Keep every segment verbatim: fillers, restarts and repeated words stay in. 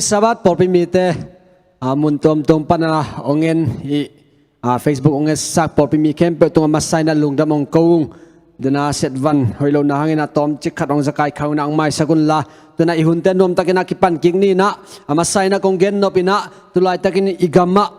Sabbath pawlpi mite, a, mun tuamtuam pana hong en i, a, Facebook hong etsak pawlpi mi khempeuh tungah masa in ah lungdam hong ko ung. Tuna Setvan hoih lohna hangin ah tawmcik khat hong za kaikhak un ah hong maisak unla, tuna i hunte nuamtakin ah kipan kik ni in ah, a masa in ah kong gennop in ah, tu laitakin i gamah,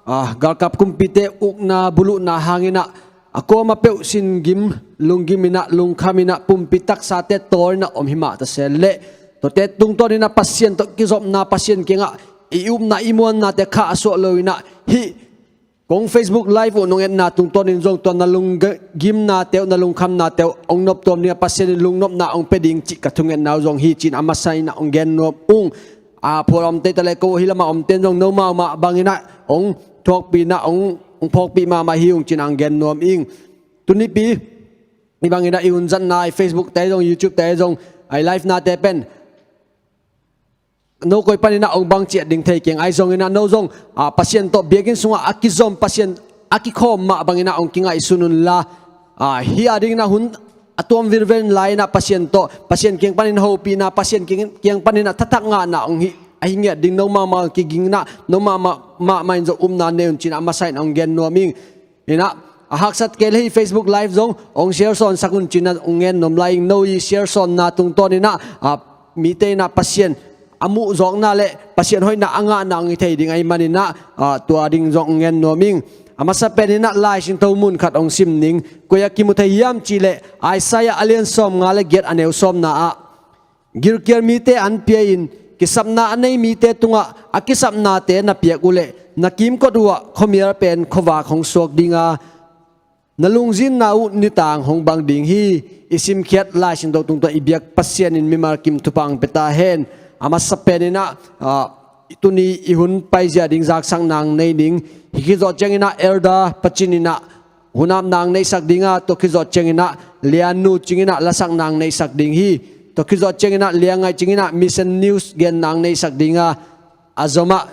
a, galkap kumpite ukna buluhna hangin ah, a kuama peuh singim lunggim in ah, lungkham in ah, pumpi taksate tawl in ah om hi mah ta se leh, tuate tungtawn in ah Pasian tawh kizopna, Pasian kiangah i upna i muannate khahsuah lo in ah, hih kong Facebook Live uh nong etna tungtawn in zong tua na lunggimnate uh, na lungkhamnate uh hong noptuam ding a, Pasian in lungnopna hong pia ding cih ka thungetna uh zong hi ci in a masa in ah hong gen nuam ung. A, phual a omte ta leh ko hih lamah omte in zong no mahmah bangin ah hong thuakpih in ah, hong, hong phawkpih mahmah hi ung ci in ah hong gen nuam ing. Tunipi, hih bangin ah i hun zatna, i Facebook te zong, YouTube te zong, a, i live nate pen no koi panin ah hong bang ciat ding thei keng. Ahi zongin ah no zong, a, Pasian tawh biakinn sungah a kizom, Pasian a kikhawm mah bangin ah hong kingaihsun unla, a, hih a dingin ah hun a tuam virvel in lai in ah Pasian tawh, Pasian kiang panin hopihna, Pasian kiang, kiang panin ah thathak ngahna hong hi, a hi ngiat ding no mahmah kiging in ah, no mahmah, mahmah in zong upna nei un ci in ah a masa in ah hong gen nuam ing. In ah, a haksat kei leh hih Facebook Live zong hong share sawnsak un ci in ah hong gen nuam lai ing. No i share sawnna tungtawn in ah, a, mite in ah Pasian a muhzawkna leh Pasian hoihna a ngahna hong hi thei ding ahih manin ah, a, tua ding zong hong gen nuam ing. A masa pen in ah Lai Siangtho mun khat hong sim ning. Koi ah kimu thei hiam cih leh Isaiah a lian sawmnga leh giat, a neu sawmna ah, gilkial mite an pia in, kisapna a nei mite tungah a kisapnate na piak uh leh, na kimkot uhah khuamial pen khuavak hong suak ding a, na lungzinna uh nitang hong bang ding hi. I simkhiat Lai Siangtho tungtawn i biak Pasian in mimal kim thupha hong pia ta hen. A masa pen in ah, a, tuni i hun paizia ding zaksakna hong nei ning. Hih khit zawh ciangin ah Elder Pacin in ah hunamna hong neihsak ding a, tua khit zawh ciangin ah Liannu Cing in ah lasakna hong neihsak ding hi. Tua khit zawh ciangin ah Liangaih Cing in ah Mission News genna hong neihsak ding a, a zomah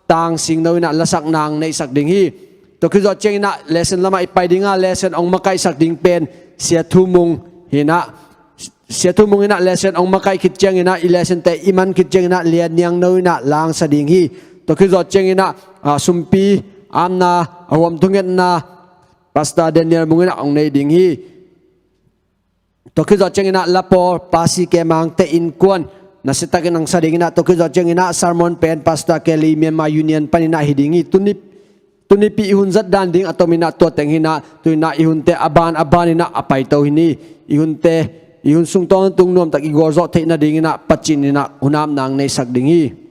Tang Singno in ah lasakna hong neihsak ding hi. Tua khit zawh ciangin ah lesson lamah i pai ding a, lesson hong makaihsak ding pen Sia Thu Mung hi in ah, Sia Thu Mung in ah lesson hong makaih khit ciangin ah, i lesson te i man khit ciangin ah Lian Niang No in ah la hong sa ding hi. Tua khit zawh ciangin ah, a, sumpi amna, a, huam thungetna Pastor Daniel Mung in ah hong nei ding hi. Tua khit zawh ciangin ah lapawl Pa C K Mangte innkuan nasiatakin hong sa ding in ah, tua khit zawh ciangin ah sermon pen Pastor Kelly Myanmar Union panin ah hi ding hi. Tuni, tunipi i hun zat dan ding a tom in ah tua teng hi in ah, tu in ah i hunte a ban a ban in ah a paito hi ni. I hunte, i hun sung tawntung nuamtak i gualzawh theih nading in ah Pacin in ah hunamna hong neihsak ding hi.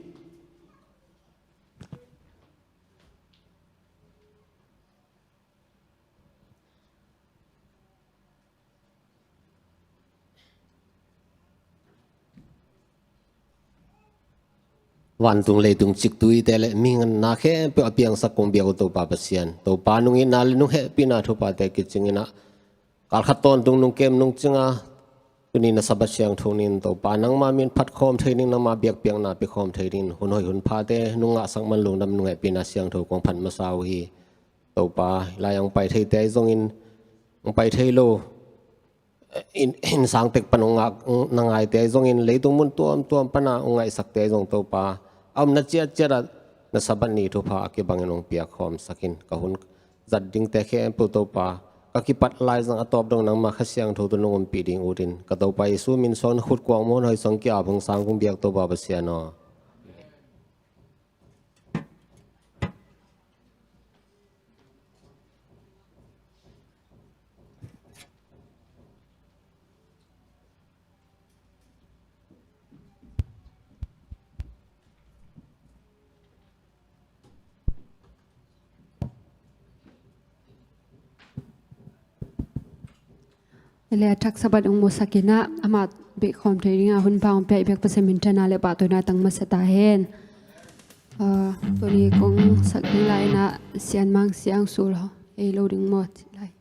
Vantung leitung ciktuite le mihing na khempeuh a piangsak kong biak uh Topa Pasian, Topa nung itna le nung hehpihna thuphate kicing in ah, kal khat tawntung nung kem nung cing a, tuni na Sabbath siangtho ni in Topa, nangma min phat khawm thei ding, nangma biakpiakna pia khawm thei ding, hun hoih hun phate nung ngahsak man lungdam nung hehpihna siangtho kong phat masa uh hi. Topa, lai ah hong pai theite ahi zongin, hong pai thei lo, inn, innsang tek pan hong ngak, na ngaite ahi zongin, leitung mun tuamtuam pana hong ngaihsakte ahi zong Topa, a omna ciatciat ah na Sabbath ni thupha a kibangin hong piak khawmsak in, ka hun zat dingte khempeuh Topa, ka kipat laizang a tawp dong nangma Kha Siangtho tawh nong ompih ding utin, ka Topa Jesu min suang na khut kuang muan hoih suang ki-ap hong sang kong biak Topa Pasian aw. Le a thak Sabbath hong musak in ah, amah beh khawm thei ding a hun pha hong pia i biak Pasian minthanna le pahtawina tang masa ta hen. Ah, tuni kong sak ding lai in ah Sian Mang Siang Sul ho ei lo ding maw cih lai.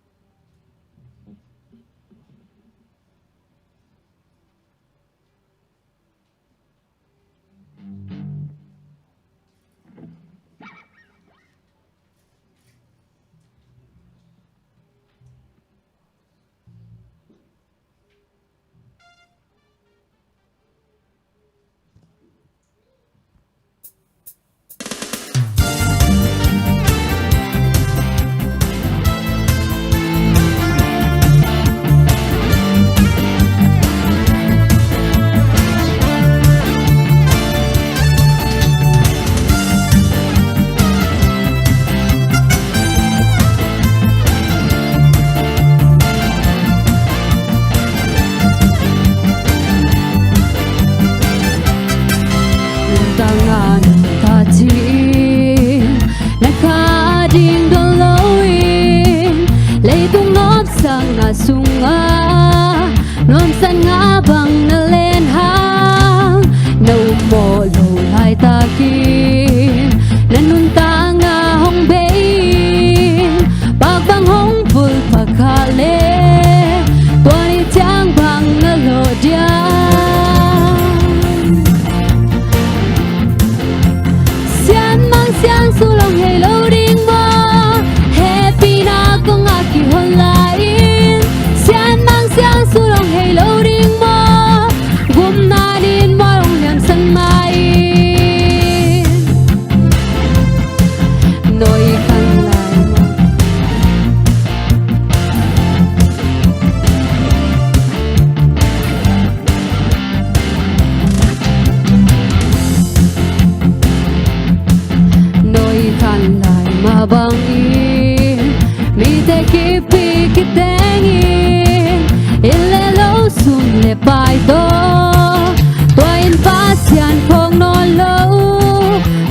Tangah nuntak cihin na kha ding dawn loin, leitung nopsakna sungah nuamsatna bang na len hang, na ummawh loh laitakin na nuntakna hong bei in, pakbang hong vulh pha kha leh tua ni ciang bang na lawh diam? Sianmang siangsu lawng hei lo ding maw? Hehpihna kongah kihon lai-in, sianmang siangsu lawng hei lo ding maw? Gupna nin maw lawng liamsak mai in, noi khan lai maw? Noi khan lai mah bangin mite kip pi kitengin, inn le lo, sum le pai tawh tua inn Pasian phawk nawn lo.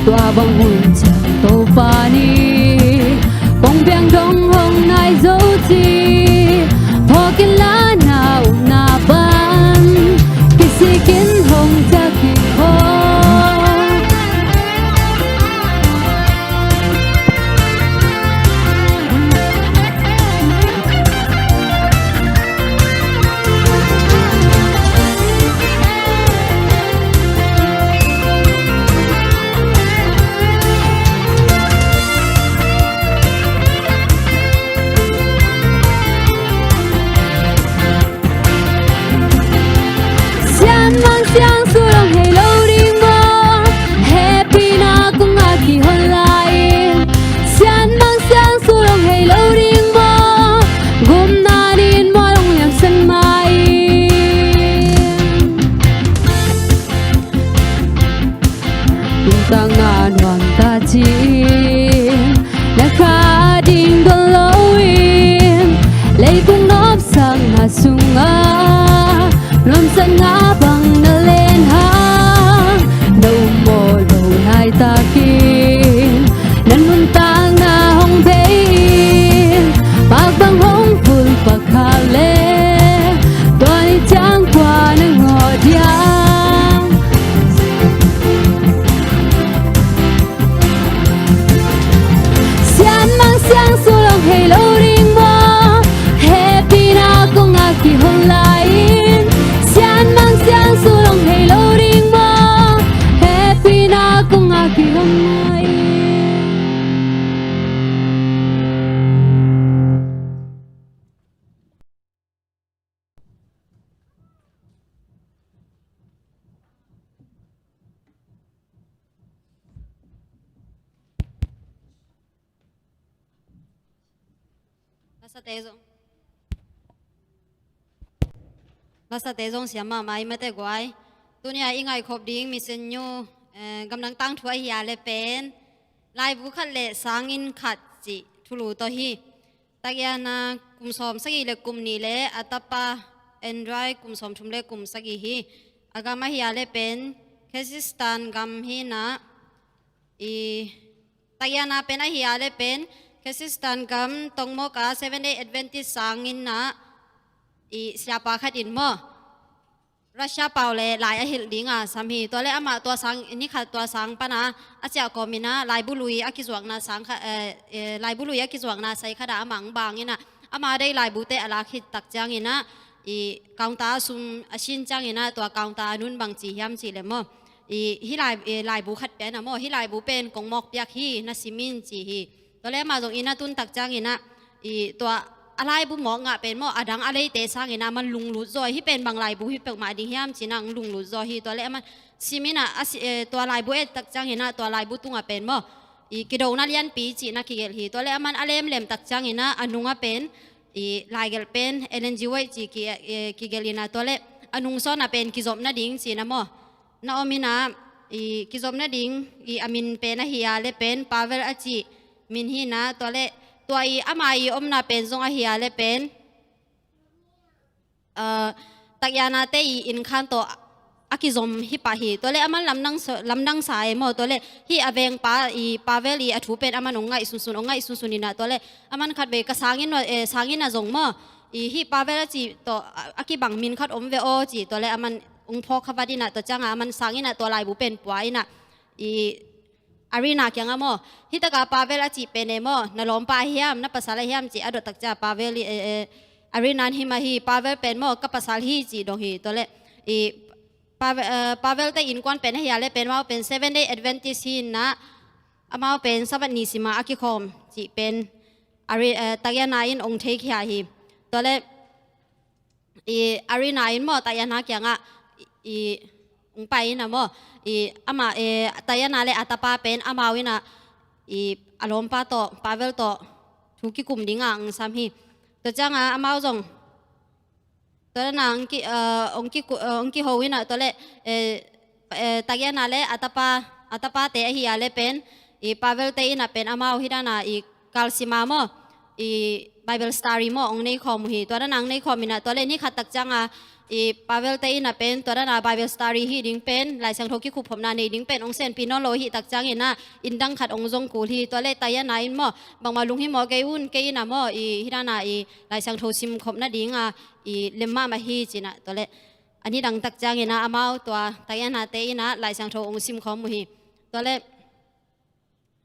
Tua bang hun ciang Topa nih kong piang dong hong nai zo ci, phawk inla na upna pan kisikin hong ciah kik aw. Sianmang siangsu lawng hei lo ding maw? Hehpihna kongah kihon lai-in, sianmang siangsu lawng hei lo ding maw? Gupna nin maw lawng liamsak mai in, nuntakna nuamtak cihin na kha ding dawn loin, leitung nopsakna sungah nuamsatna bang na len hang, na ummawh loh laitakin na nuntakna hong bei in, pakbang hong vulh pha kha leh tua ni ciang kua na ngawh diam? Sianmang siangsu lawng hei lo ding maw? Hehpihna kongah kihon lai-in, sianmang siangsu lawng hei lo ding maw? Hehpihna kongah kihon lai-in. Lasate zong, lasate zong siam mahmah i mate guai. Tuni-a i ngaihkhop ding mission new, eh, gamdang tangthu ahi a le pen laibu khat le sanginn khat cih thulu tawh hi. Takiana kum sawm sagih le kum nih le a tapa Andrai kum sawm thum le kum sagih hi. A gam ahi a le pen Kazakhstan gam hi na, i takiana pen ahi a le pen Kazakhstan gam Tongmok a Seven Day Adventist sanginn ah i siapa khat in maw, Russia pau le lai a hilh dinga sam hi. Tua le amah tua sang, ni khat tua sang pana a ciah kawm ina laibu lui a kizuakna sang kha, eh, eh, laibu lui a kizuakna sai khat ah amah ang bang ina, ama dei laibute a lak khit tak ciang ina i counter a sum a sin ciang ina tua counter a nun bang ci hiam cih le maw, i hih lai, eh, laibu khat pen a maw, hih laibu pen kong mawk piak hi, na sim in ci hi. Tua le amah zong inn a tun tak ciang ina i tua a laibu mawk ngah pen maw, a dang a leite sang ina man lunglut zaw hi. Hih pen bang laibu hi peuhmah ding hiam ci-in ang lunglut zaw hi. Tua le aman sim ina a si, eh, tua laibu et tak ciang ina tua laibu tungah pen maw, i kidona lianpi cihna kigelh hi. Tua le aman a lemlem tak ciang ina a nungah pen i laigelh pen Ellen G. White ci ki, eh, kigelh ina, tua le a nung sawnah pen kizopna ding ci-in a maw na om ina, i kizopna ding i a min pen ahi a le pen Pavel a cih min hi na. Tua le tua i ama i omna pen zong ahi a le pen, ah, takianate i inn khan tawh a kizom hi pah hi. Tua leh aman lamdang sa, lamdang sa e maw. Tua leh hih a vengpa i Pavel i a thu pen aman hong ngaih sunsun, hong ngaih sunsun inah, tua leh aman khatvei ka sanginn, eh, sanginn ah zong maw, i hih Pavel a cih tawh a, a kibang min khat om ve aw ci. Tua leh aman hong phawk kha vat inah, tua ciangah aman sanginn ah tua laibu pen pua inah, i Arina kiangah maw, hih takah Pavel a cih pen e maw, na lawmpa ahi hiam, na pasal ahi hiam ci a dot tak ciangah Pavel i, eh, eh, Arina in hi mah hi, Pavel pen maw ka pasal hi ci dong hi. Tua leh i Pavel, eh, Pavel te innkuan pen ahi a leh pen amau pen Seven Day Adventist hi inah, amau pen Sabbath ni sim a a kikhawm cih pen Ari, eh, Tatiana in hong theikhia hi. Tua leh i Arina in maw Tatiana kiangah i, i hong pai inah maw, i amah, eh, Tatiana leh a tapa pen amau inah i a lawmpa tawh, Pavel tawh thu kikum dingah hong sam hi. Tua ciangah amau zong tua dana hong ki, eh, hong ki, eh, hong kiho inah, tua leh, eh, eh, Tatiana leh a tapa, a tapate ahi a leh pen i Pavel te inah pen amau hih dana i kalsim a maw, i Bible study maw hong nei khawm uh hi. Tua dana hong nei khawm inah, tua leh ni khat tak ciangah i Pavel te inah pen tua dana Bible study hih ding pen, Lai Siangtho kikhupkhopna nei ding pen hong senpih nawn lo ahih tak ciang inah, inn dang khat hong zong kul hi. Tua leh Tatiana in maw, bangmah lunghimawh kei un, kei inah maw i hih dana i Lai Siangtho simkhop nadinga i lem mahmah hi ci inah, tua leh a ni dang tak ciang inah amau tua Tatiana te inah Lai Siangtho hong simkhawm uh hi. Tua leh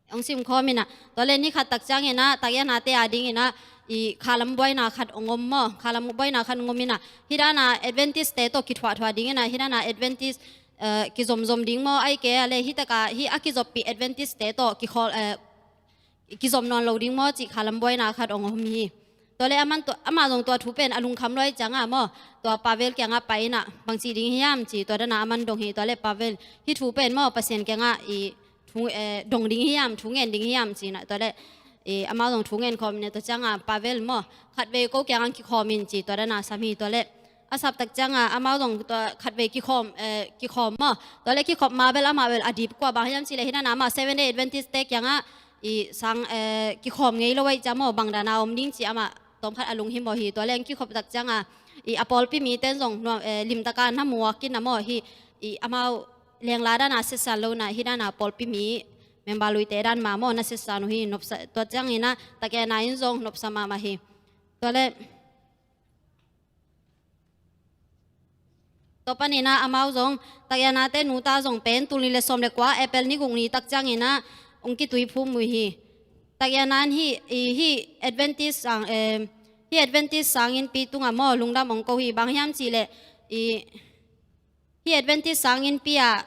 hong simkhawm inah, tua leh ni khat tak ciang inah Tatiana te a ding inah i khalam buaina khat hong om maw, khalam buaina khat hong om inah, hih dana Adventist te tawh kithuahthuah ding inah, hih dana Adventist, eh, kizomzom ding maw, ahih kei a leh hih takah hih a kizoppih Adventist te tawh kikhawl, eh, kizom nawn lo ding maw cih khalam buaina khat hong om hi. Tua leh aman tua, amah zong tua thu pen a lungkham lua ahih ciangah maw, tua Pavel kiangah pai inah, bangci ding hiam ci, tua dana aman dong hi. Tua leh Pavel, hih thu pen maw Pasian kiangah i thu, eh, dong ding hiam, thu ngen ding hiam ci inah, tua leh i amau zong thu ngen khawm inah, tua ciangah Pavel maw, khatvei ko kiangah kikhawm in ci, tua dana sam hi. Tua leh a sap tak ciangah amau zong tua khatvei kikhawm, eh, kikhawm maw. Tua leh kikhop ma bel amah bel a dip kua bang hiam cih leh hih dana amah Seven Day Adventist te kiangah i sang, eh, kikhawm ngei lo ahih ciang maw, bang dana om ding ci amah tawmkhat a lunghimawh hi. Tua leh hong kikhop tak ciangah i a pawlpi mite in zong nuam, eh, limtaka na muak inah maw, hih i amau lengla dana sitsan lo inah, hih dana pawlpi mi member luite dan mah maw na sitsan uh hi. Nopsa, tua ciang inah Tatiana in zong nopsa mahmah hi. Tua leh tua pan inah amau zong, Tatiana te nu ta zong pen tul nih leh sawm leh kua April ni guk ni tak ciang inah hong kituiphum uh hi. Tatiana in hih, i, hih Adventist sang, eh, hih Adventist sanginnpi tungah maw lungdam hong ko hi. Bang hiam cih leh i, hih Adventist sanginnpi ah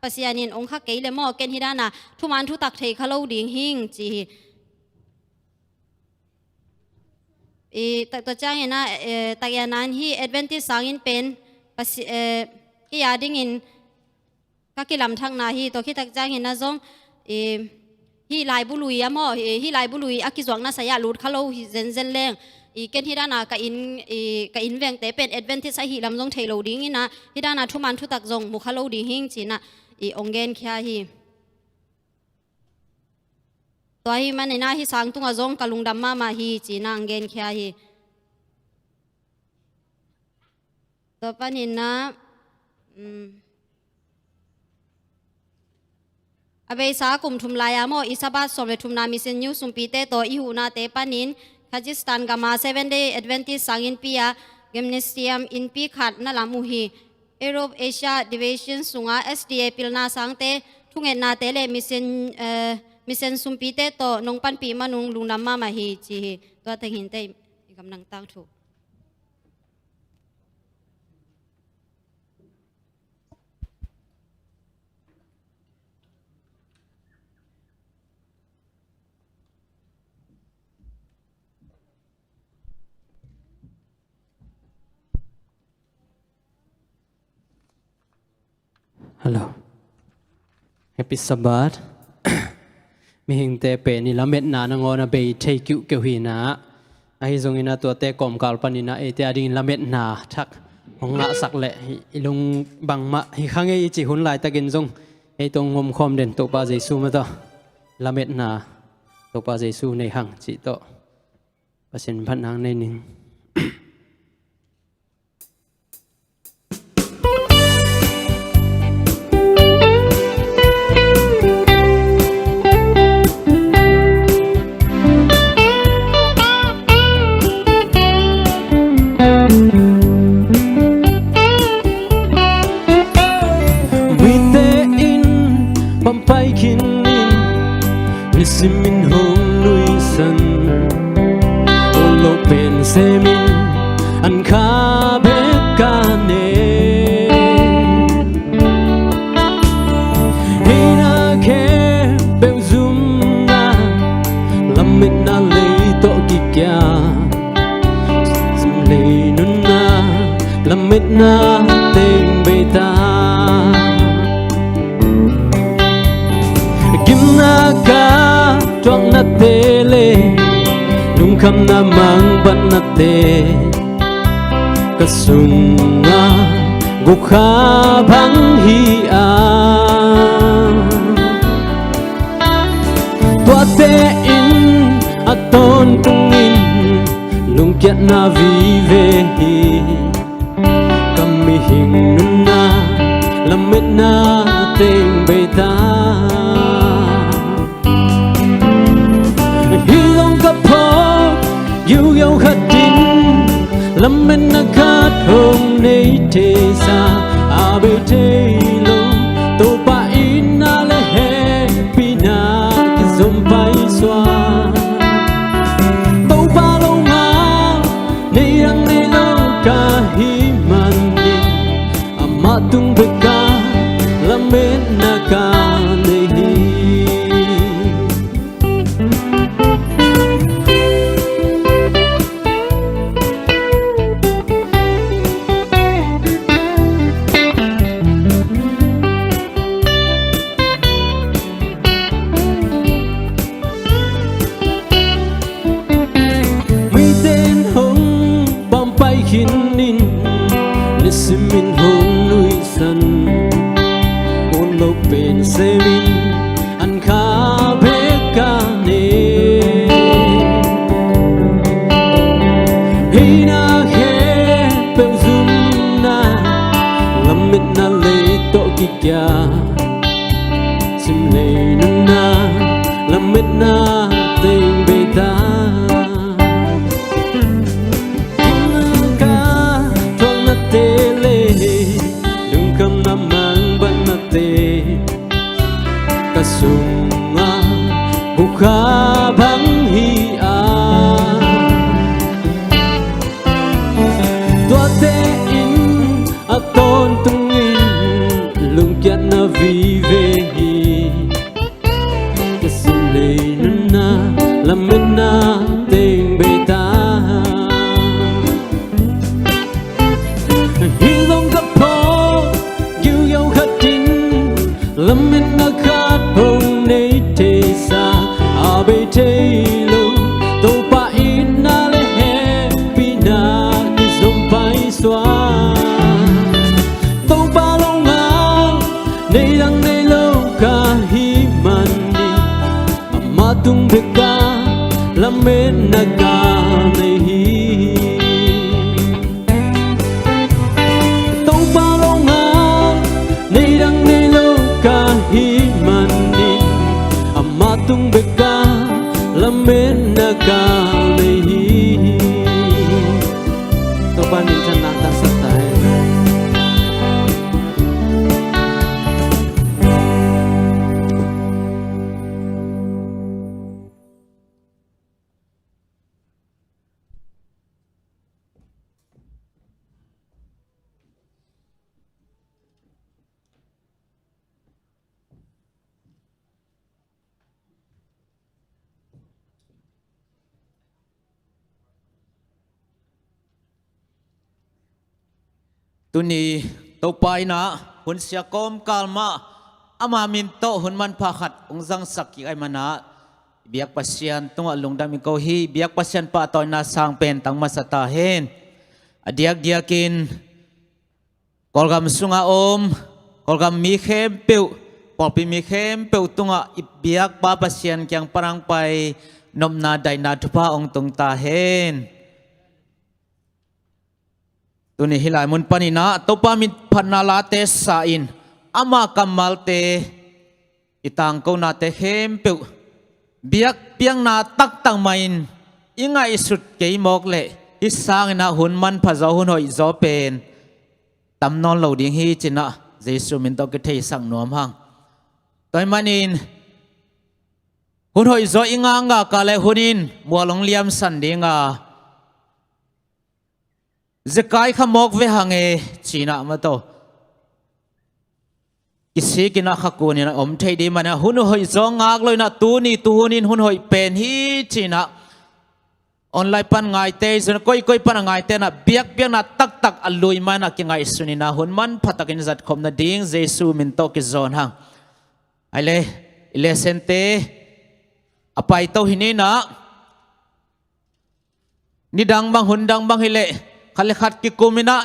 Pasian in hong kha kei leh maw, ken hih dana thuman thutak thei kha lo ding hing ci hi. I, tua, tua ciang inah, eh, Tatiana in hih Adventist sanginn pen Pasi-, eh, kei a dingin ka kilamthakna hi. Tua khit tak ciang inah zong, eh, hih laibu lui ah maw, eh, hih laibu lui a kizuakna sai-ah lut kha lo hi zenzen leng, i, ken hih dana ka inn, i, ka inn vengte pen Adventist ahih lam zong thei lo ding inah, hih dana thuman thutak zong mu kha lo ding hing ci inah, i, hong genkhia hi. Tua ahih man inah hih sang tungah zong ka lungdam mahmah hi ci inah hong genkhia hi. Tua pan inah, um, a beisa kum thum lai-a maw, i Sabbath sawm leh thumna Mission News sumpite tawh i huhnate panin Kazakhstan gama Seven Day Adventist sanginnpi ah gymnasium innpi khat na lam uh hi. Europe, Asia Division sungah S D A pilna sangte thungetnate leh mission, eh, mission sumpite tawh nong panpih man un lungdam mahmah hi ci hi. Tua teng hinte, i gamdang tangthu. Hello. Happy Sabbath. Mihingte pen i lametna nangawn a bei thei kiuhkeuh hi inah, ahi zongin a tuate kawmkal panin ah eite a dingin lametna thak hong ngahsak leh i lung bangmah hi kha ngei i cih hun laitakin zong ei tawh hong omkhawm den Topa Jesu mah tawh lametna Topa Jesu nei hang cih tawh Pasian phatna nei ning. Simin hong nuihsan, ol lo pen semin an kha bek ka ne. Hei na khempeuh zumna, lametna lei tawh kikia, sim lei nunna, lametna teng bei ta. Gimna ka tuaknate le lungkhamna mangbatnate ka sungah gukha bang hi a, tuate in a tawntungin lungkiatna vive hi. Ka mihing nunna lametna teng bei ta. Hi zong ka phawk, yo yo khat in lametna khat hong nei thei sa, a bei thei lo. Topa itna le hehpihna kizom paisuak, Topa longal nei dang nei lo ka hih manin, amah tung bek a lametna ka nei hi. Mite in hong pampai khin in, nisimin hong nuihsan, ol lo pen semin an kha bek ka ne. Hei na khempeuh zumna, lametna lei tawh kikia, sim lei nunna, lametna teng bei ta. Ka tuaknate le lungkhamna mangbatnate ka sungah gukha bang hi a, tuate in a tawntungin lungkiatna vive hi. Ka sim lei nunna lametna teng bei ta. Hi zong ka phawk, yo yo khat in lametna khat hong nei thei sa, a bei thei lo. Topa itna le hehpihna kizom paisuak, Topa longal nei dang nei lo ka hih manin, amah tung bek a lametna ka nei hi. Topa longal nei dang nei lo ka hih manin, amah tung bek a lametna ka nei hi. Topa minthanna taksa ta hen. Tuni Topa in ah hun sia kawmkal mah ama min tawh hun manpha khat hong zangsak kik ahih manin ah, biak Pasian tungah lungdam i ko hi. Biak Pasian pahtawina sang pen tang masa ta hen. A diakdiakin Kawlgam sungah om Kawlgam mi khempeuh, pawlpi mi khempeuh tungah i biak Pa Pasian kiang pan hong pai nopna daihna thupha hong tung ta hen. Tuni hih lai mun panin ah Topa min phatna late sa-in ama kammalte, i tangkonate khempeuh biakpiakna taktak mah in i ngaihsut kei mawk leh, hih sangin ah hun manpha zaw, hun hoih zaw pen tam nawn lo ding hi ci-in ah Jesuh min tawh kitheisak nuam hang. Tua ahih manin Hun hoih zaw i ngakngak a le hun in mual hong liamsan ding a, zekai kha mawk ve hang e, ci-in ah maw, kisik in ah khakun in ah om thei ding manin ah, hun hoih zaw ngak lo in ah, tuni tuhun in hun hoih pen hi ci-in ah online pan ngaite, zon koikoi pan a ngaite in ah biakpiakna taktak a lui manin ah kingaihsun in ah, hun manpha takin zatkhop nading Jesu min tawh kizawn hang. Ai le, i lesson-te a paito hi ni in ah, nidang bang, hun dang bang hi leh, khat le khat kikum in ah,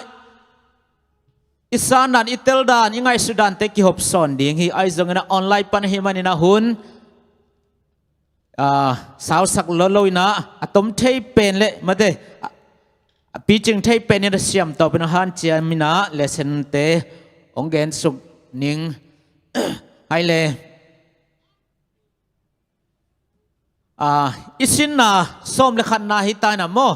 i sandan, i teldan, i ngaihsutdante kihopsawn ding hi. Ahi zongin ah online pan ahih manin ah hun, ah, sausak lolo in ah, a tom thei pen le, mate, a, a picing thei pen in ah siamtawp in ah hanciam in ah lesson-te hong gensuk ning. Ai le, ah, i sinna sawm le khatna hi ta in ah maw,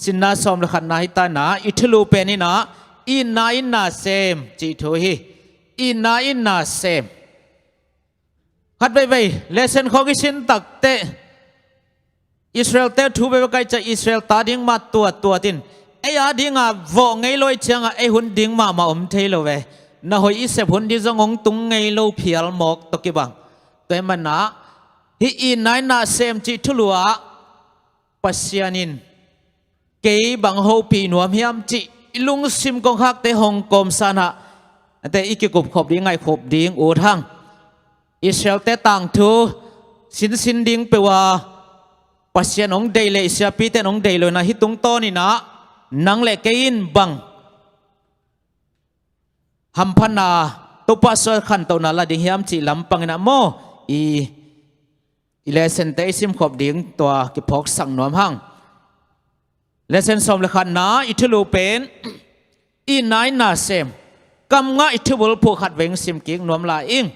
sinna sawm le khatna hi ta in ah, i thulu pen in ah, itna in na sem cih thu hi. Itna in na sem. Khat veivei lesson khawng i sin takteh, Israel-te thu veivei kai ciang Israel ta ding mah tuattuat in, ei a ding a vawh ngei lo ahih ciang ah ei hun ding mahmah om thei lo ve. Na hoih i sep hun ding zong hong tung ngei lo phial mawk tawh kibang. Tua ahih manin ah, hih itna in na sem cih thulu ah, Pasian in kei bang hopih nuam hiam cih i lungsim kongkhakte hong kawmsa in ah, ate i kikupkhop ding, ngaihkhop ding ut hang. Israel-te tangthu sinsin ding peuh a, Pasian hong deih leh i siapite in hong deih lo in ah, hih tungtawn in ah nang le kei in bang hamphatna, Topa suah khantohna la ding hiam cih lampang in ah maw, i, i lesson-te i simkhop ding tua kiphawksak nuam hang. Lesson sawm le khatna, i thulu pen, itna in na sem. Kam ngah i thubulphuh khat vei hong simkik nuam lai ing.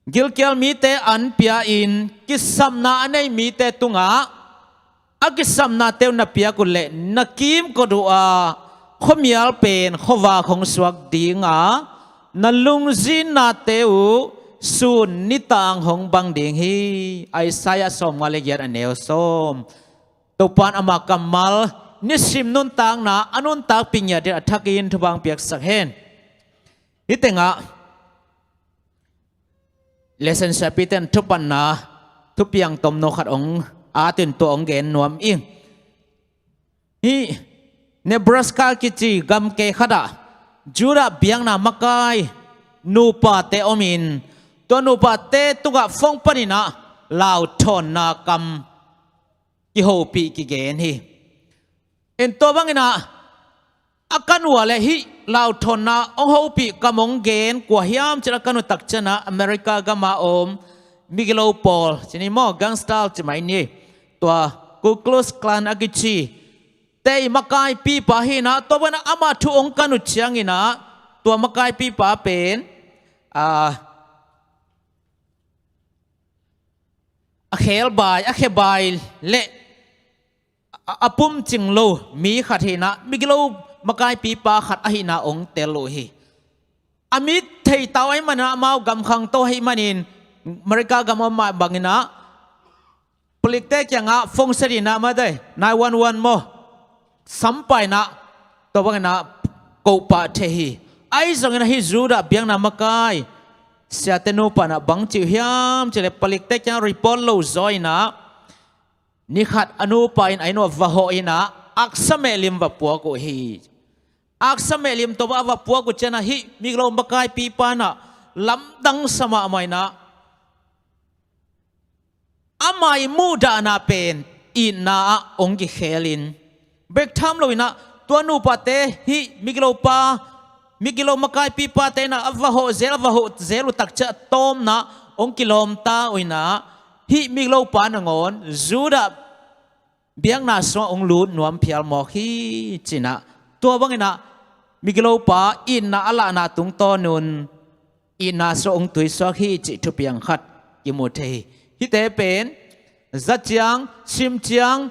Gilkial mite an pia-in kisapna a nei mite tungah a kisapnate uh na piak uh leh na kimkot uh a, khuamial pen khuavak hong suak ding a, na lungzinnate uh sun nitang hong bang ding hi. Isaiah sawmnga le giat, a neu sawm. Topa in ama kammal nisim nuntakna a nuntakpih ngiat dingin a thakin thupha hong piaksak hen. Hih tengah lesson siapite in thupatna thupiang tomno khat hong at in tua hong gen nuam ing. Hih Nebraska kici gamke khatah Judah biakna makai nupate om in, tua nupate tungah phone panin ah lauthawnna kam kihopih kigen hi. En, tua bangin ah a kan uh a leh hih lauthawnna hong hopih kam hong gen kua hiam cih a kan uh tak ciangin ah America gam a om migilo pawl, ci ni maw, gangster ci mai ni, tua Ku Klux Klan a kici te i makaipipa hi in ah, tua bangin ah ama thu hong kan uh ciangin ah tua makaipipa pen, ah, a khelbai, a khebai le a, a pumcing lo mi khat hi in ah, migilo makaipipa khat ahihna hong tel uh hi. A mit theitau ahih manin ah, amau gam khangto ahih manin, America gam a om mah bangin ah, palikte kiangah phone set in ah, mate, nine one one maw, sampah in ah, tua bangin ah koh pah thei hi. Ahi zongin ah hih Judah biakna makai siate nupa in ah bang ci uh hiam cih leh, palikte kiangah report lo zaw in ah, ni khat a nupa in a inn uah va hawh in ah, aksa mehlim va puak uh hi. Aksa mehlim tawh a va puak uh ciangin ah hih migilo makaipipa in ah lamdang sa mahmah in ah, ama i muhdahna pen itna ah hong kikhel in, bek tham lo in ah tua nupate hih migilopa, migilo makaipipate in ah a va hawh zel, a va hawh zel uh tak ciang a tawpna hong kilawmta uh in ah, hih migilopa nangawn Judah biakna sungah hong lut nuam phial mawk hi, ci in ah. Tua bangin ah migilopa itna a lahna tungtawn un itna sungah hong tuisuak hi cih thupiang khat kimu thei hi. Hihte pen za ciang, sim ciang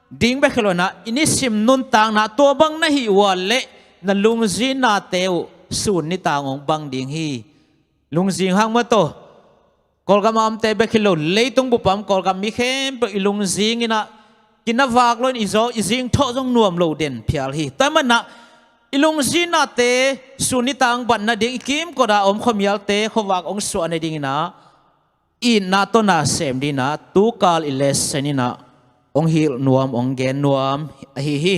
ding bek hi lo in ah, i nisim nuntakna tua bang na hih uh a leh na lungzinnate uh sun nitang hong bang ding hi. Lungzing hang maw, tua Kawlgam a omte bek hi lo, leitung bup a om Kawlgam mi khempeuh i lungzing in ah kinavak lo in i zaw, i zingthawh zong nuam lo den phial hi. Tua ahih manin ah i lungzinnate sun nitang bat nading, i kimkot a om khuamialte khuavak hong suah nading in ah itna tawh na sem ding in ah tukal i lesson in ah hong hilh nuam, hong gen nuam ahi hi.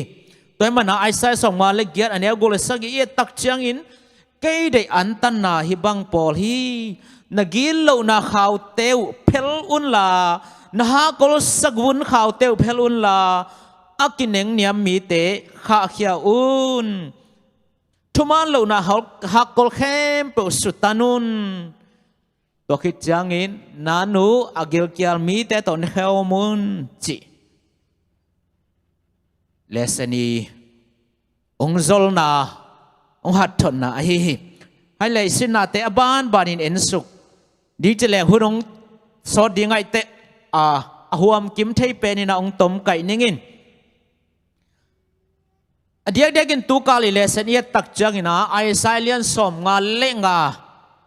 Tua ahih manin ah Isaiah sawmnga le giat, a neu guk le sagih i et tak ciangin, kei deih antanna hih bang pawl hi. Na gitlohna khaute uh phel unla, na hakkol sagvun khaute uh phel unla, a kinengniam mite khahkhia un. Thuman lohna hak-, hakkol khempeuh sutan un. Tua khit ciangin na nu a gilkial mite tawh na khawm un, cih lesson i hong zolna, hong hatthotna ahi hi. Hih leisinnate a banbanin ensuk ding ci leng hun hong sawt ding ahih teh, a, a huamkim thei pen in ah hong tomkaih ning in. A diakdiakin tukal i lesson i et tak ciangin ah Isaiah lian sawmnga le nga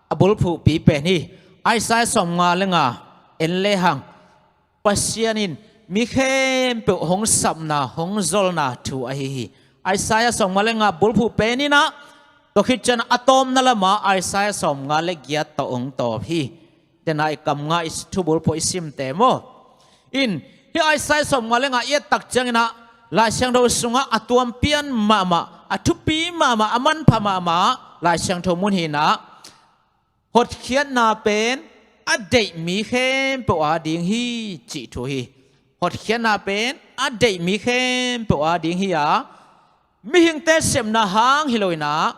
a bulphuhpi pen hi. Isaiah sawmnga le nga en lehang, Pasian in mi khempeuh hong sapna, hong zolna thu ahi hi. Isaiah sawmnga le nga bulphuh pen in ah, tua khit ciang a tawpna lamah Isaiah sawmnga le giat tawh hong tawp hi. Tena i kam nga i thubulphuh i simte maw. In, hih Isaiah sawmnga le nga i et tak ciangin ah Lai Siangtho sungah a tuampian mahmah, a thupi mahmah, a manpha mahmah Lai Siangtho mun hi in ah, hotkhiatna pen a deih mi khempeuh a ding hi, cih thu hi. Hotkhiatna pen a deih mi khempeuh a ding hi a, mihingte sepna hang hi lo in ah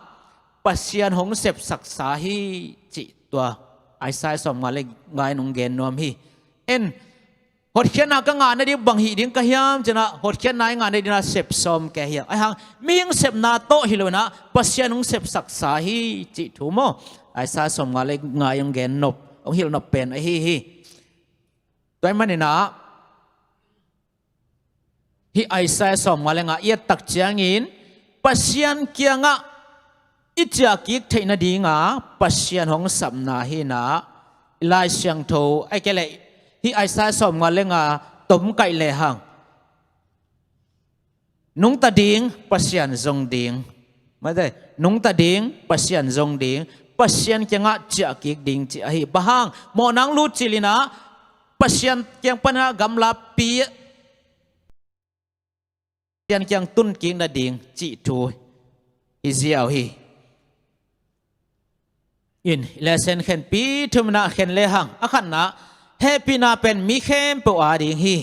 Pasian hong sepsaksa hi, cih tua Isaiah sawmnga le nga in hong gen nuam hi. En, hotkhiatna ka ngah nading bang hih ding ka hiam ci in ah, hotkhiatna i ngah nading in ah sep sawm kei hi a. Ahih hang mihing sepna tawh hi lo in ah Pasian hong sepsaksa hi, cih thu maw. Isaiah sawmnga le nga in hong gen nop, hong hilh nop pen ahi hi. Tua ahih manin ah hih Isaiah sawmnga le nga i et tak ciangin Pasian kiangah i ciahkik theih nading a Pasian hong sapna hi in ah, i Lai Siangtho, ahih kei leh hih Isaiah sawmnga le nga tomkaih lehang, nungta ding, Pasian zong ding. Mate, nungta ding, Pasian zong ding, Pasian kiangah ciahkik ding cih ahi. Bang hang, mawhna hong lut cil in ah Pasian kiang pan in ah gamlapi, Pasian kiang tunkik nading cih thu hi ziau hi. In, lesson khenpi thum in ah khen lehang, a khatna, hehpihna pen mi khempeuh a ding hi.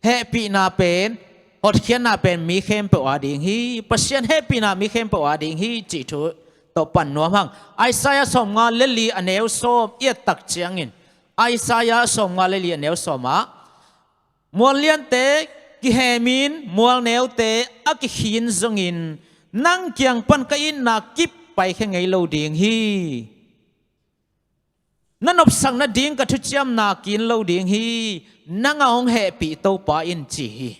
Hehpihna pen, hotkhiatna pen mi khempeuh a ding hi. Pasian hehpihna mi khempeuh a ding hi, cih thu tawh pan nuam hang. Isaiah sawmnga le li a neu sawm i et tak ciangin, Isaiah sawmnga le li a neu sawm ah, mualliante kihemin mualneute a kikhin zongin nang kiang pan ka itna kip paikhia ngei lo ding hi. Na nopsak nading ka thuciamna kin lo ding hi. Nang a hong hehpih Topa in ci hi.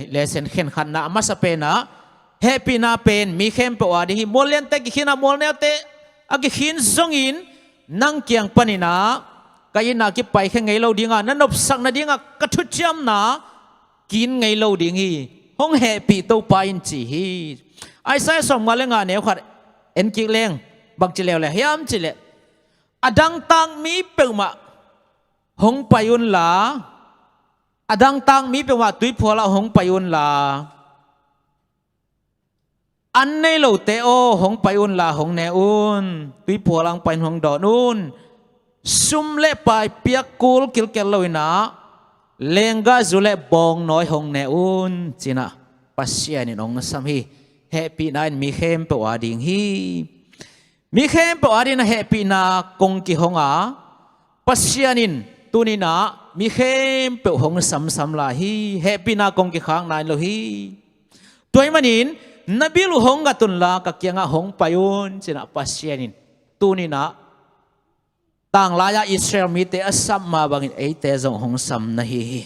Lesson khen khatna a masa pen ah, hehpihna pen mi khempeuh a ding hi. Mualliante kikhin a, mualneute a kikhin zongin nang kiang pan in ah ka itna kip paikhia ngei lo ding a, na nopsak nading a ka thuciamna kin ngei lo ding hi. Hong hehpih Topa in ci hi. Isaiah sawmnga le nga neu khat en kik leng, bang ci leuleu hiam cih leh, a dangtak mi peuhmah hong pai unla, a dangtak mi peuhmah tuiphual ah hong pai unla, an nei lote aw, hong pai unla hong ne un, tuiphual ah hong pai in hong dawn un. Sum le pai piak kul kilkel lo in ah, lenggahzu le bawngnawi hong ne un, ci in ah Pasian in hong sam hi. Hehpihna in mi khempeuh a ding hi. Mi khempeuh a ding in ah hehpihna kong kihong a, Pasian in tuni in ah mi khempeuh hong samsam lai hi. Hehpihna kong kikhak nai lo hi. Tua ahih manin na bil uh hong ngat unla ka kiangah hong pai un, ci in ah Pasian in tuni in ah tanglai-a Israel mite a sam mah bangin eite zong hong sam na hi hi.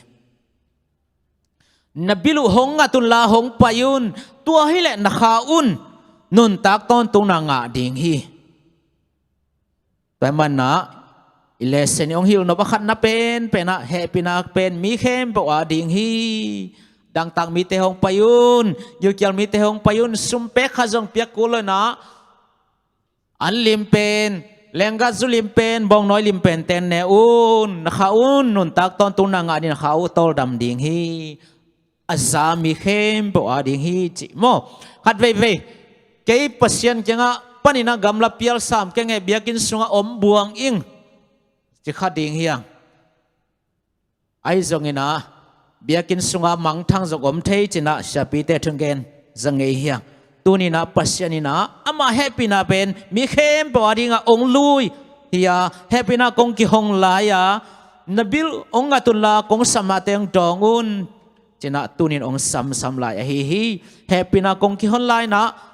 Na bil uh hong ngat unla hong pai un, tua hileh na kha un, nuntak tawntungna ngah ding hi. Tua hi manah i lesson i hong hilh nop a khatna penpenah hehpihna pen mi khempeuh a ding hi. Dangtak mite hong pai un, gilkial mite hong pai un, sum pek khat zong piak kul lo inah, an lim pen, lenggat zu lim pen, bawngnawi lim pen ten ne un, na kha un, nuntak tawntungna ngah ni, na kha uh tawldam ding hi. A za mi khempeuh a ding hi cih maw? Khat veivei kei Pasian kiangah paninah gamla pial sam kei ngei, biakinn sungah om buang ing ci kha ding hiang. Ahi zonginah biakinn sungah mangthang zong om thei cinah siapite thungen za ngei hiang. Tuninah Pasian inah amah hehpihna pen mi khempeuh a dingah hong lui hi-a, hehpihna kong kihong lai-a, na bil hong ngat unla kong samnate hong dawng un cinah tunin hong samsam lai ahi hi. Hehpihna kong kihon lai-inah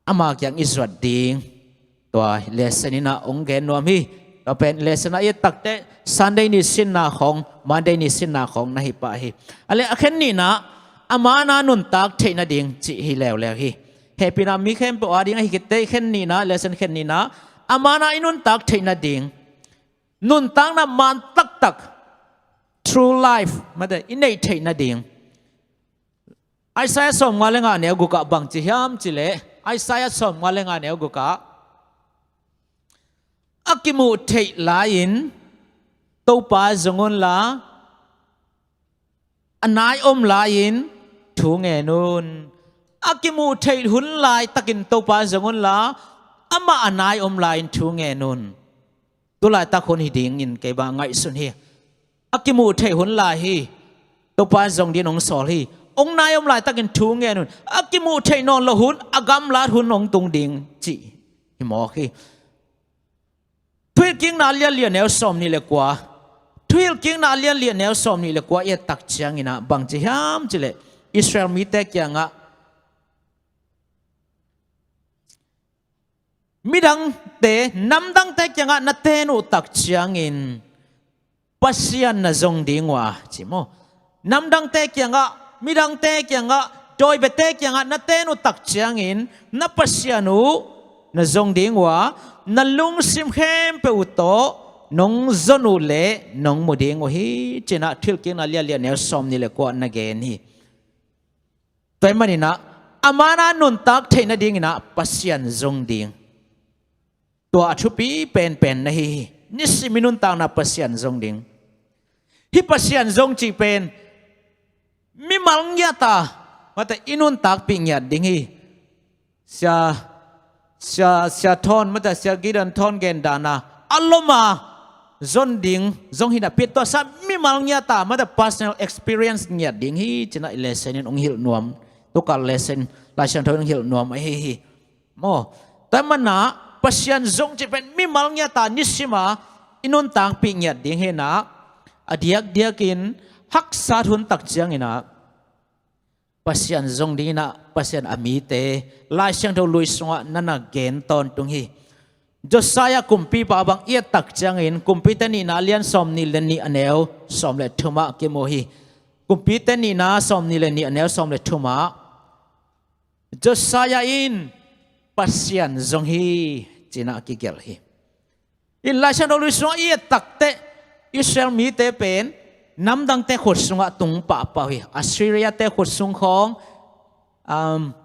ama kiang i zuat ding. Tua lesson inah hong gen nuam hi. Tua pen lesson a i et takteh Sunday ni sinna khawng, Monday ni sinna khawng na hi pah hi. A le a khen nihna, a mana nuntak theih nading cih hi leuleu hi. Hehpihna mi khempeuh a ding ahi khitteh khen nihna, lesson khen nihna, a mana i nuntak theih nading, nuntakna man taktak, true life mate i neih theih nading. Isaiah sawmnga le nga neu gukah bang ci hiam cileh, Isaiah sawmnga le nga neu gukah, a kimuh theih lai-in Topa zong unla, a nai om lai-in thu ngen un. A kimuh theih hun laitakin Topa zong unla, amah a nai om lai-in thu ngen un. Tulaitak hun hi dingin kei bang ngaihsun hi. A kimuh theih hun lai hi. Topa zong dingin hong sawl hi. Hong nai om laitakin thu ngen un. A kimuh theih nawn lo hun, a gamlat hun hong tung ding cih hi mawk hi. Thuhilhkikna lianlian neu sawmnih le kua. Thuhilhkikna lianlian neu sawmnih le kua i et tak cianginah bang ci hiam cileh, Israel mite kiangah midangte, namdangte kiangah na ten uh tak ciangin Pasian na zong ding uh a ci maw? Namdangte kiangah, midangte kiangah, dawibete kiangah na ten uh tak ciangin na Pasian uh na zong ding uh a, na lungsim khempeuh uh tawh nong zon uh leh nong mu ding uh hi cinah Thuhilhkikna lianlian neu sawmnih le kua na gen hi. Tua hi maninah a mana nuntak theih nadinginah Pasian zong ding. Tua a thupi penpen na hi hi. Nisim i nuntakna Pasian zong ding. Hih Pasian zong cih pen mimal ngiata mate i nuntakpih ngiat ding hi. Sia, sia, sia thawn mate sia Gideon thawn gen dana a loma zon ding zong hi napi, tua sa mimal ngiata mate personal experience ngiat ding hi cinah i lesson in hong hilh nuam. Tukal lesson Lai Siangtho in hong hilh nuam ahi hi. Maw? Tua hi manah Pasian zong cih pen mimal ngiata nisima i nuntakpih ngiat ding hinah, a diakdiakin haksat hun tak cianginah Pasian zong dinginah Pasian a mite Lai Siangtho lui sungah na na gen tawntung hi. Josiah kumpipa bang i et tak ciangin Kumpite nihna lian sawmnih le nih a neu sawm le thumah kimu hi. Kumpite nihna sawmnih le nih a neu sawm le thumah Josiah in Pasian zong hi cinah kigelh hi. In Lai Siangtho lui sungah i et takteh Israel mite pen namdangte khut sungah tung pahpah uh hi. Assyriate khut sung khawng, um,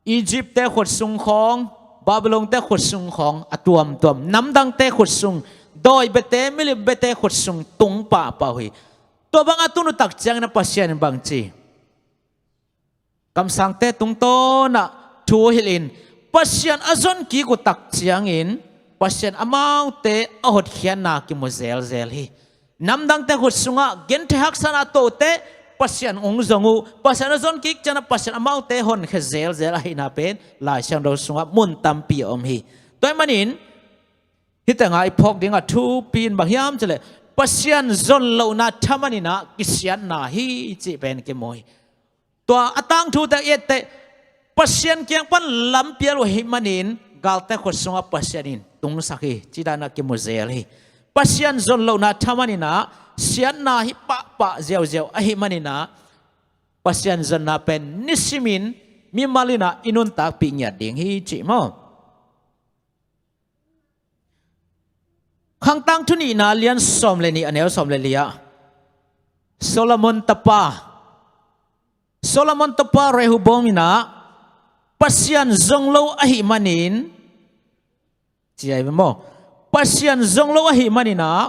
Egyptte khut sung khawng, Babylonte khut sung khawng a tuamtuam, namdangte khut sung, dawibete, milimbete khut sung tung pahpah uh hi. Tua bang a tun uh tak ciangin a Pasian in bang ci? Kamsangte tungtawnah thu hilhin Pasian a zon kik uh tak ciangin Pasian amaute a hotkhiatna kimu zelzel hi. Namdangte khut sungah genthei haksatna a tuahte Pasian hong zong uh, Pasian a zon kik ciangin Pasian amaute honkhia zelzel ahihna pen Lai Siangtho sungah mun tampi a om hi. Tua hi manin hih tengah i phawk dingah thupi in bang hiam cileh Pasian zon lohna thaman inah kisiatna hi cih pen kimu hi. Tua a tangthute i etteh Pasian kiang pan lampial uh ahih manin galte khut sungah Pasian in tungsak hi, ci danah kimu zel hi. Pasian zon lohna thaman inah siatna hi pahpah ziauziau ahih maninah Pasian zonna pen nisimin mimal inah i nuntakpih ngiat ding hi cih maw? Khangtang Thu nihna lian sawm le nih a neu sawm le li ah Solomon tapa, Solomon tapa Rehoboam in ah Pasian zong lo ahih manin, ci ai maw, Pasian zong lo ahih manin ah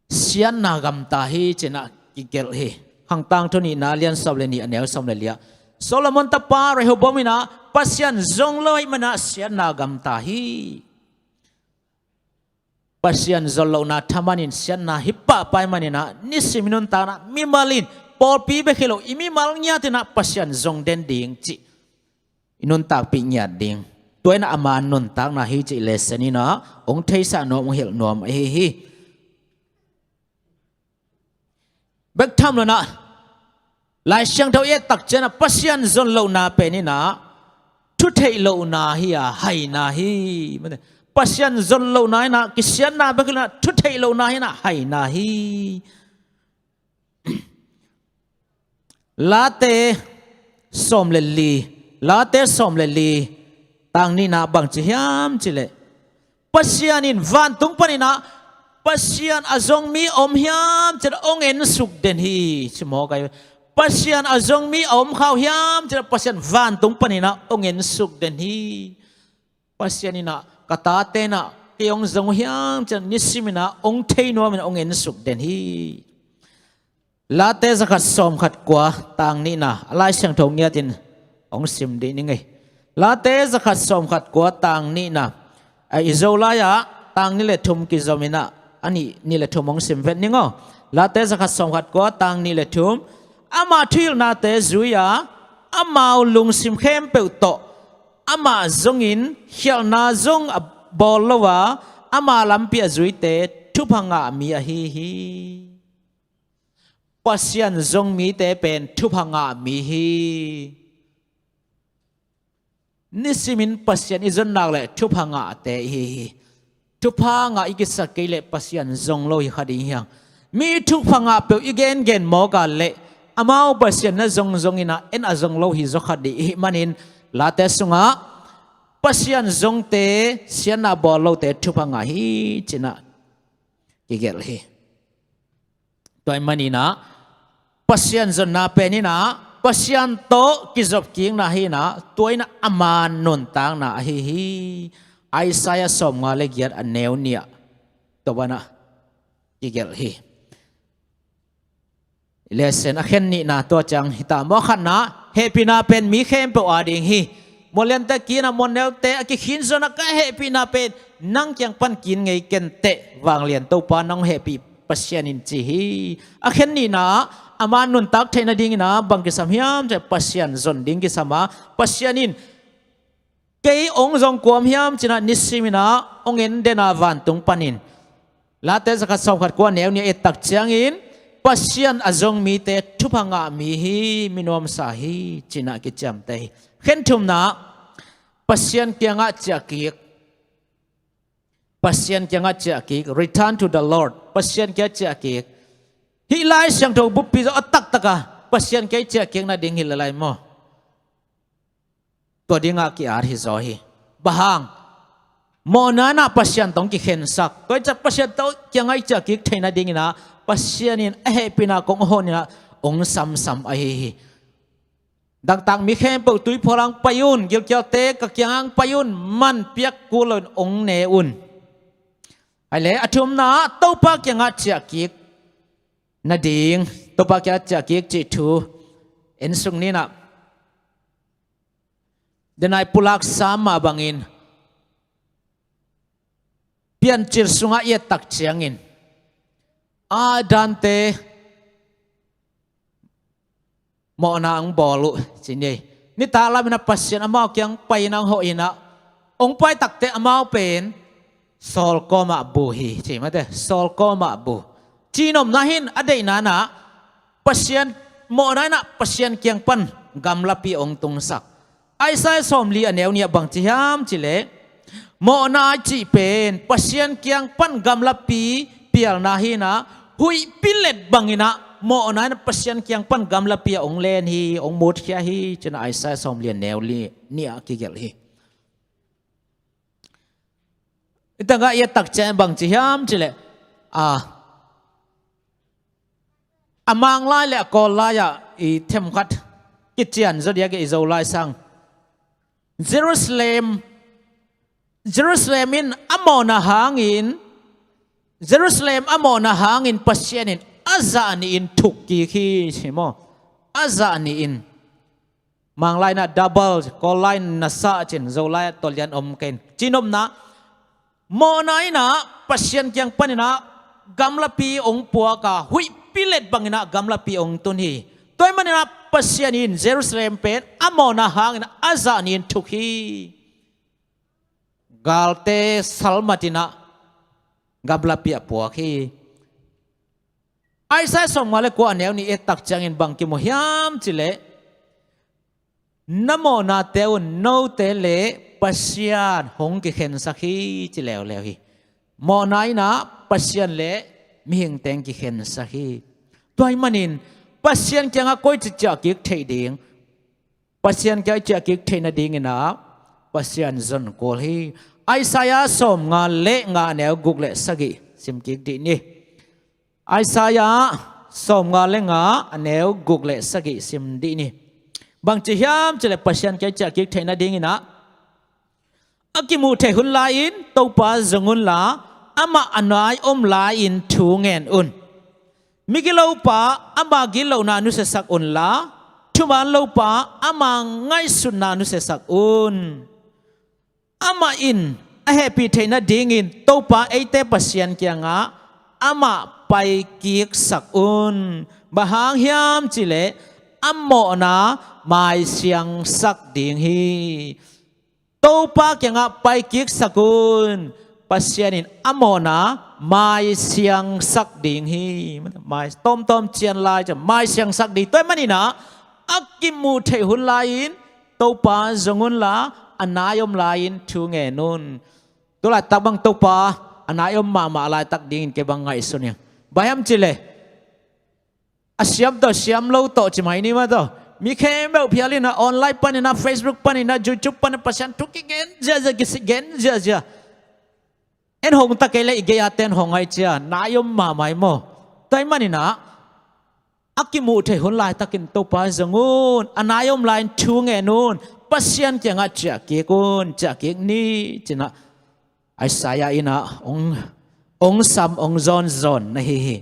siatna gamta hi ci-in ah kigelh hi. Khangtang Thu nihna lian sawm le nih a neu sawm le li ah Solomon tapa Rehoboam in ah Pasian zong lo ahih manin ah siatna gamta hi. Pasian zon lohna thaman in siatna hi pahpah ahih manin ah nisim i nuntakna mimal in, pawlpi bek hi lo, i mimal ngiat in ah Pasian zong den ding cih i nuntakpih ngiat ding. Tua in ah ama nuntakna hi cih lesson in ah hong theisah nuam, hong hilh nuam ahi hi. Bek tham lo in ah Lai Siangtho i et tak ciang ah Pasian zon lohna pen in ah thu theih lohna hi a, haina hi. Pasian zon lohna in ah kisiatna bek hi lo in ah thu theih lohna hi in ah haina hi. Late sawm le li, Late sawm le li, tang nihna bang ci hiam cih leh, Pasian in vantung panin ah Pasian a zong mi a om hiam cih leh hong ensuk den hi, ci mawk ai. Pasian a zong mi a om kha uh hiam cih leh Pasian vantung panin ah hong ensuk den hi. Pasian in ah ka tate in ah kei hong zong uh hiam cih leh nisim in ah hong thei nuam in ah hong ensuk den hi. Late zakhat sawmkhat kua tang nihna, a Lai Siangtho ngiat in hong sim dih ning ei. Late zakhat sawmkhat kua tang nihna, a i Zolai ah tang nih le thum kizom in ah a nih, nih le thum hong sim vet ning aw. Late zakhat sawmkhat kua tang nih le thum, ama thuhilhnate zui a, amau lungsim khempeuh tawh amah zongin khialhna zong a bawl lo a, ama lampi a zuite thupha ngah mi ahi hi. Pasian zong mite pen thupha ngah mi hi. Nisimin Pasian i zon nak leh thupha ngahte i hi hi. Thupha ngah i kisak kei leh Pasian zong lo hi kha ding hi hang. Mi thupha ngah peuh i gengen mawk a leh amau Pasian na zong zong in ah en a zong lo hi zaw kha ding i hih manin Late sungah Pasian zongte siatna bawl lote thupha ngah hi ci-in ah kigelh hi. Tua ahih manin ah Pasian zonna pen in ah Pasian tawh kizopkikna hi in ah tua in ah ama nuntakna ahi hi. Isaiah sawmnga le giat a neu nih ah tua bang ah kigelh hi. Lesson a khen nihna tua ciang hi ta maw. Khatna, hehpihna pen mi khempeuh a ding hi. Muanliante kiang ah muanneute a kikhin zong ah ka hehpihna pen nang kiang pan kin ngei ken teh, vanglian Topa nang hehpih Pasian in ci hi. A khen nihna, ama nuntak theih nadingin ah bang kisam hiam cih leh Pasian zon ding kisam a, Pasian in kei hong zong kua hiam ci-in ah nisim in ah hong en den a vantung panin. Late zakhat sawmkhat kua neu nih a et tak ciangin Pasian a zong mite thupha ngah mi hi, mi nuamsa hi ci-in ah kiciamteh hi. Khen thumna, Pasian kiangah ciahkik. Pasian kiangah ciahkik, return to the Lord. Pasian kiangah ciahkik. Hih Lai Siangtho buppi zaw a taktak a Pasian kiangah ciahkik nading hi lel lai maw. Tua dingah ki-at hi zaw hi. Bang hang? Mawhna in ah Pasian tawh kikhensak. Tua hi ciang Pasian tawh kiangah i ciahkik theih nadingin ah Pasian in a hehpihna kong hon in ah hong samsam ahi hi. Dangtak mi khempeuh tuiphawk ah hong pai un, gilkialte ka kiangah hong pai un, man piak kul loin hong ne un. Ahih leh a thumna, Topa kiangah ciahkik nading, Topa kiangah ciahkik cih thu en suk ni in ah. Denai pulak sa mah bangin Piancil sungah i et tak ciangin Adamte mawhna hong bawl uh ci ni. Nitak lam in ah Pasian amau kiang pai in ah hong hawh in ah, hong pai takteh amau pen Saul kawmah bu hi ci mate, Saul kawmah bu. Cihnopna hi in, a deihna in ah Pasian, mawhna in ah Pasian kiang pan gamlapi hong tungsak. Isaiah sawmli a neu nih ah bang ci hiam cih leh, mawhna i cih pen Pasian kiang pan gamlapi pialna hi in ah, huihpi let bangin ah mawhna in ah Pasian kiang pan gamlapi ah hong len hi, hong mutkhia hi ci-in ah Isaiah sawmli a neu li nih ah kigelh hi. I tangah i et tak ciang bang ci hiam cileh, a, a Mang lai le a Kawl lai-ah i themkhat kician zaw diak i Zolai sang. Jerusalem, Jerusalem in a mawhna hangin, Jerusalem a mawhna hangin Pasian in a zah nihin thuk kik hi, ci maw? A zah nihin. Mang lai-in ah double, Kawl lai-in ah sawm cin, Zolai-ah tawlian om kei in. Cinopna, mawhna in ah Pasian kiang panin ah gamlapi hong puak a, huihpi let bangin ah gamlapi hong tun hi. Tua ahih manin ah Pasian in Jerusalem pen a mawhna hangin a zah nihin thuk hi. Galte salmat in ah gamlapi ah puak hi. Isaiah sawmnga le kua a neu nih i et tak ciangin bang kimu hiam cileh, na mawhnate un note le Pasian hong kikhensak hi, ci leuleu hi. Mawhna in ah Pasian le mihingte hong kikhensak hi. Tua ahih manin Pasian kiangah koici ciah kik theih ding, Pasian kiang ciah kik theih nadingin ah Pasian zon kul hi. Isaiah sawmnga le nga a neu guk le sagih sim kik dih ni. Isaiah sawmnga le nga a neu guk le sagih sim dih ni. Bang ci hiam cileh Pasian kiang ciah kik theih nadingin ah, a kimuh theih hun lai-in Topa zong unla, amah a nai om lai-in thu ngen un. Migilo pa ama gitlohna nusiasak unla, thuman lo pa ama ngaihsutna nusiasak un. Amah in a hehpih theih nadingin Topa eite Pasian kiangah amah paikiksak un. Bang hang hiam cileh a mawhna maisiangsak ding hi. Topa kiangah paikiksak un. Pasian in a mawhna maisiangsak ding hi. Mai, tawmtawm cian lai ciang maisiangsak ding. Tua ahih manin ah a kimuh theih hun lai-in Topa zong unla, a nai om lai-in thu ngen un. Tu laitak bang Topa a nai om mahmah laitak dingin kei bang ngaihsun ing. Bang hiam cileh, a siam tawh siam lo tawh ci mai ni maw tawh. Mi khempeuh phial in ah, online panin ah, Facebook panin ah, YouTube panin ah Pasian thu kigen ziahziah, kigen ziahziah. En hong ta kei leh i gei-a ten hong ahi cia, nai om mahmah hi maw. Tua ahih manin ah a kimuh theih hun laitakin Topa zong un, a nai om lai-in thu ngen un, Pasian kiangah ciah kik un, ciah kik ni, ci-in ah Isaiah in ah hong, hong sam, hong zawnzawn na hi hi.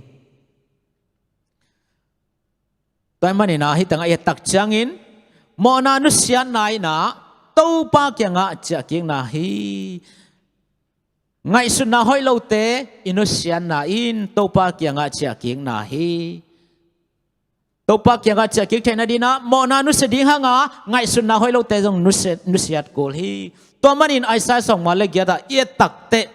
Tua ahih manin ah hih tangah i et tak ciangin, mawhna nusiatna in ah Topa kiangah ciah kikna hi. Ngaihsutna hoih lote i nusiatna in Topa kiangah ciah kikna hi. Topa kiangah ciah kik theih nadingin ah mawhna nusia ding hang a, ngaihsutna hoih lote zong nusia, nusiat kul hi. Tua manin Isaiah sawmnga le giat ah i et tak teh,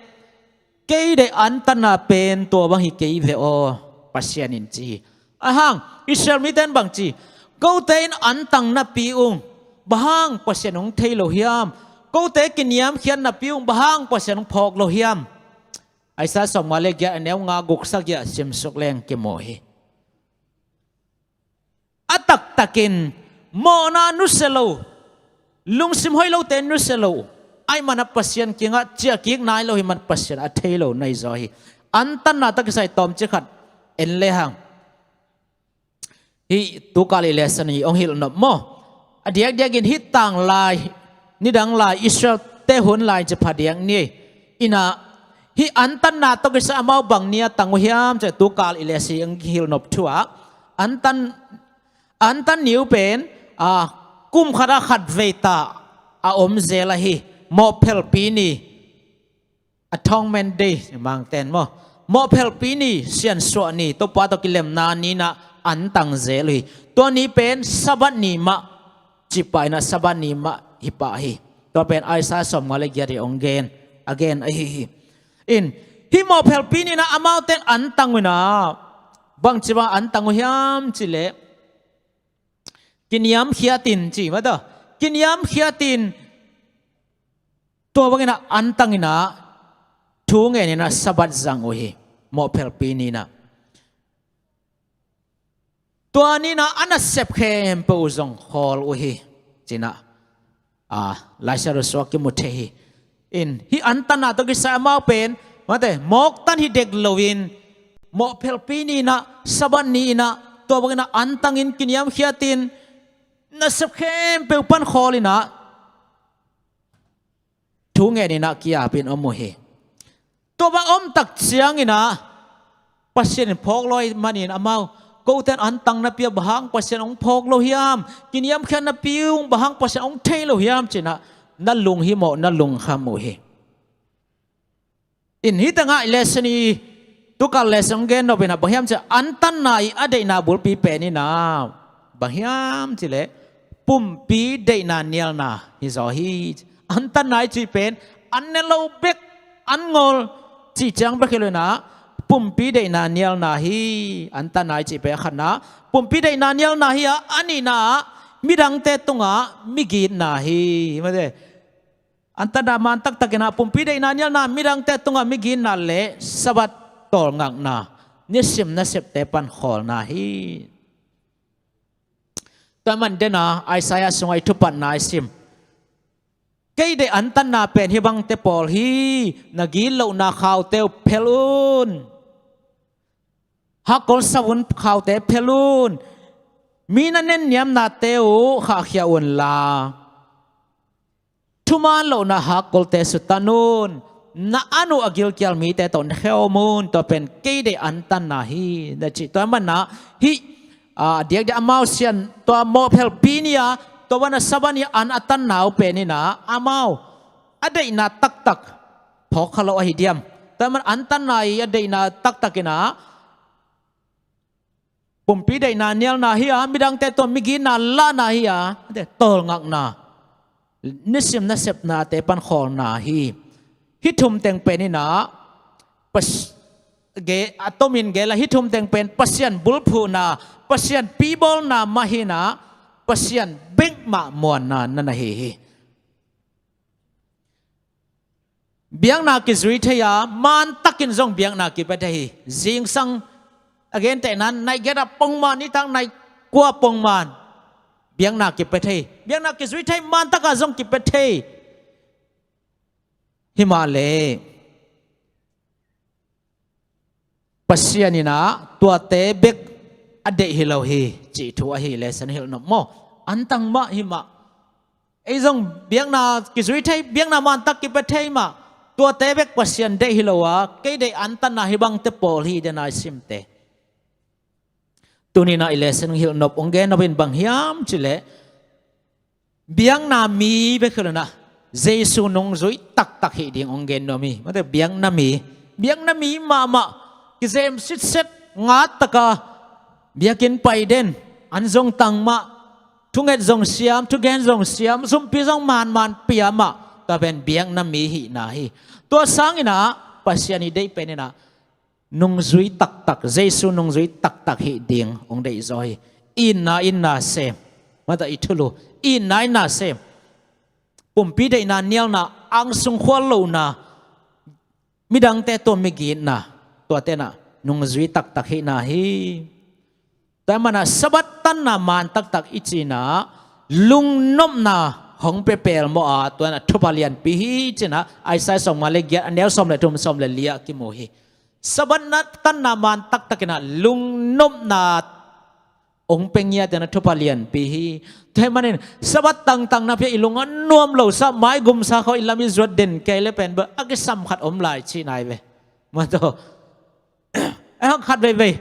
kei deih antanna pen tua bang hi kei ve aw, Pasian in ci hi. Ahang, Israel mite in bang ci, kote in antang napi ung, bang hang Pasian hong thei lo hiam? Kote kiniamkhiat napi ung, bang hang Pasian hong phawk lo hiam? Isaiah sawmnga le giat a neu nga, guk, sagih ah simsuk leng kimu hi. A taktakin mawhna nusia lo, lungsim hoih lote nusia lo, ahih manin ah Pasian kiangah ciah kik nai lo hi, ahih manin Pasian a thei lo na hi zaw hi. Antanna tawh kisai tawmcik khat en lehang, hih tukal i lesson hi hong hilh nop maw. A diakdiakin hih tanglai, nidang lai, Israel-te hun lai ci phadiak ni. In ah hih antanna tawh kisai amau bang ni a tang uh hiam ci-a tukal i lesson hong hilh nop thu ah, antan, antan ni uh pen, a, kum khat ah khatvei ta a om zel ahi, mawhphelpi ni, Atonement Day, Mangte in maw. Mawhphelpi ni, siansuah ni, Topa tawh kilemna ni-in ah antang zel uh hi. Tua ni pen Sabbath ni mah ci pah in ah, Sabbath ni mah hi pah hi. Tua pen Isaiah sawmnga le giat in hong gen, a gen ahi hi. In, hih mawhphelpi ni-in ah amaute in antang uh in ah, bangci bang antang uh hiam cih leh, kiniamkhiat in ci mah tawh. Kiniamkhiat in, tua bangin ah antang in ah, thu ngen in ah Sabbath zang uh hi, mawhphelpi ni-in ah. Tua ni-in ah a nasep khempeuh uh zong khawl uh hi, ci-in ah, a, Laisiangtho sungah kimu thei hi. In hih antanna tawh kisai amau pen, mate, mawktan hi dek loin, mawh phelpi ni-in ah, Sabbath ni-in ah, tua bangin ah antangin kiniamkhiatin, nasep khempeuh pan khawlin ah, thu ngenin ah ki-apin om uh hi. Tua bang om tak ciangin ah, Pasian in phawk lo ahih manin amau, kote in antang napi-a bang hang Pasian hong phawk lo hiam, kiniamkhiat napi-in bang hang Pasian hong thei lo hiam ci-in ah, na lunghimawh, na lungkham uh hi. In hih tengah i lesson i, tukal lesson hong gen nop in ah, bang hiam cih leh antanna i a deihna bulpi pen in ah, bang hiam cih leh pumpi deihna nialna hi zaw hi. Antanna i cih pen an ne lo bek, an ngol cih ciang bek hi lo in ah, pumpi deihna nialna hi. Antanna i cih pen a khatna, pumpi deihna nialna hi a, a nihna ah midangte tungah migitna hi. Mate, antanna man taktak in ah pumpi deihna nialna, midangte tungah migitna le Sabbath tawlngakna, nisim nasepte pan khawlna hi. Tua ahih man den a, Isaiah sungah i thupatna i sim. Kei deih antanna pen hih bangte pawl hi. Na gitlohna khaute uh phel un. Hakkol sa un, khaute phel un. Mi na nenniamnate uh khahkhia unla, thuman lohna hakkolte sutan un. Na an uh a gilkial mite tawh na khawm un. Tua pen kei deih antanna hi, na ci. Tua ahih man ah hih, a, diakdiak amau sian, tua mawh phelpi ni-a, tua bang a Sabbath ni-a an a tanna uh pen in ah, amau a deihna taktak phawk kha lo ahi diam? Tua ahih man antanna i a deihna taktak in ah, pumpi deihna nialna hi a, midangte tungah migitna lahna hi a, tawlngakna, nisim nasepnate pan khawlna hi. Hih thum teng pen in ah, Pas-, ge-, a tomin gel a, hih thum teng pen Pasian bulphuhna, Pasian pibawlna mah hi in ah, Pasian bek mah muanna na na hi hi. Biakna kizui thei a, mantakin zong biakna kipia thei hi. Zingsang a gentehna, nai giat ah pongman, nitak nai kua pongman biakna kipia thei. Biakna kizui thei, mantak ah zong kipia thei. Himahleh Pasian in ah tuate bek a deih hi lo hi, cih thu ahi lesson hilh nop maw? Antang mah hi mah. Ei zong biakna kizui thei, biakna mantak kipia thei mah. Tuate bek Pasian deih hi lo a, kei deih antanna hih bangte pawl hi, den a i simte. Tuni-in ah i lesson hilh nop, hong gen nop in bang hiam cih leh, biakna mi bek hi lo in ah, Jesu nungzui taktak hih ding hong gen nuam hi. Mate, biakna mi, biakna mi mahmah, kizem sitset, ngat taka biakinn pai den, an zong tang mah, thunget zong siam, thugen zong siam, sumpi zong manman pia mah, tua pen biakna mi hihna hi. Tua sangin ah Pasian i deih pen in ah, nungzui taktak, Jesu nungzui taktak hih ding hong deih zaw hi. Itna in na sem, mate, i thulu, itna in na sem. Pumpi deihna nialna, angsung khual lohna, midangte tungah migitna, tuate in ah nungzui taktak hihna hi. Tua ahih man ah Sabbath tanna man taktak i cih in ah, lungnopna hong pia pelmawh a, tua in ah thupha lianpi hi, ci-in ah Isaiah sawmnga le giat, a neu sawm le thum, sawm le li ah kimu hi. Sabbath na tanna man taktak in ah lungnopna hong pia ngiat in ah thupha lianpi hi. Tua ahih manin Sabbath tangtang na pia, i lung a nuam lo sa, maigumsa khawng i lam i zuat den kei le pen bel a kisam khat om lai ci nai ve. Mate, a hang khat veivei,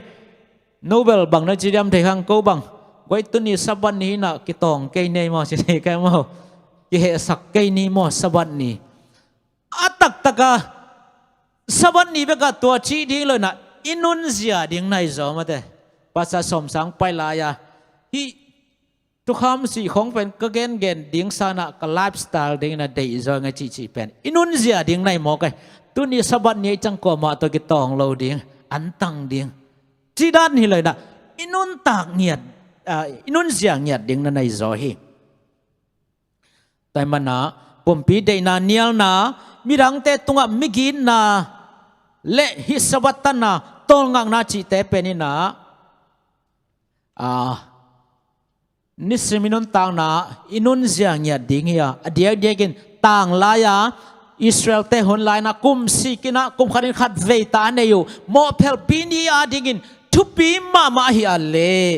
no bel bang na ci diam thei khang, ko bang, guai, tuni Sabbath ni hi in ah kitawng kei ni maw, ci thei kei maw? Kihehsak kei ni maw Sabbath ni? A taktak a Sabbath ni bek ah tua cih ding lo in ah, i nunzia ding na hi zaw, mate. Pastor Sawm Sang pai lai a, hih thukham sih khawng pen ka gengen ding sangin ah ka lifestyle dingin ah deih zaw ing ei cihcih pen i nunzia ding na hi mawk ei. Tuni Sabbath ni ahih ciang kuamah tawh kitawng lo ding, antang ding, cih dan hi lo in ah, i nuntak ngiat, ah, i nunzia ngiat ding na na hi zaw hi. Tua ahih man ah pumpi deihna nialna, midangte tungah migitna, le hih Sabbath tanna, tawlngakna cihte pen in ah, ah, nisim i nuntakna i nunzia ngiat ding hi a, a diakdiakin tanglai-a Israel-te hun lai-in ah kum sik in ah kum khatin khat vei ta a nei uh mawhphelpi ni adingin thupi mahmah ahi a leh,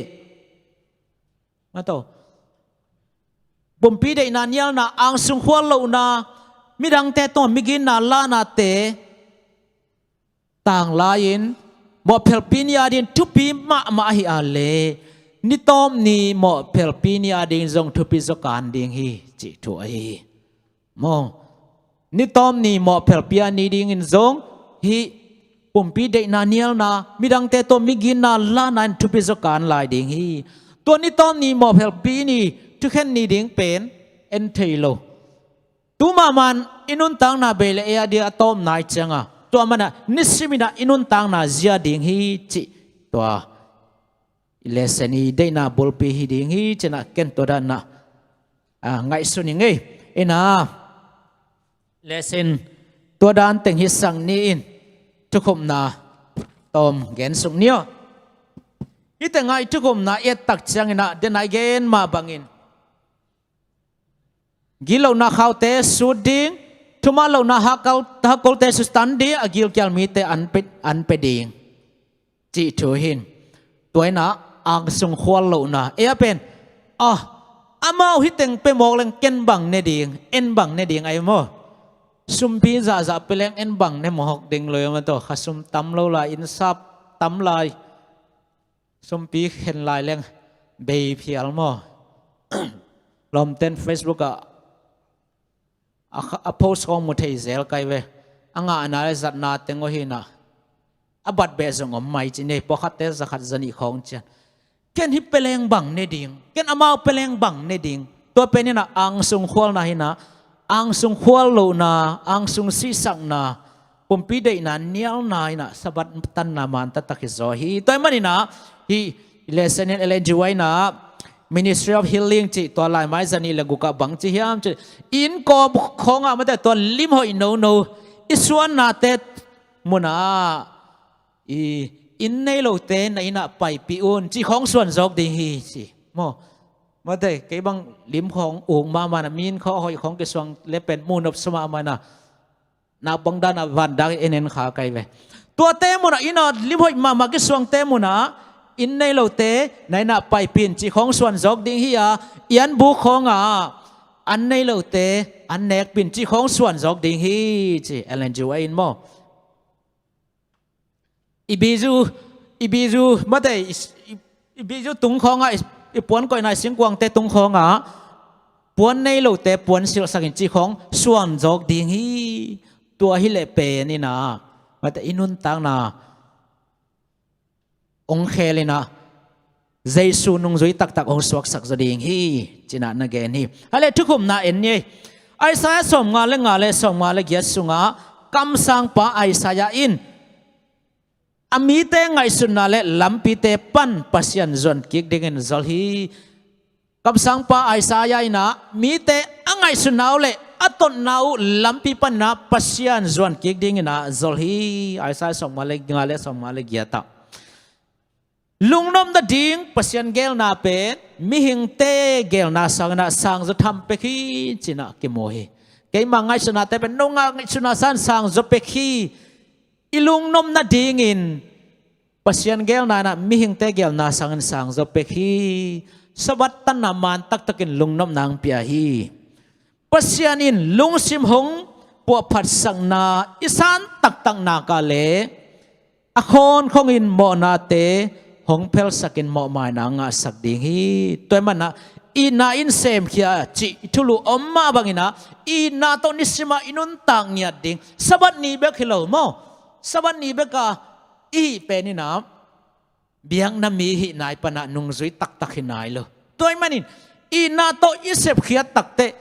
mato, pumpi deihna nialna, angsung khual lohna, midangte tungah miginna lanate tanglai-in mawhphelpi ni adingin thupi mahmah ahi a leh, ni tawp ni mawhphelpi ni adingin zong thupi zaw kan ding hi, cih thu ahi hi. Maw, ni tawp ni mawhphelpi a ni dingin zong hih pumpi deihna nialna, midangte tawh miginna lanna in thupi zaw kan lai ding hi. Tua ni tawp ni mawhphelpi ni, thukhen ni ding pen en thei lo. Tu mahmah in i nuntakna bei le ei a dia a tawpna i cianga, tua manah nisimin ah i nuntakna zia ding hi, cih tua i lesson i deihna bulpi hi ding hi, ci-in ah ken tua dan in ah, ah, ngaihsun ing ei. Ina, lesson tua dan teng hi sang ni in, thukhupna tawm gen suk ni aw. Hih tengah i thukhupna i et tak ciangin ah, den a i gen mah bangin gitlohna khaute sut ding, thuman lohna hakal-, hakolte sutan ding, a gilkial mite an pe, an pe ding, cih thu hi in. Tua in ah angsung khual lohna, ei a pen, ah, amau hih teng pe mawk leng ken bang ne ding, en bang ne ding, ahi maw? Sumpi zahzah pe leng en bang ne mawk ding lo, ei maw, tua kha sum tam lo lai, inn sap tam lai, sumpi khen lai leng bei phial maw? Lawmten Facebook ah a, a post khawng mu thei zel kai ve. A ngahna le zatna teng aw hi in ah, a bat beh zong om mai ci ni, pawlkhatte za khat za nih khawng ciang. Ken hih pe leng bang ne ding, ken amau pe leng bang ne ding. Tua pen in ah angsung khualna hi in ah, angsung khual lohna, angsung sihsakna, pumpi deihna nialna in ah Sabbath tanna man taktak hi zaw hi. Tua ahih manin ah hih lesson in Ellen G. White in ah Ministry of Healing cih tua laimai za nih le guk ah bang ci hiam cih, inn kawm khawngah, mate, tua lim hoih nono i suannate munah, i inn nei lote na inn ah paipih un, cih khawng suan zawk ding hi ci. Maw, mate, kei bang lim khawng uk mahmah in ah, mi inn khawng hoih khawng kisuang le pen muh nopsa mahmah in ah, naupang dan ah van dak in en kha kai ve. Tuate munah, inn ah lim hoih mahmah kisuangte munah, inn nei lote na inn ah paipih in, cih khawng suan zawk ding hi a, i an buk khawngah an nei lote an nekpih in, cih khawng suan zawk ding hi ci, Ellen G. White in maw. I bizu, i bizu, mate, i, i, i bizu tung khawngah, i, i puan koihna, i singkuangte tung khawngah puan nei lote puan silhsak in, cih khawng suan zawk ding hi. Tua hi leh pen in ah, mate, i nuntakna hong khel in ah, Jesu nungzui taktak hong suaksak zaw ding hi, ci-in ah na gen hi. Hale, thukhupna en ni ei. Isaiah sawmnga le nga le sawmnga le giat sungah kamsangpa Isaiah in a mite ngaihsutna le lampite pan Pasian zuan kik dingin zol hi. Kamsangpa Isaiah in ah mite a ngaihsutna uh le a totna uh lampi pan in ah Pasian zuan kik dingin ah zol hi. Isaiah sawmnga le nga le sawmnga le giat ah. Lungnop nading Pasian geelna pen mihingte geelna sangin ah sang zaw tham pek hi, ci-in ah kimu hi. Keima ngaihsutnate pen no ngaihsutna sangin sang zaw pek hi. I lungnop nadingin Pasian geelna in ah mihingte geelna sangin sang zaw pek hi. Sabbath tanna man taktakin lungnopna hong pia hi. Pasian in lungsim hong puahphatsakna i san taktak nak leh a khawnkhongin mawhnate hong phelsakin mawhmaina ngahsak ding hi. Tua ahih manin ah itna in semkhia cih thulu om mah bangin ah, itna tawh nisim ah i nuntak ngiat ding. Sabbath ni bek hi lo maw. Sabbath ni bek a i hih pen in ah biakna mi hih nai pan ah nungzui taktak hi nai lo. Tua ahih manin itna tawh i sepkhiat takteh,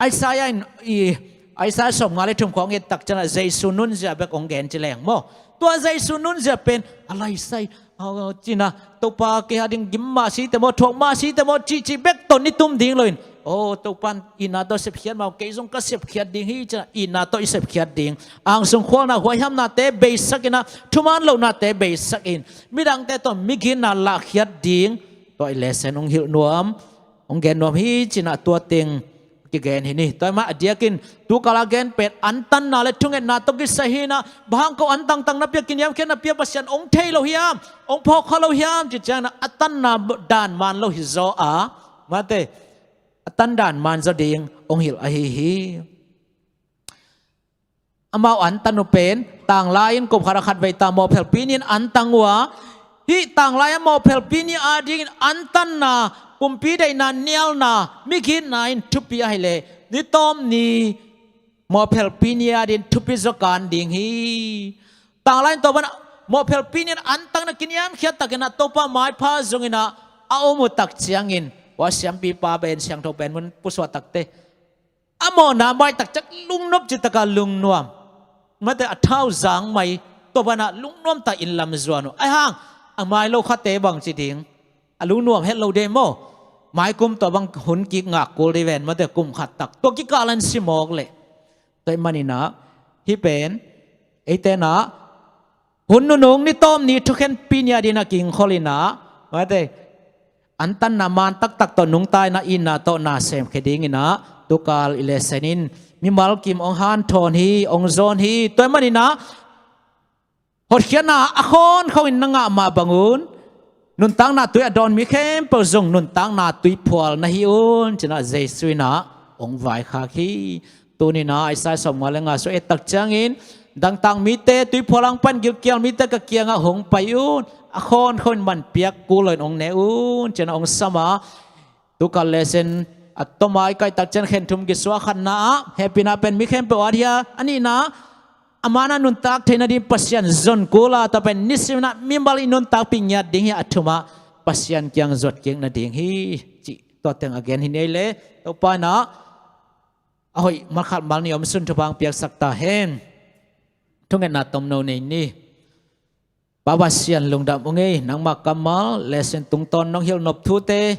Isaiah in, i, Isaiah sawmnga le thum khawng i et tak ciangin ah Jesu nunzia bek hong gen ci leng maw. Tua Jesu nunzia pen a laisai, a, ci-in ah, Topa, kei ading gim mah site maw, thuak mah site maw, cihcih bek tawh i tum ding loin, aw, Topa in itna tawh sepkhiat mah, kei zong ka sepkhiat ding hi, ci-in ah itna tawh i sepkhiat ding. Angsung khualna, huaihamnate beisak in ah, thuman lohnate beisak in, midangte tawh miginna lahkhiat ding. Tua i lesson hong hilh nuam, hong gen nuam hi, ci-in ah tua teng kigen hi ni. Tua ahih manin a diakin tukal a gen pen antanna le thungetna tawh kisai hi-in ah, bang hang ko antang tangna pia, kiniamkhiatna pia Pasian hong thei lo hiam, hong phawk kha lo hiam cih ciangin ah, a tanna dan man lo hi zaw a, mate, a tan dan man zaw ding hong hilh ahi hi. Amau antan uh pen tanglai-in kum khat ah khatvei ta mawhphelpi ni-in antang uh a, hih tanglai-a mawhphelpi ni adingin antanna, kumpi deihna, nialna, migitna in thupi ahih leh, ni tawp ni mawhphelpi ni adingin thupi zaw kan ding hi. Tanglai-in tua banah mawhphelpi ni-in antang, na kiniamkhiat takin ah Topa maipha zongin ah a om uh tak ciangin, hua siampipa pen, siangtho pen mun pusuah takte, a mawhna mai tak ciang lungnop, cih takin lungnuam, mate, a thau zang mai, tua banah lungnuam takin lam zuan uh. Ahih hang a mai lo khate bang ci ding, a lungnuam het lo ding maw. Maikum tua bang hun kik ngak kul ding ven, mate, kum khat tak, tua kikal ah in si mawk leh. Tua ahih manin ah hih pen eite in ah hun nunung, ni tawp ni thukhenpi ni adingin a kingkhol in ah, mate, antanna man taktak tawh nungta in ah, itna tawh na semkhia dingin ah tukal i lesson in mimal kim hong hanthawn hi, hong zawn hi. Tua ahih manin ah hotkhiatna a khawnkhawngin na ngah mah bangun, nuntakna tui a dawn mi khempeuh zong nuntakna tuiphual na hi un, ci-in ah Jesu in ah hong vaikhak hi. Tuni-in ah Isaiah sawmnga le nga sung et tak ciangin, dangtak mite, tuiphual hang pan gilkial mite ka kiangah hong pai un, a khawnkhawngin man piak kul loin hong ne un, ci-in ah hong sam a, tukal lesson a tom a i kaih tak ciang khen thum kisuah. Khatna ah, hehpihna pen mi khempeuh a ding hi a, a nihna, a man a nuntak theih nading Pasian zon kul a, tua pen nisimin ah mimal i nuntakpih ngiat ding hi a, a thum ah Pasian kiang zuat kik nading hi, cih tua teng a gen hi ni. Ei le Topa in ah a hoih malkhat mal ni omsun thupha hong piaksak ta hen. Thungetna tomno nei ni. Pa Pasian, lungdam ung ei, nangma kammal lesson tungtawn nong hilh nop thute,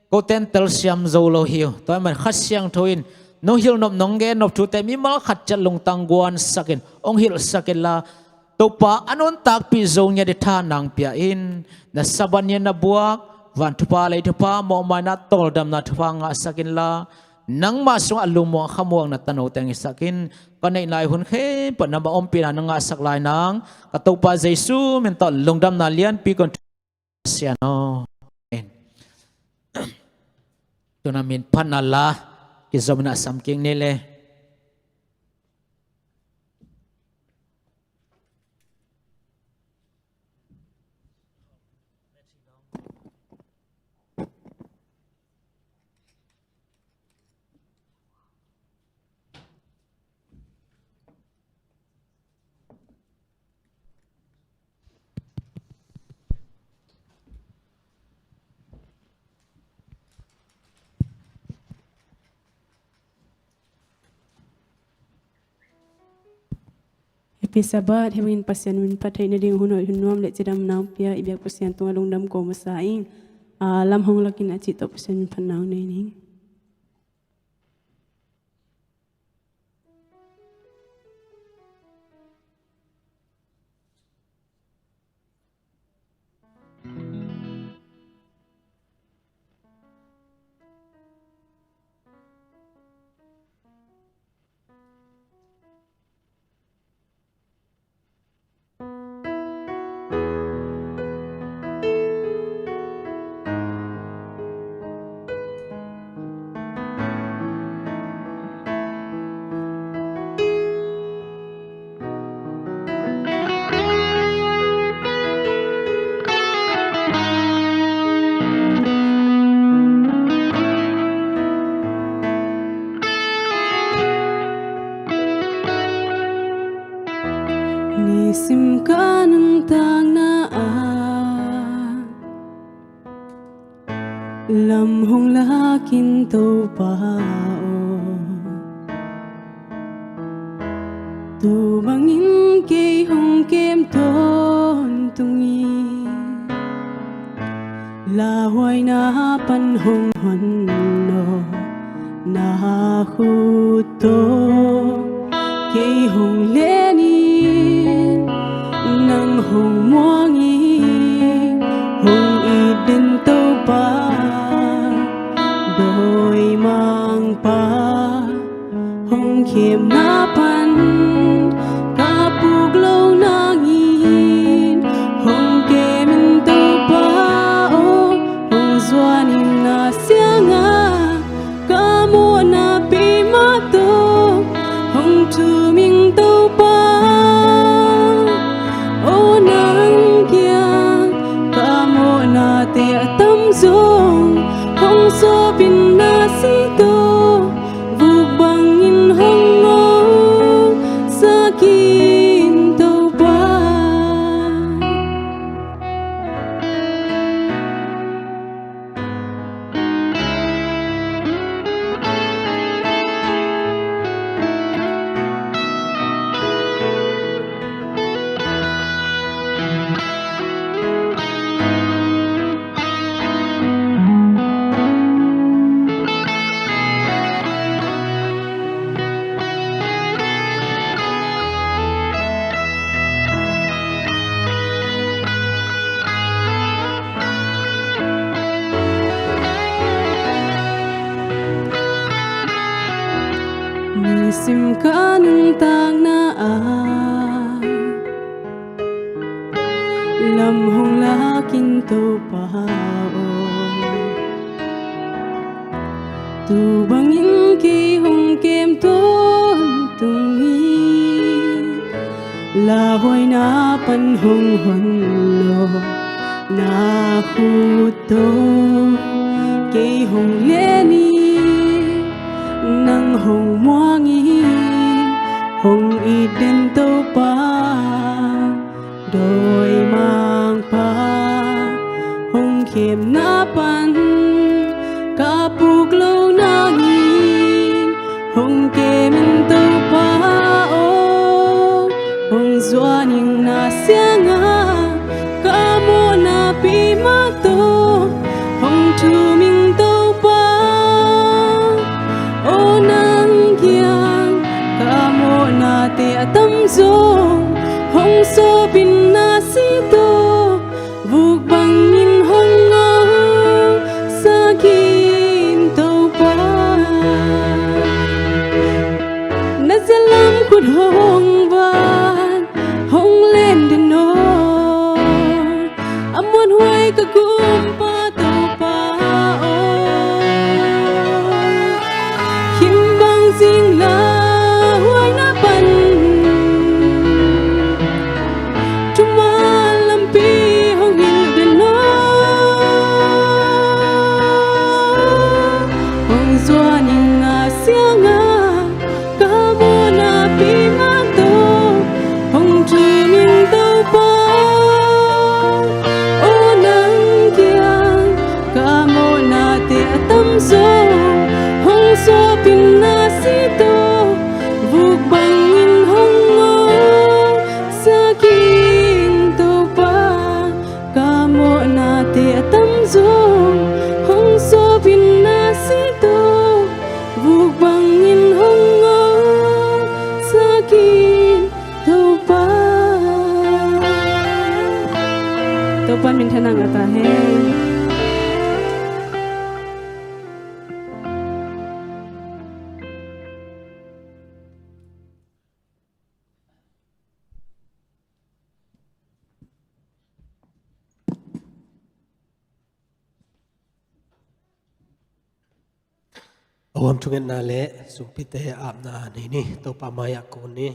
kote in telsiam zo lo hi uh. Tua ahih manin Kha Siangtho in nong hilh nop, nong gen nop thute mimal khat ciat lungtang guansakin hong hilhsak inla, Topa, a nuntakpih zo ngiat ding tha nang pia in. Na Sabbath ni-a na buak van thupha, lei thupha, mawhmaina, tawldamna thupha ngahsak inla, nangma sungah a lungmuang a khamuang na tano teng hisak in. Ka neihna hun khempeuh nangma ompihna na ngahsak lai nang, ka Topa Jesu min tawh lungdamna lianpi kong thu Pasian aw. Amen. Tu-in ah min phatna la kizom in ah sam kik ni le. Happy Sabbath. Hih bangin Pasian min phat theih nading hun hoih, hun nuam le cidamna hong pia i biak Pasian tungah lungdam ko masa ing. A, lam hong lak in a cih tawh Pasian min phatna hong nei ning. Nisim ka nuntakna ah lam hong lak in Topa aw. Tu bangin kei hong kem tawntung ing. Lauhuaina pan hong hon aw, na khut tawh kei hong len in, nang hong muang ing. Hong it den Topa, dawimangpa Na pan ka puk lo nangin hong kem in Topa aw, hong zuan in na siangah ka mawhna pi mah tawh hong thum ing Topa aw, nang kiang ka mawhnate a tam zong hong sawp in na sih tawh vuk bangin hong ngawngsak in Topa. Nisim ka nuntakna ah lam hong lak in Topa aw, tu bangin kei hong kem tawntung hi. Lauhuaina pan hong hon lo na khut tawh kei hong len hi. Nang hong muang in hong it den Topa, dawimangpa hong khemna pan ka puk lo nangin hong kem in Topa aw, hong zuan in na siangah ka mawhna pi mah tawh hong thum in Topa aw, nang kiang ka mawhnate a tam zong hong sawp in na sih tawh vuk bangin hong ngawngsak in Topa. Na zia lam khut hong van hong len den aw, a muanhuai ka gumpa Topa aw, him bang zing lauhuaina pan thuman lampi hong hilh den aw, hong zuan in na siangah ka mawhna pi mah tawh hong thum in Topa aw, nang kiang ka mawhnate a tam zong hong sawp in na sih tawh vuk bangin hong ngawngsak in Topa. Ka mawhnate a tam zong hong sawp in na sih tawh vuk bangin hong ngawngsak in Topa. Topa minthanna ngah ta hen. A huam thungetna le sumpite apna nei ni. Topa mai-ah kun ni.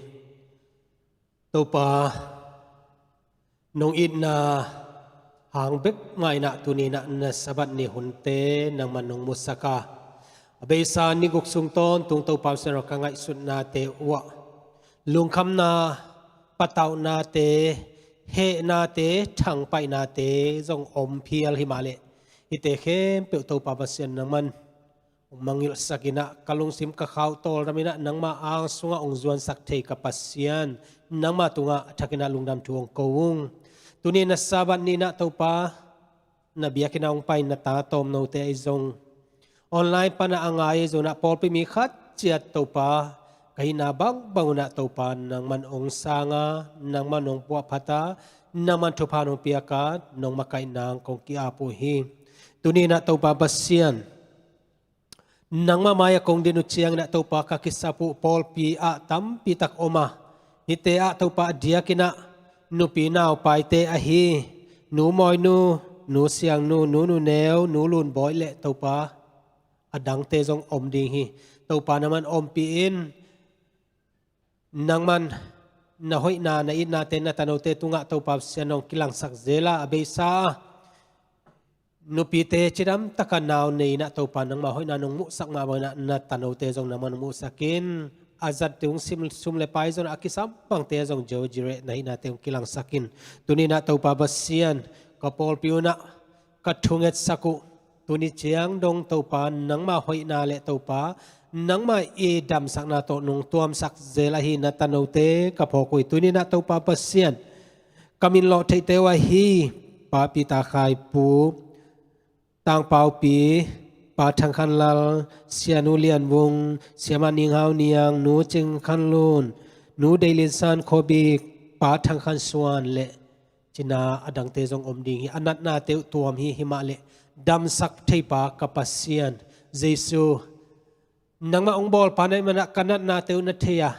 Topa, nong itna hang bek mah in ah tuni in ah na Sabbath ni hunte nangman nong musak a, a beisa ni guk sung tawntung Topa Pasian aw, ka ngaihsutnate uh ah lungkhamna, patauhnate, hehnate, thangpaihnate zong om phial hi mah leh, hihte khempeuh Topa Pasian nangman hong mangngilhsak in ah, ka lungsim ka khauh tawldam in ah nangma ang sungah hong zuansak thei ka Pasian, nangma tungah a thak in ah lungdam thu hong ko ung. Tuni na Sabbath ni in ah Topa, na biakinn ah hong pai na ta tawmnote ahi zong, online pan ah a ngai ahi zong in ah, pawlpi mi khat ciat Topa, ka hihna bangbang un ah Topa nangman hong sang a, nangman hong puahphat a, nangman thupha hong piak a, nong makaih nang kong ki-ap uh hi. Tuni in ah Topa Pasian, Nangmah mai-ah kong din uh ciangin ah Topa ka kisap uh pawlpi ah tampi tak om a, hihte ah Topa a diakin ah nupi naupaite ahi Nu Mawinu, Nu Siangnu, Nu Nuneu, Nu Lunbawi le Topa a dangte zong om ding hi. Topa nangman ompih in, nangman na hoihna na itnate na tanote tungah Topa Pasian nong kilangsak zel a, a beisa a nupite cidam taka nau nei in ah Topa nangmah hoihna nong muhsak mah bangin ah na tanote zong nangman muhsak in, a zat ding sum le pai zong a kisam bangte zong Jehovah Jireh na hihnate hong kilangsak in. Tuni in ah Topa Pasian, ka pawlpi un ah ka thungetsak uh tuni ciang dong Topa nangmah hoihna le Topa nangmah i damsakna tawh nong tuamsak zel ahi na tanote ka phawk uh hi. Tuni in ah Topa Pasian, ka min lawh theihte uh ahi Pa Peter Khai Pu, Tangpau Pi, Pa Thang Khan Lal, Sianu Lian Vung, Siamah Ning Hau Niang, Nu Cing Khan Lun, Nu Dei Lin San Khua Bik, Pa Thang Khan Suan le cina a dangte zong om ding hi. A natnate uh tuam hi, himah le damsak theipa ka Pasian Jesu, nangmah hong bawlpa na hih man ah ka natnate uh na thei a,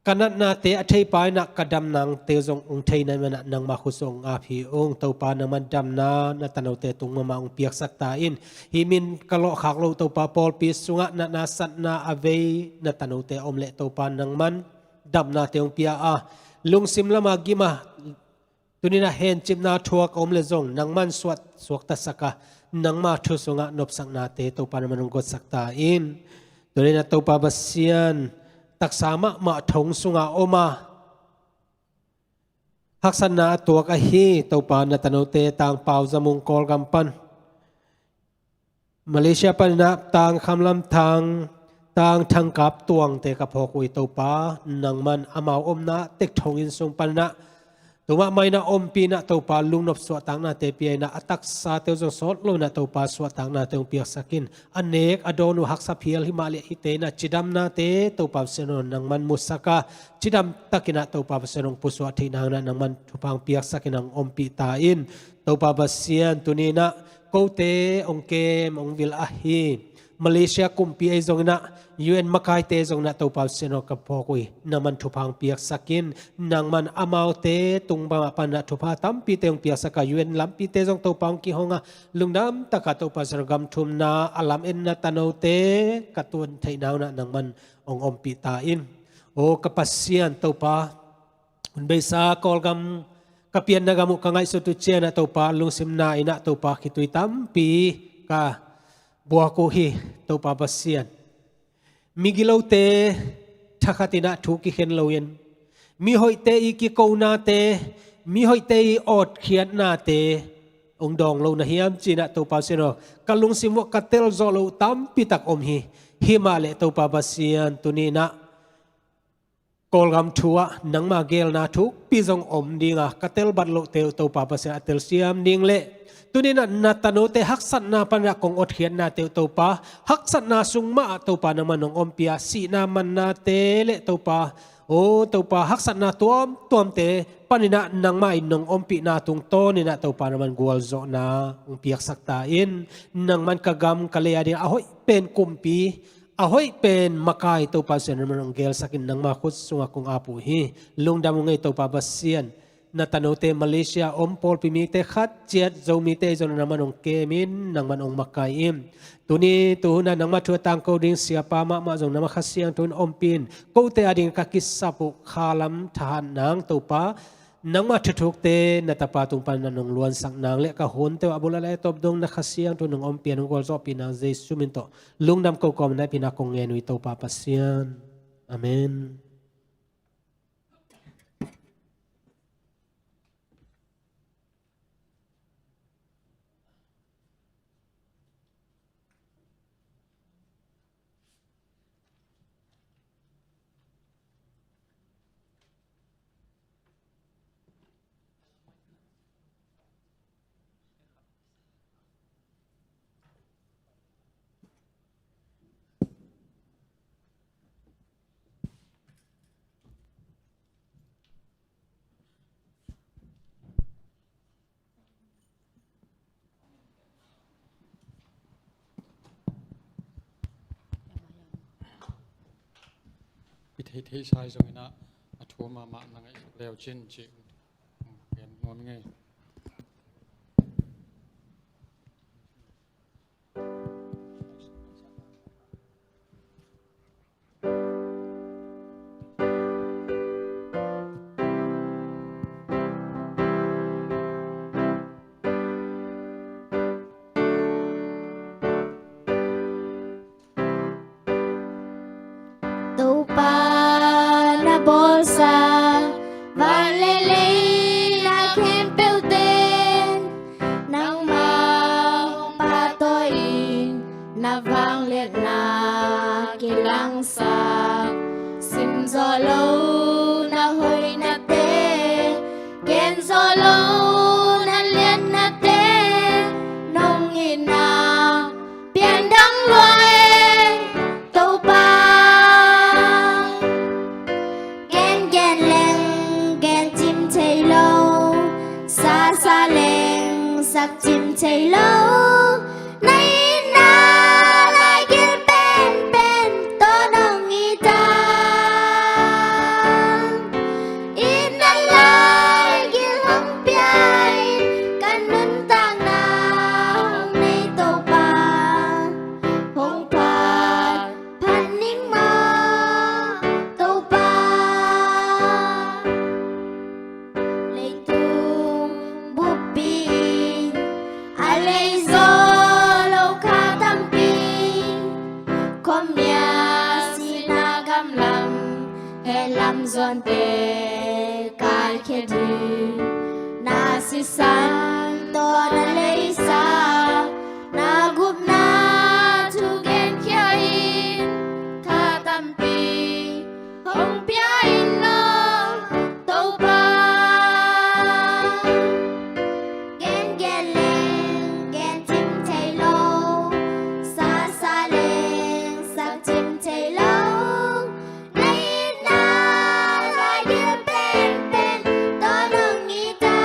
ka natnate a theipa in ah ka damnate uh zong hong thei na hih man ah nangmah khut sungah hong ap hi ung. Topa nangman damna na tanote tung mahmah hong piaksak ta in. Hih min ka lawhkhak loh Topa pawlpi sungah natna satna a vei na tanote a om leh Topa nangman damnate hong pia a, lungsim lama gim a, tuni in ah hencipna thuak a om leh zong nangman suah suaktasak a, nangma thu sungah nopsaknate Topa nangman hong gotsak ta in. Tuni in ah Topa Pasian, taksa mahmah thong sungah om a, haksatna a tuak ahi Topa na tanote Tangpau Za Mung Kawlgam pan Malaysia panin ah Tang Kham Lam Thang, Tang Thang Kap Tuangte ka phawk uh hi Topa, nangman amau omna tek thong inn sung panin ah tumah mah in ah ompih in ah Topa lungnop suahtaknate pia in ah a taksate uh zong sawt lo in ah Topa suahtaknate hong piaksak in. A nek a dawn uh haksa phial himah leh hihte in ah cidamnate Topa Pasian aw nangman musak a, cidam takin ah Topa Pasian hong pusuah theih nangin ah nangman thupha hong piaksak in ah hong ompih ta in. Topa Pasian, tuni in ah kote hong kem hong vil ahi Malaysia kumpi ahi zongin ah U N makaite zongin ah Topa Pasian aw ka phawk uh hi. Nangman thupha hong piaksak in, nangman amaute tung bangah panin ah thupha tampite hong piaksak a, U N lampite zong Topa hong kihong a, lungdam takah Topa Pasian aw gam thumna a lam en na tanote ka tun theih nangin ah nangman hong ompih ta in. Aw ka Pasian Topa, hun beisa Kawlgam ka pianna gam uh ka ngaihsut uh ciangin ah Topa lungsim na in ah Topa khitui tampi ka buak uh hi Topa Pasian. Migilote thakhat in ah thu kikhen lo in, mihoihte i kikonate, mihoihte i awtkhiatnate hong dawng lo na hiam ci in ah Topa Pasian aw, ka lungsim uah ka tel zawh loh tampi tak om hi. Himah leh Topa Pasian, tuni in ah Kawlgam thu ah nangma geelna thukpi zong om ding a, ka telbat lohte uh Topa Pasian a telsiam ding leh tuni in ah na tanote haksatna panin ah kong awtkhiatnate uh Topa, haksatna sung mah ah Topa nangman nong ompih a, sihna mannate leh Topa, aw Topa, haksatna tuamtuamte panin ah nangmah in nong ompihna tungtawnin ah Topa nangman gualzawhna hong piaksak ta in. Nangman ka gam ka lei ading a hoih pen kumpi, a hoih pen makai Topa Pasian nangman hong gelsak in, nangma khut sungah kong ap uh hi. Lungdam ung ei Topa Pasian. Na tanote Malaysia om pawlpi mite khat ciat Zomite ahi zongin nangman hong kem in, nangman hong makai in. Tuni tuhun ah nangma thu a tangko ding siapa mahmah zong nangma Kha Siangtho in ompih in. Kote ading ka kisap uh khalam thahat nang Topa, nangma thuthukte na tapa tung panin ah nong luansak nang leh ka hunte uh a bul a lai a tawp dong na Kha Siangtho in nong ompih a nong gualzawhpih nang Jesu min tawh lungdam ko kawmin ah hih pen ah kong ngen uh hi Topa Pasian. Amen. thei, thei sai zongin ah a thu mahmah na ngaihsak leu cin cih gen nuam ing ei. Topa na bawlsa van le lei na khempeuh ten nangmah hong pahtawi-in na vangliatna kilangsak. Sim zawh lo na hoihnate, gen zawh lo na liatnate, nong itna piandang lua e Topa. Gen gen leng gen cim thei lo, sa sa leng sak cim thei lo, na itna laigil penpen tawh nong it a, itna laigil hong pia-in ka nuntakna hong nei Topa, hong phat phat ning maw Topa. Leitung buppi in a lei zaw lo kha tampi, khuamial sihna gamlam hehlam zawnte kaikhia ding. Na sisan tawh na leisa, na gupna thu genkhia in kha tampi hong pia in aw Topa. Gen gen leng gen cim thei lo, sa sa leng sak cim thei lo, na itna laigil penpen tawh nong it a,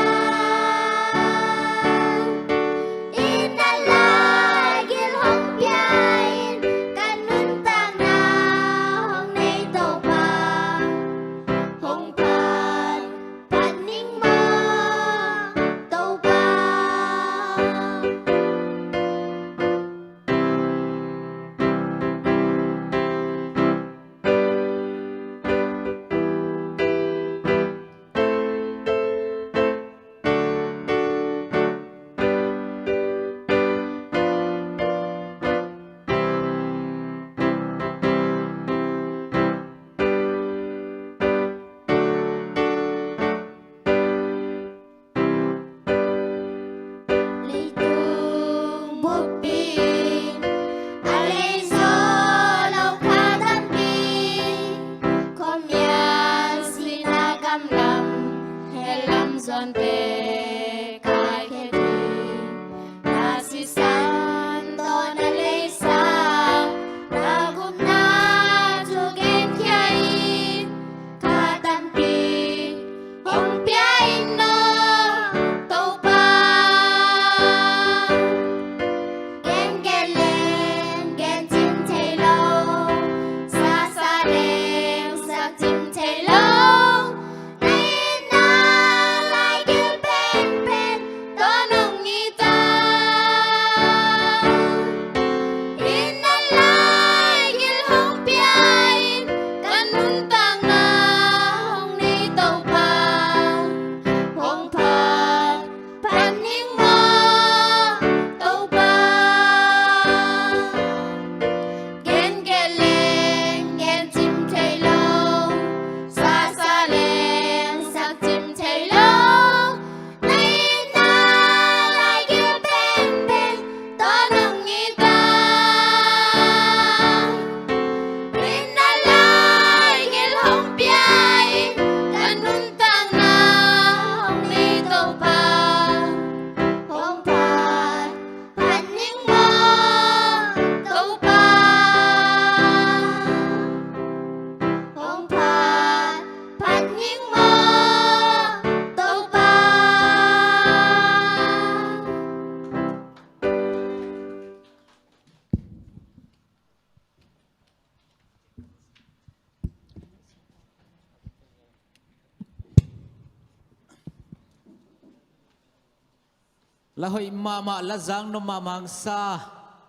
La hoih mahmah, la zaknop mahmah hong sa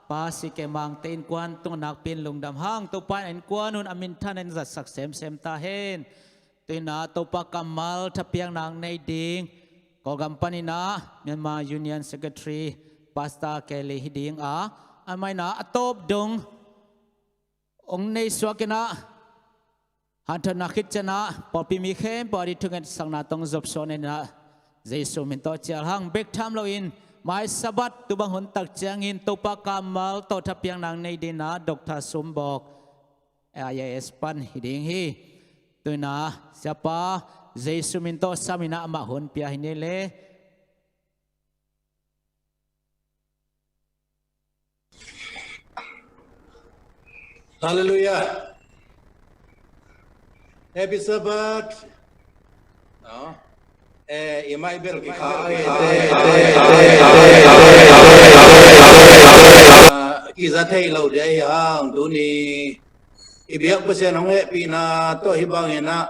Pa C K Mangte innkuan tungah nakpi-in lungdam hang. Topa in a innkuan un a minthan in zatsak semsem ta hen. Tu-in ah Topa kammal thapiakna nei ding Kawlgam panin ah Myanmar Union Secretary Pastor Kelly hi ding a, amah in ah a tawp dong hong nei suak in ah, hanthotna khit ciangin ah pawlpi mi khempeuh ading thungetsakna tawh zop suak in ah, Jesu min tawh cial hang. Bek tham loin mai Sabbath tu bang hun tak ciangin Topa kammal tawh thapiakna nei dingin ah Doctor Sum Bawk, I A S pan hi ding hi. Tu-in ah Siapa Jesu min tawh sam in ah amah hun pia hi ni le. Hallelujah. Happy Sabbath. No. Eh, i mai bel kikha ai te, ah, kiza thei lo ding hi hang tuni. I biak Pasian hong hehpihna tawh hih bangin ah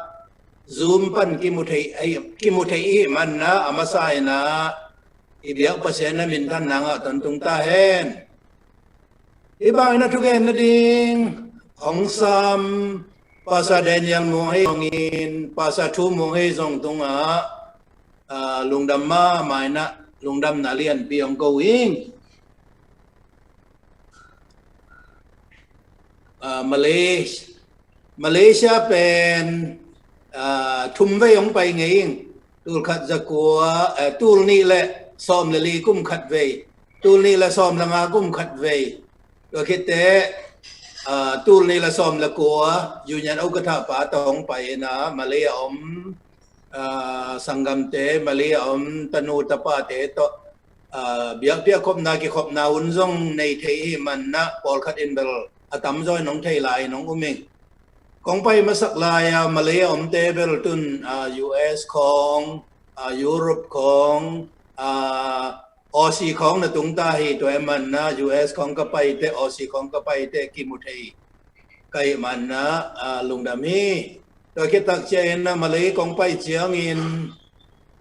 Zoom pan kimu thei, ai, kimu thei i hih manin ah a masa in ah i biak Pasian na minthanna ngah tawntung ta hen. Hih bangin a thugen nading hong sam Pastor Daniel Muang Hei zongin, Pastor Thu Muang Hei zong tungah, ah, lungdam mahmah in ah lungdamna lianpi hong ko ing. Ah, Malaysia, Malaysia pen, ah, thum vei hong pai ngei ing. Tul khat za kua, eh, tul nih le sawm le li kum khat vei, tul nih le sawm le nga kum khat vei. Tua khit teh, ah, tul nih le sawm le kua Union Ukatha pa tawh hong pai in ah Malay a om, ah, sanggamte, Malay a om tanu tapate tawh, ah, biakpiak khopna kikhopna hun zong nei thei i hih manin ah pawlkhat in bel a tamzaw in hong thei lai in hong um ing. Kong pai masak lai-a Malay a omte bel tun, ah, U S khawng, ah, Europe khawng, ah, Aussie khawng na tung ta hi. Tua ahih manin ah U S khawng ka pai teh, Aussie khawng ka pai teh kimu thei ka hih manin ah, ah, lungdam hi. Tua khit tak ciangin ah Malay kong pai ciangin,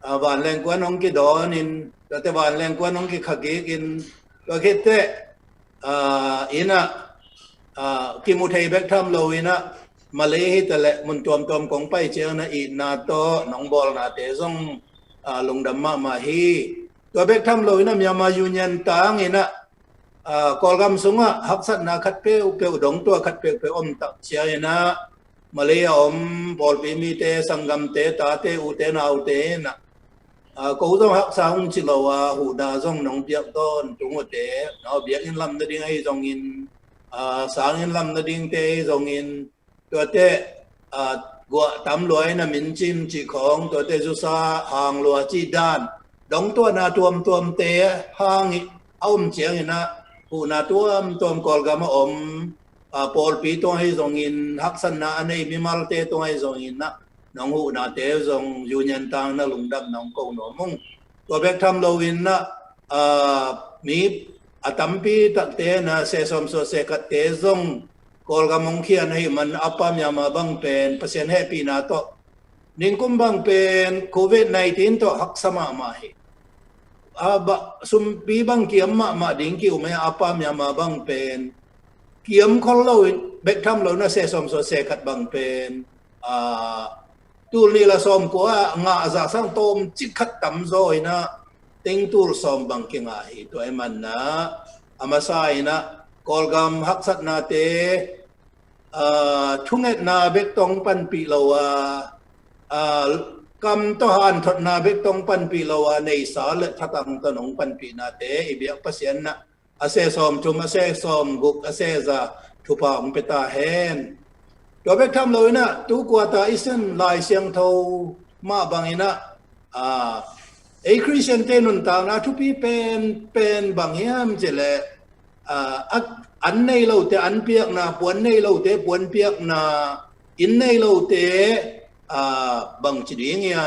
ah, vanleng kuan hong kidawnin, tuate vanleng kuan hong kikha kikin, tua khit teh, ah, in ah, ah, kimu thei bek tham lo in ah Malay hi ta leh mun tuamtuam kong pai ciangin ah itna tawh nong bawlnate zong, ah, lungdam mahmah hi. Tua bek tham lo in ah Myanmar Union tangin ah, ah, Kawlgam sungah haksatna khat peuhpeuh, dongtuah khat peuhpeuh om tak ciangin ah Malay a om pawlpi mite, sanggamte, tate, ute, naute in ah, ah, ko zong haksa hong ci lo a, huhna zong nong piak tawntung uh teh, no, biakinn lam nading ahi zongin, ah, sanginn lam nadingte ahi zongin, tuate, ah, guah tam lua in ah mincin cih khawng, tuate zusa hang lua cih dan, dongtuahna tuamtuamte hang hi a om ciangin ah huhna tuamtuam Kawlgam a om, ah, pawlpi tung ahi zongin, haksatna a nei mimalte tung ahi zongin ah nong huhnate zong Union tangin ah lungdam nong ko nuam ung. Tua bek tham lo in ah, ah, mi a tampi takte in ah seh sawm suah seh khatte zong Kawlgam hong khian ahih man a Pa Myanmar bang pen Pasian hehpihna tawh ningkum bang pen Covid nineteen tawh haksa mahmah hi. Ah, ba, sumpi bang kiam mahmah ding ki-um hi a, Pa Myanmar bang pen kiam khol lo in, bek tham lo in ah seh sawm suah seh khat bang pen, ah, tul nih le sawm kua ngah a, za sang tawmcik khat tamzaw in ah teng tul sawm bang kingah hi. Tua ahih manin ah a masa in ah Kawlgam haksatnate, ah, thungetna bek tawh hong panpih lo a, ah, kam tawh hanthotna bek tawh hong panpih lo a, neisa le thatang tawh nong panpihnate i biak Pasian in ah a seh sawm thum, a seh sawm guk, a seh za thupha hong pia ta hen. Tua bek tham lo in ah tu kuata i sin Lai Siangtho mah bangin ah, ah, ei Khristiante nuntakna thupi pen, pen bang hiam cih leh, ah, a, an nei lote an piakna, puan nei lote puan piakna, inn nei lote, ah, bangci ding hia,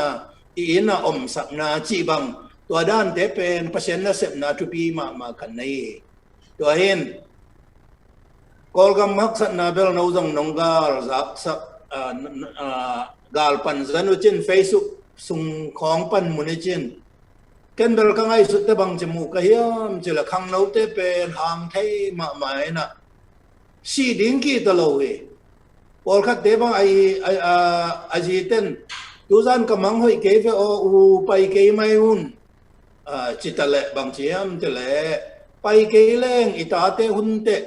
i inn a omsakna cih bang, tua dante pen Pasian nasepna thupi mahmah khat na hi. Tua hi in Kawlgam haksatna bel no zong nong gal zaksak, ah, n-, n-, ah, gal pan zan uh cin, Facebook sung khawng pan mun hi cin. Ken bel ka ngaihsut te bang ci mu ka hiam ci le khangnote pen hang thei mahmah inah sih ding kihta lo hi. Pawlkhatte bang a, a, a, a ziten tuzan ka mang hoih kei ve aw, u pai kei mai un, a, ci ta leh bang ci hiam ci leh pai kei leng i tate hun teh,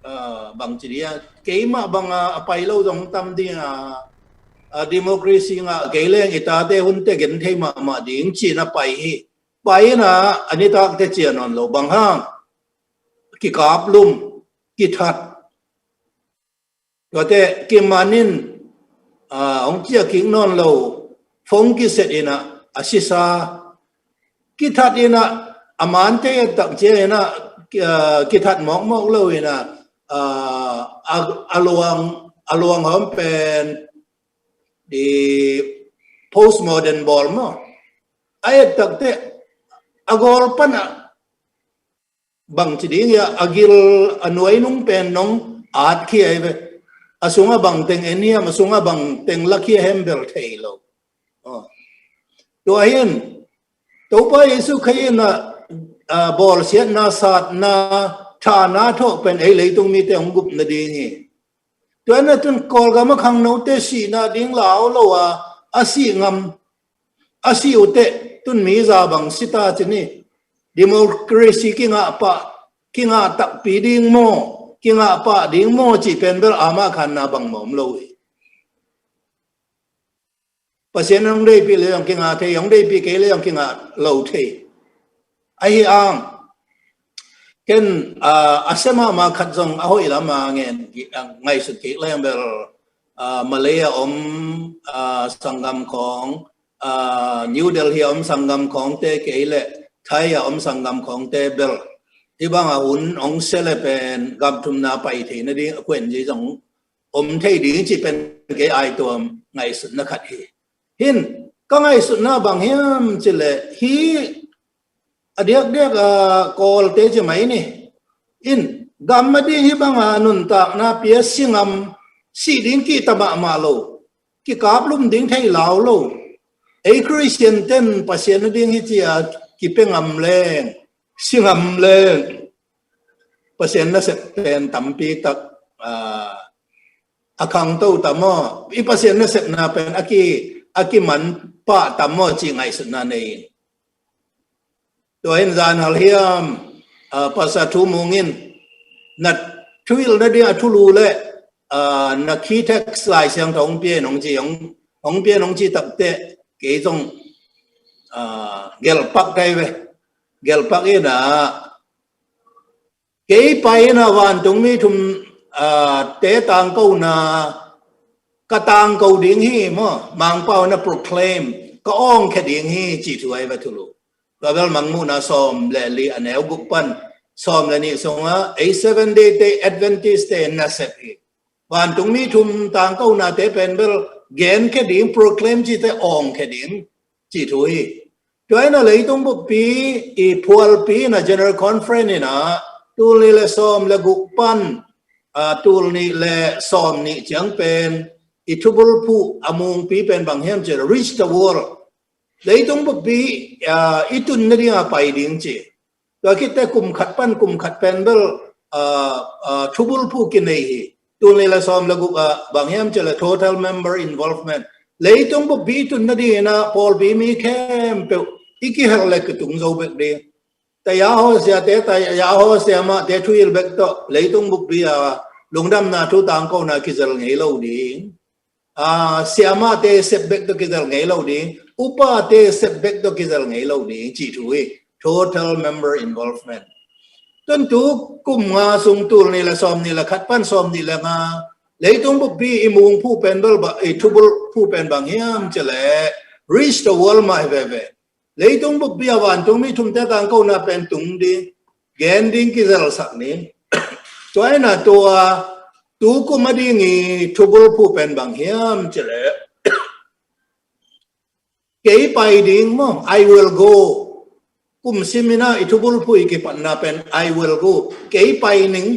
a, bang ci dia keimah banga a pai lo zong tam dinga, a, democracy ngah kei leng i tate hun teh gen thei mahmah ding cina pai hi. Pai inah a nitak te cia nawn lo bang hang kikaplum, kithat, tuate kimanin, a, hong cia kik nawn lo, phone kiset inah a sisa, kithat inah a mante a tak cia inah, a, kithat mawkmawk lo inah, a, a, a luang, a luang hawm pen di postmodern bawl maw? A et takte a gawl panah bang ci ding ia a gil a nuai nung pen nong at khi ai ve. A sungah bang teng en hiam, a sungah bang teng lak hi a hem bel thei lo. Aw. Tua hin Topa Jesu Khrih inah, a, bawlsiatna, satna, thana thawh pen ei leitung mite hong gup nading hi. Tua inah tun Kawlgam a khangnote sihna ding lau lo a, a sih ngam, a sih uh teh tun mi za bang si ta ci ni. Democracy kingah pah, kingah takpi ding maw, kingah pah ding maw cih pen bel amah khanna bangmah om lo hi. Pasian hong deihpih le zong kingah thei, hong deihpih kei le zong kingah lo thei. Ahi ang ken, a, a sia mahmah khat zong a hoih lama ngen, a, ngaihsut kik leng bel, a, Malay a om, a, sanggam khawng, a, New Delhi a om sanggam khawngte kei le Thai a om sanggam khawngte bel hih banga hun hong sia le pen gam thumna pai thei nading a kuenzi zong om thei ding cih pen kei aituam ngaihsutna khat hi. Hin ka ngaihsutna bang hiam ci le hih a diakdiak a Kawlte ci mai ni. In gam a ding hih banga nuntakna pia si ngam, sih ding kihta mahmah lo, kikaplum ding thei lau lo. Ei Khristian ten Pasian a ding hi cia kipia ngam leng, si ngam leng Pasian nasep pen tampi tak, a, a khangto ta maw? I Pasian nasepna pen a ki, a kiman pah ta maw cih ngaihsutna nei in. Tua in zan hal hiam, a, Pastor Thu Mung in na thuhilh nading a thulu le, a, na key text Lai Siangtho hong pia in hong ci, hong, hong pia in hong ci takte kei zong, a, gelhpak kai ve. Gelhpak inah kei pai inah vantungmi thum, a, te tangkona ka tangko ding hi maw? Mangpau na proclaim, ka awngkhia ding hi cih thu ai va thulu. Tua bel Mangmuhna sawm le li a neu guk pan sawm le nih sungah ei Seven Day te Adventist te nasep hi. Vantungmi thum tangkonate pen bel genkhia ding, proclaim cihte awngkhia ding cih thu hi. Tua inah leitung buppi i phualpi inah General Conference inah tul nih le sawm le guk pan, a, tul nih le sawm nih ciang pen i thubulphuh a mungpi pen bang hiam ci le Reach the World. Leitung buppi, a, i tun nadinga pai ding ci. Tua khitte kum khat pan kum khat pen bel, a, a, thubulphuh kinei hi. Tul nih le sawm le guk a bang hiam ci le total member involvement. Leitung buppi i tun nading inah pawlpi mi khempeuh i kihel le kitung zo bek ding. Tayaho siate, tayaho siamahte thuhilh bek tawh leitung buppi a lungdamna thu tangkona kizel ngei lo ding. A, siamahte sep bek tawh kizel ngei lo ding, upate sep bek tawh kizel ngei lo ding cih thu hi. Total member involvement. Tun tu kum nga sung tul nih le sawm nih le khat pan sawm nih le nga leitung buppi i mungphuh pen bel ba, i thubulphuh pen bang hiam ci le Reach the World mah hi veve. Leitung buppi a vantungmi thumte tangkona pen tung ding, gen ding kizelsak ni. Tua inah tua tu kum a ding i thubulphuh pen bang hiam ci le kei pai ding maw, I will go. Kum sim inah i thubulphuh i kipatna pen I will go. Kei pai ning.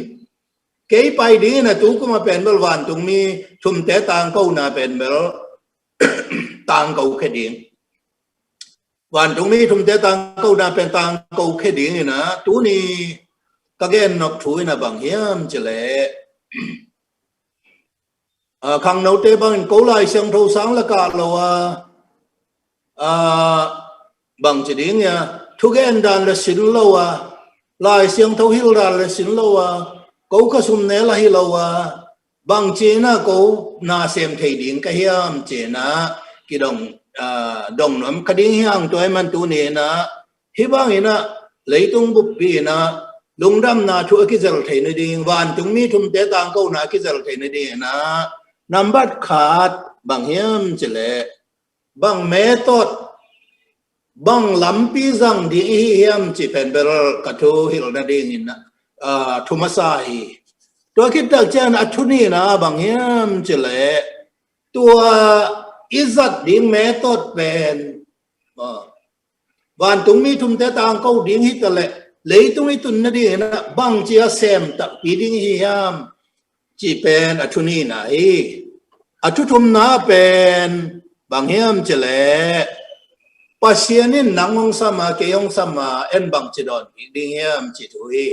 Kei pai ding inah tu kum a pen bel vantungmi thumte tangkona pen bel tangko khia ding. Vantungmi thumte tangkona pen tangko khia dingin ah tuni ka gen nop thu in ah bang hiam cih leh, aa, khangnote bangin ko Lai Siangtho sang le kah lo a, aa, bang ci ding ia, thugen dan le sin lo a, Lai Siangtho hil dan le sin lo a, ko ka sum ne la hi lo a, bang ci-in ah ko na sem thei ding ka hiam ci-in ah kidong, aa, dong nuam ka ding hi hang. Tua ahih man tuni in ah hih bangin ah leitung buppi in ah lungdamna thu a kizel thei nading, vantungmi thumte tangkona a kizel thei nadingin ah nambat khat bang hiam cih leh, bang method, bang lampi zang ding i hi hiam cih pen bel ka thu hilh nadingin ah, aa, thu masa hi. Tua khit tak ciang a thu nihna bang hiam cih leh, tua i zat ding method pen, aa, vantungmi thumte tangko ding hi ta leh leitung i tun nadingin ah bang ci a sem takpi ding i hi hiam cih pen a thu nihna hi. A thu thumna pen bang hiam cih leh, Pasian in nang hong sam a, kei hong sam a, en bang ci dawn ding hiam cih thu hi.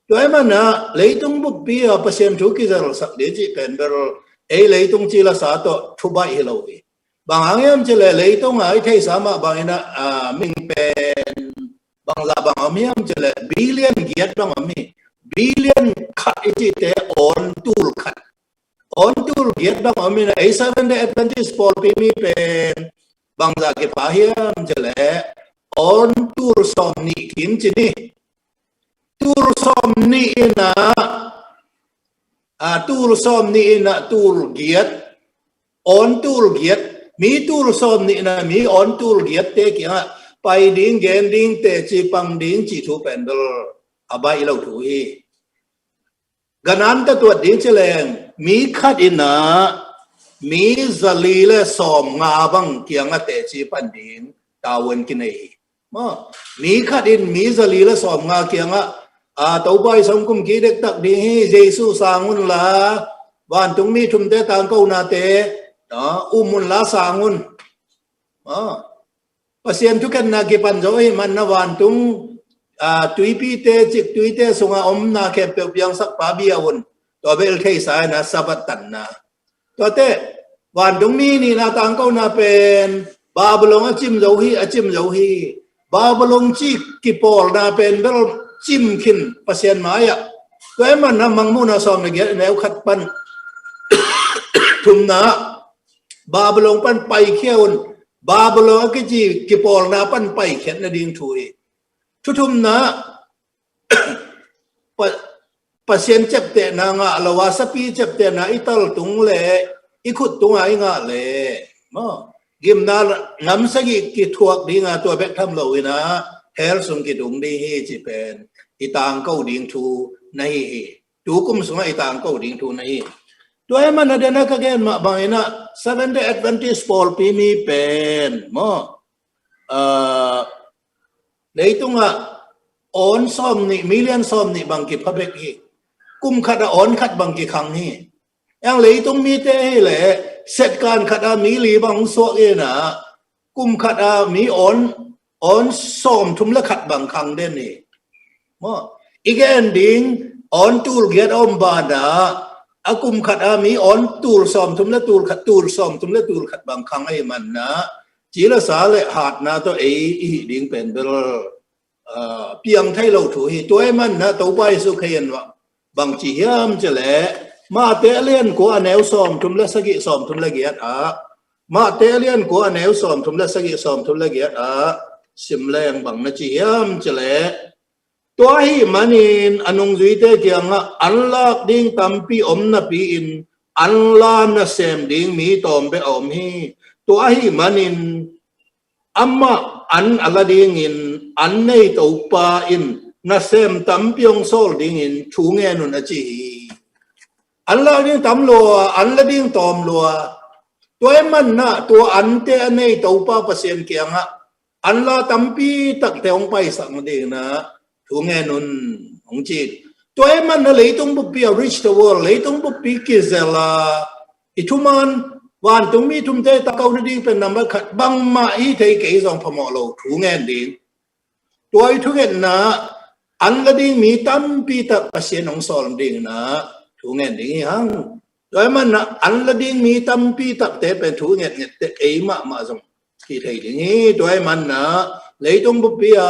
Tua ahih man ah leitung buppi ah Pasian thu kizelsak ding cih pen bel ei leitung ci le sa tawh thu baih hi lo hi. Bang hang hiam cih leh leitung ah i theihsa mah bangin ah, aa, mihing pen bangzah bang om hiam cih leh billion giat bang om hi. Billion khat i cihte awn tul khat, awn tul giat bang om in ah, ei Seventh Day Adventist pawlpi mi pen bangzah kipha hiam cih leh awn tul sawm nih kim ci ni. Tul sawm nih in ah, aa, tul sawm nih in ah tul giat, awn tul giat, mi tul sawm nih in ah mi awn tul giatte kiangah pai ding, gen ding, teci pang ding cih thu pen bel a baih lo thu hi. Gananta tuat ding ci leng, mi khat in ah mi zali le sawmnga bang kiangah teci pan ding tavuan kinei hi. Maw, mi khat in mi zali le sawmnga kiangah, aa, Topa i sawm kum kidektak ding hi, Jesu sang un la, vantungmi thumte tangkonate, aa, um un la sang un. Maw, Pasian thukhenna kipan zo ahih man ah vantung, aa, tuipite, ciktuite sungah omna khempeuh piangsak pa bia un. Tua bel theihsa in ah Sabbath tanna. Tuate, vantungmi nihna tangkona pen Babylon a cim zo hi, a cim zo hi. Babylon cih kipawlna pen bel cim khin Pasian mai-ah. Tua ahih man ah Mangmuhna sawm le giat, a neu khat pan thumna, Babylon pan paikhia un. Babylon a kici kipawlna pan paikhiat nading thu hi. Thu thumna, Pa-, Pasian ciaptehna ngah lo a, sapi ciaptehna i taltung leh, i khut tungah i ngah leh, maw, gimna ngam sagih kithuak ding a, tua bek tham lo in ah hell sung kitung ding hi cih pen i tangko ding thu na hi hi. Tu kum sungah i tangko ding thu na hi. Tua ahih man ah den a ka gen mah bangin ah Seventh Day Adventist pawlpi mi pen, maw, aa, leitungah awn sawm nih, million sawm nih bang kipha bek hi. Kum khat ah awn khat bang kikhang hi. Eng leitung mite hi leh, setkan khat ah mi li bang suak in ah, kum khat ah mi awn, awn sawmthum le khat bang khang den hi. Maw, i gen ding, awn tul giat a om banah, a kum khat ah mi awn tul sawmthum le tul khat, tul sawmthum le tul khat bang khang ahih man ah, ci le sa le hatna tawh ei i hih ding pen bel, aa, piang thei lo thu hi. Tua ahih man ah Topa Jesu Khazih in bang ci hiam cih leh, Mate a lian kua, a neu sawmthum le sagih, sawmthum le giat ah, Mate a lian kua, a neu sawmthum le sagih, sawmthum le giat ah sim leng bang na ci hiam cih leh, tua ahih manin a nungzuite kiangah an lak ding tampi om napi-in an la nasem ding mi tawm bek a om hi. Tua ahih manin amah an a la dingin an nei Topa in nasem tampi hong sawl dingin thu ngen un, a ci hi. An lak ding tam lua, an la ding tawm lua. Tua ahih man ah tua ante a nei Topa Pasian kiangah an la tampi takte hong paisak nadingin ah thu ngen un, hong ci. Tua ahih man ah leitung buppi ah, reach the world, leitung buppi kizel a, i thuman Vantungmi thumte tangko nading pen nambat khat bangmah hi thei kei zong phamawh lo thu ngen ding. Tua i thungetna an la ding mi tampi tak Pasian hong sawl dingna thu ngen ding hi hang. Tua ahih manin an la ding mi tampi takte pen thu ngetngette ei mahmah zong hi thei ding hi. Tua ahih manin leitung buppi a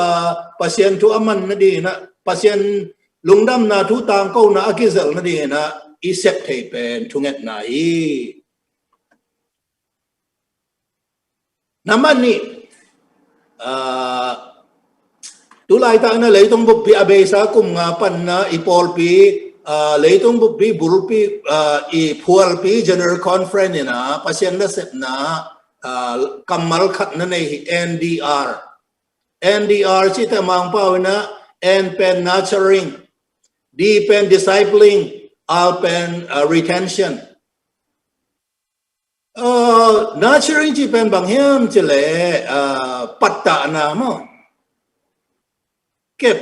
Pasian thu a man nadingin, Pasian lungdamna thu tangkona a kizel nadingin i sep thei pen thungetna hi. Nambat nih, aa, tu laitak in leitung buppi a beisa kum nga panna i pawlpi, aa, leitung buppi bulpi, aa, i phualpi General Conference in Pasian nasepna, aa, kammal khat na nei hi. N D R. N D R cihte Mangpau in N pen nurturing, D pen discipling, R pen, aa, retention. Aa, nurturing cih pen bang hiam cih leh, aa, pattahna maw? Kep,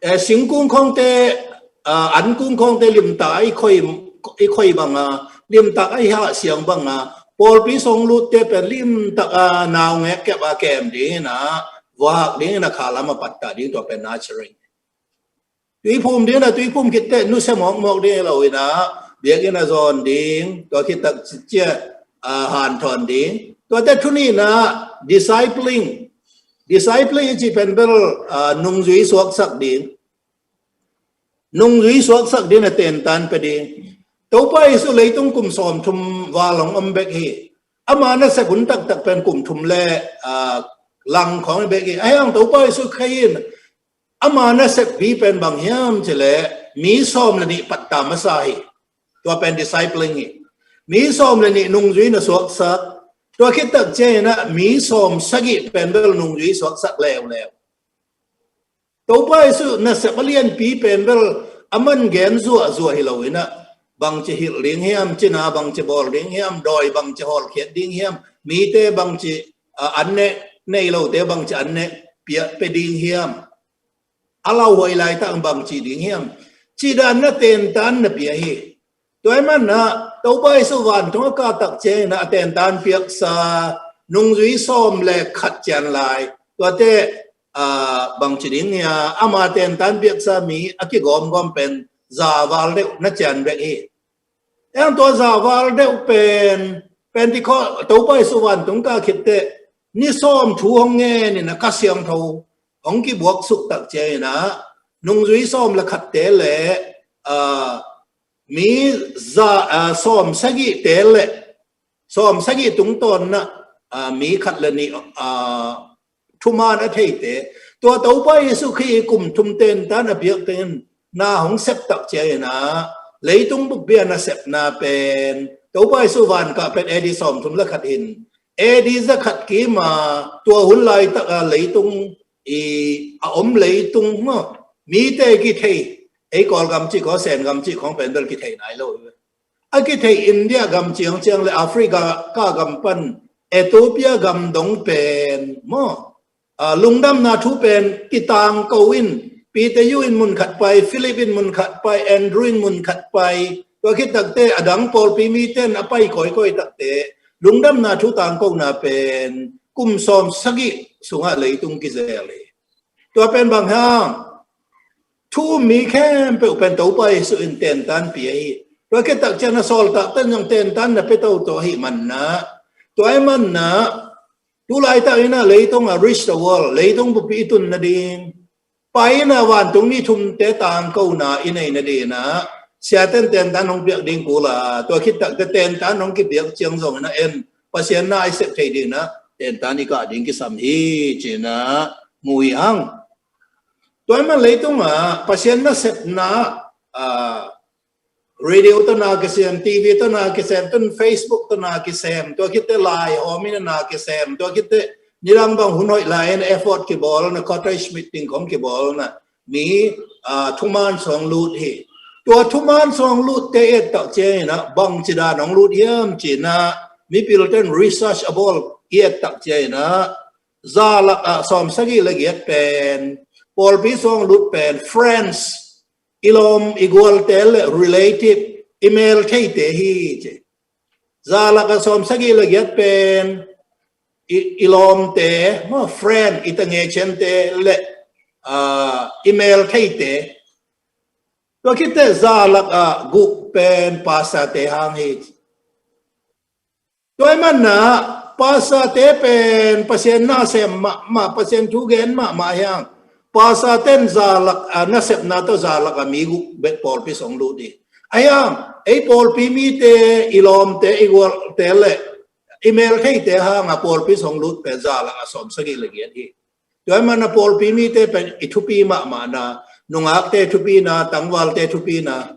eh, singkung khawngte, aa, ankung khawngte limtak a i khoi, i khoi banga, limtak a i hahsiang banga, pawlpi sung lutte pen limtak a naungek kep a kem dingin, vak dingin, khalam a pattah ding, tua pen nurturing. Tuiphum dingin, tuiphum khitteh nusia mawkmawk ding hi loin, biakinn a zawn ding, tua khit tak ciah, aa, hanthawn ding. Tuate thu nihna, discipling. Discipling i cih pen bel, aa, nungzui suaksak ding. Nungzui suaksak dingin tentan pia ding. Topa Jesu leitung kum sawmthum val hong om bek hi. Ama nasep hun taktak pen kum thum le, aa, lang khawng hi bek hi. Ahi hang Topa Jesu Khrih in ama nasep pi pen bang hiam cih leh mi sawm le nih pattah masa hi. Tua pen discipling hi. Mi sawm le nih nungzui na suaksak. Tua khit tak ciangin mi sawm sagih pen bel nungzui suaksak leuleu. Topa Jesu nasep a lianpi pen bel a man gen zuahzuah hi loin, bangci hilh ding hiam, cina bangci bawl ding hiam, dawi bangci hawlkhiat ding hiam, mite bangci, aa, an neh, nei lote bangci an neh, pia, pia ding hiam, a lauhuai laitak bangci ding hiam, cih dan na tentan na pia hi. Tua ahih manin Topa Jesu vantung a kah tak ciangin a tentan piaksa nungzui sawm le khat cian lai, tuate, aa, bangci ding hia, ama tentan piaksa mi a kigawmgawm pen za val deuh na cian bek hi. Eng tua za val deuh pen, Pentecost, Topa Jesu vantung kah khitteh ni sawm thu hong ngenin a Kha Siangtho hong kibuaksuk tak ciangin nungzui sawm le khatte le, aa, mi za, aa, sawm sagihte le sawm sagih tungtawn in, aa, mi khat le nih, aa, thuman a theite, tua Topa Jesu Khrih kum thum tentan a biak tengin na hong sep tak ciangin leitung buppi a nasepna pen Topa Jesu van kah pen A D sawmthum le khat hi-in, A D zakhat kim a tua hun laitak a leitung i a om leitung maw, mite kithei, ei Kawlgam cih khawng, Sengam cih khawng pen bel kithei nai lo hi ve. A kithei India gam ciangciang le Africa kah gam pan Ethiopia gam dong pen maw, aa, lungdamna thu pen kitangko in, Peter Yu in mun khat pai, Philip in mun khat pai, Andrew in mun khat pai, tua khit takte a dang pawlpi mite in a pai kawikawi takte lungdamna thu tangkona pen kum sawm sagih sungah leitung kizel hi. Tua pen bang hang, thu um mi khempeuh pen Topa Jesu in tentan pia hi. Tua khit tak ciang a sawltakte in zong tentan na pia toto ahih manin, tua ahih manin tu laitak in leitung a reach the world, leitung buppi i tun nading, pai in vantung mi thumte tangkona i nei nadingin siate in tentan hong piak ding kul a, tua khit takte tentan hong kipiak ciang zongin en, Pasian na i sep thei dingin tentan i kah ding kisam hi, ci-in mu hi hang. Tua ahih manin leitungah Pasian nasepna, aa, radio tawh na kisem, T V tawh na kisem, tun Facebook tawh na kisem, tua khitteh lai hawm in na kisem, tua khitteh nidang bang hun hoih lai-in effort kibawl in, cottage meeting khawng kibawl in, mi, aa, thuman sung lut hi. Tua thuman sung lutte i et tak ciangin bangci dan hong lut hiam ci-in mipilte in research a bawl i et tak ciangin za lakah sawm sagih le giat pen pawlpi sung lut pen friends, i lawm i gualte le relative, i mel theite hi ci. Za lak a sawm sagih le giat pen i, i lawmte, ma friend, i tangechente le, ah, i mel theite. Tua khitte za lak a guk pen pastorte hang hi. Tua i manna pastorte pen Pasian nasem mahmah, Pasian thu gen mahmah hiang. Pastorten za lak a nasepna tawh za lak a mi guk bek pawlpi song lut hi. Ahiang, ei pawlpi mite, i lawmte, i gualte le i mel theite hang a pawlpi song lut pen za lak a sawm sagih le giat hi. Tua i manna pawlpi mite pen i thupi mahmahna, nungakte thupina, tangvalte thupina.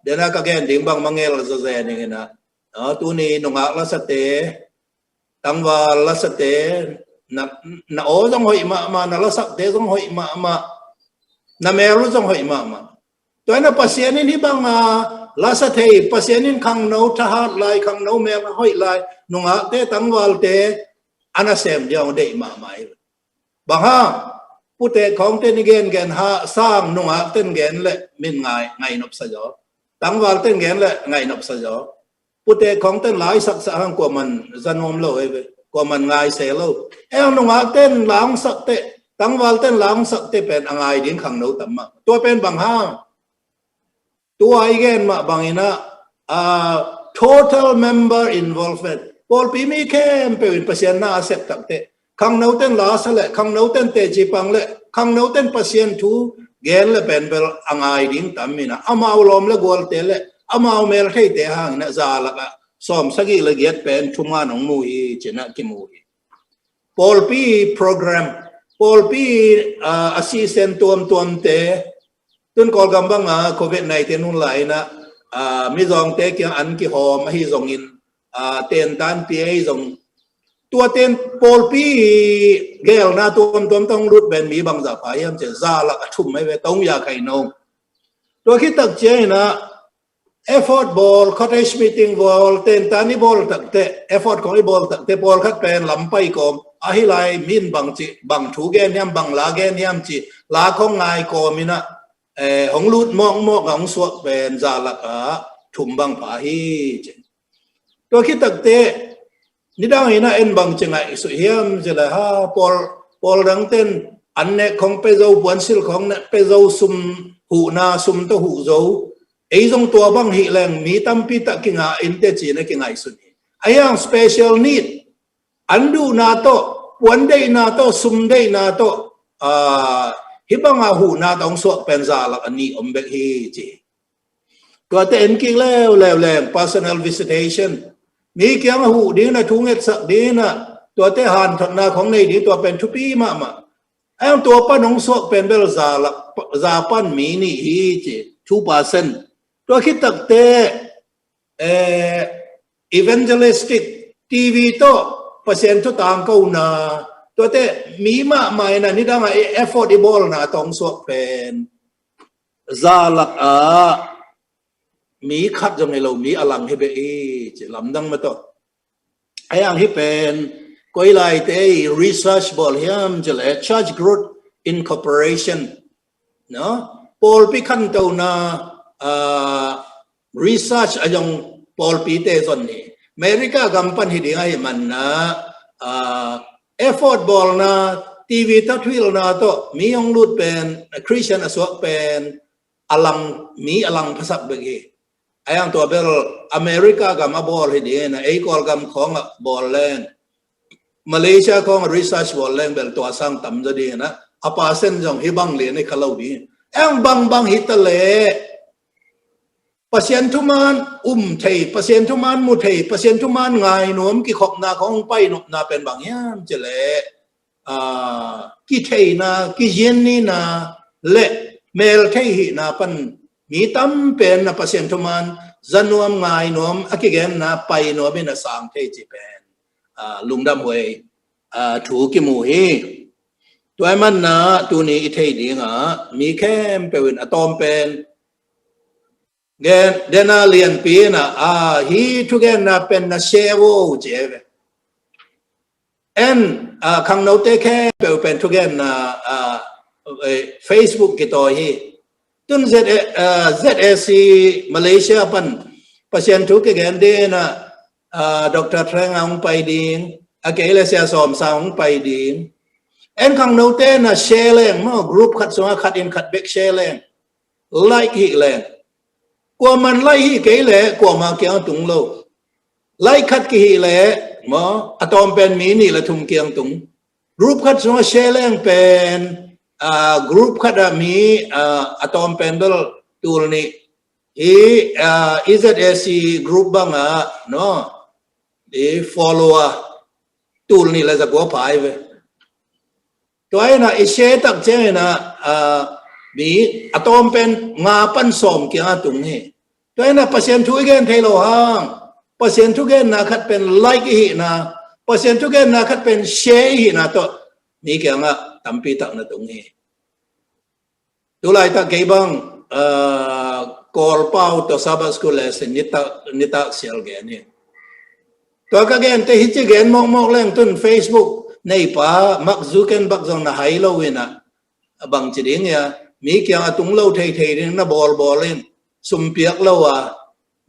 Dena ka gen ding bang mangel zazen ing ina. Tuni nungak lasate, tangval lasate, na, na aw zong hoih mahmah, na lasakte zong hoih mahmah, na mel zong hoih mahmah. Tua ina Pasian in hih banga lasa thei, Pasian in khangno thahat lai, khangno mel hoih lai, nungakte, tangvalte a nasem diang deih mahmah hi. Bang hang, putek khawngte ni gengen ha sang nungakten gen le min ngai, ngainopsa zaw. Tangvalten gen le ngainopsa zaw. Putek khawngten laisaksa hang kuaman zanuam lo ei ve, kuaman ngaise lo. Eng nungakten langsakte, tangvalten langsakte pen a ngai ding khangno tam mah. Tua pen bang hang, tua i gen mah bangin ah, ah, total member involvement. Pawlpi mi khempeuh in Pasian na a sep takte, khangnoten lasa le, khangnoten teci pang le, khangnoten Pasian thu gen le pen bel a ngai ding tam ina, amau lawm le gualte le amau mel theite hang ina za lak a sawm sagih le giat pen thum ngan hong mu hi, ci ina kimu hi. Pawlpi program, pawlpi, ah, a sisen tuamtuamte, tun Kawlgam banga covid nineteen hun lai ina, ah, mizawngte kiang an kihawm ahi zongin, ah, tentan pi ahi zong, tua ten pawlpi gelna tuamtuam tawh hong lut pen mi bangzah pha hiam ci, za lak a thum ahi ve, tawh hong ya khai no. Tua khit tak ciang ina, effort bawl, cottage meeting bawl, tentan i bawl takte, effort khawng i bawl takte, pawlkhat pen lam pai kawm, ahi lai min bang ci, bang thu gen hiam, bang la gen hiam ci, la khawng ngai kawm ina, eh, hong lut mawkmawk a hong suak pen za lak a thum bang pha hi ci. Tua khit takte, nidang ina en bang ci ngaihsut hiam ci le ha, pawl, pawl dangten an nek khawng pe zo, puansilh khawng nek pe zo, sum huhna, sum tawh huh zo. Ei zong tua bang hih leng mi tampi tak kingah in teh ci ina kingaihsun hi. Ahiang special need, an duhna tawh, puan deihna tawh, sum deihna tawh, ah, hih banga huhna tawh hong suak pen za lak a nih om bek hi ci. Tuate en kik leuleu leng, personal visitation. Mi kiang a huh ding ina, thu ngetsak ding ina, tuate hanthotna khawng nei ding, tua pen thupi mahmah. Ahiang tua pan hong suak pen bel za lak, za pan mi nih hi ci, two percent. Tua khit takte, eh, evangelistic, T V tawh Pasian thu tangkona, tuate mi mahmah ina nidang a effort i bawlna tawh hong suak pen za lak a mi khat zong hi lo, mi a lang hi bek hi ci, lamdang mah tawh. Ahiang hih pen koi laite i research bawl hiam ci le Church Growth Incorporation, no? Pawlpi khantona, ah, research a zong pawlpite zon hi. America gam pan hi ding ahi manna, ah, effort bawlna, T V tawh thuhilhna tawh mi hong lut pen, Christian a suak pen a lang, mi a lang phasak bek hi. Ahiang tua bel America gam a bawl hi ding ina, ei Kawlgam khawng a bawl leng, Malaysia khawng a research bawl leng bel tua sang tam zaw ding ina, a percent zong hih bang lian hi kha lo ding. Ahiang bangbang hi ta leh, Pasian thuman um thei, Pasian thuman mu thei, Pasian thuman ngainuam kikhopna khawng painopna pen bang hiam ci le, ah, kitheina, kizinnina le mel thei hihna pan mi tam pen na Pasian thuman zanuam ngainuam a kigenna painuam ina sang thei ci pen, ah, lungdam huai, ah, thu kimu hi. Tua i manna tuni i thei dinga mi khempeuh in a tawm pen gen, dena lianpi ina, ah, hih thugenna pen na share vo ci e ve. En, ah, khangnote khempeuh pen thugenna, ah, eh, Facebook kitawi hi. Tun Z A, ah, Z A C Malaysia pan Pasian thu kigen ding ina, Dr. Threng a hong pai ding, a kei le Sia Sawm Sang hong pai ding. En khangnote na share leng maw, group khat sungah khat in khat bek share leng. Like hih leng. Kuaman like hih kei le kuama kiang a tung lo. Like khat kihih le maw, a tawm pen mi nih le thum kiang tung. Group khat sungah share leng pen, ah, group khat ah mi, ah, a tawm pen bel tul nih. Hi, ah, E Z A C group bangah, no? Di follower tul nih le zakua pha hi ve. Tua inah i share tak ciang inah, ah, mi a tawm pen nga pan sawm kiangah tung hi. Tua inah Pasian thu i gen thei lo hang, Pasian thugenna khat pen like i hihna, Pasian thugenna khat pen share i hihna tawh mi kiangah tampi tak na tung hi. Tulaitak kei bang, ah, Kawlpau tawh Sabbath School lesson nitak, nitak sial gen hi. Tua ka gente hi ci gen mawkmawk leng tun Facebook neipa Mark Zuckerberg zong na hai lo inah, a bang ci ding ia, mi kiang a tung lo theithei ding na bawlbawl in, sum piak lo a.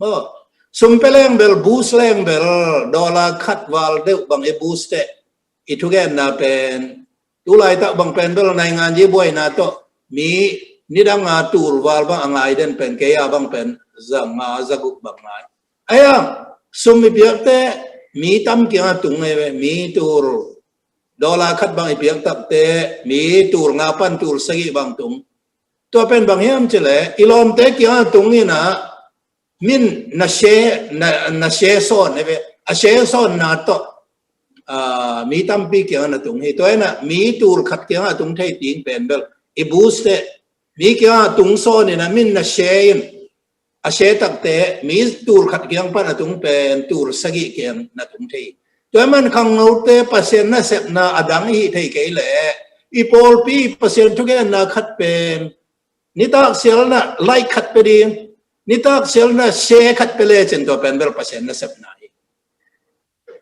Maw, sum pe leng bel, boost leng bel, dollar khat val deuh bang i boost teh, i thugenna pen, tulaitak bang pen bel naingan ji buaina tawh mi nidang a tul val bang a ngai den pen, kei a bang pen za nga za guk bang ngai. Aia, sum i piak teh mi tam kiangah tung ngai ve, mi tul dollar khat bang i piak tak teh mi tul nga pan tul sagih bang tung. Tua pen bang hiam ci le, i lawmte kiangah tung inah min na share, na, na share sawn hi ve, a share sawnna tawh, ah, mi tampi kiangah na tung hi. Tua inah mi tul khat kiangah a tung thei ding pen bel i boost teh, mi kiangah a tung sawn inah min na share in, a share tak teh mi tul khat kiang pan a tung pen tul sagih kiang na tung thei. Tua man khangnote Pasian nasepna a dang i hih thei kei le, i pawlpi Pasian thugenna khat pen nitak sial na like khat pe ding, nitak sial na share khat pe lecin tua pen bel Pasian nasepna hi.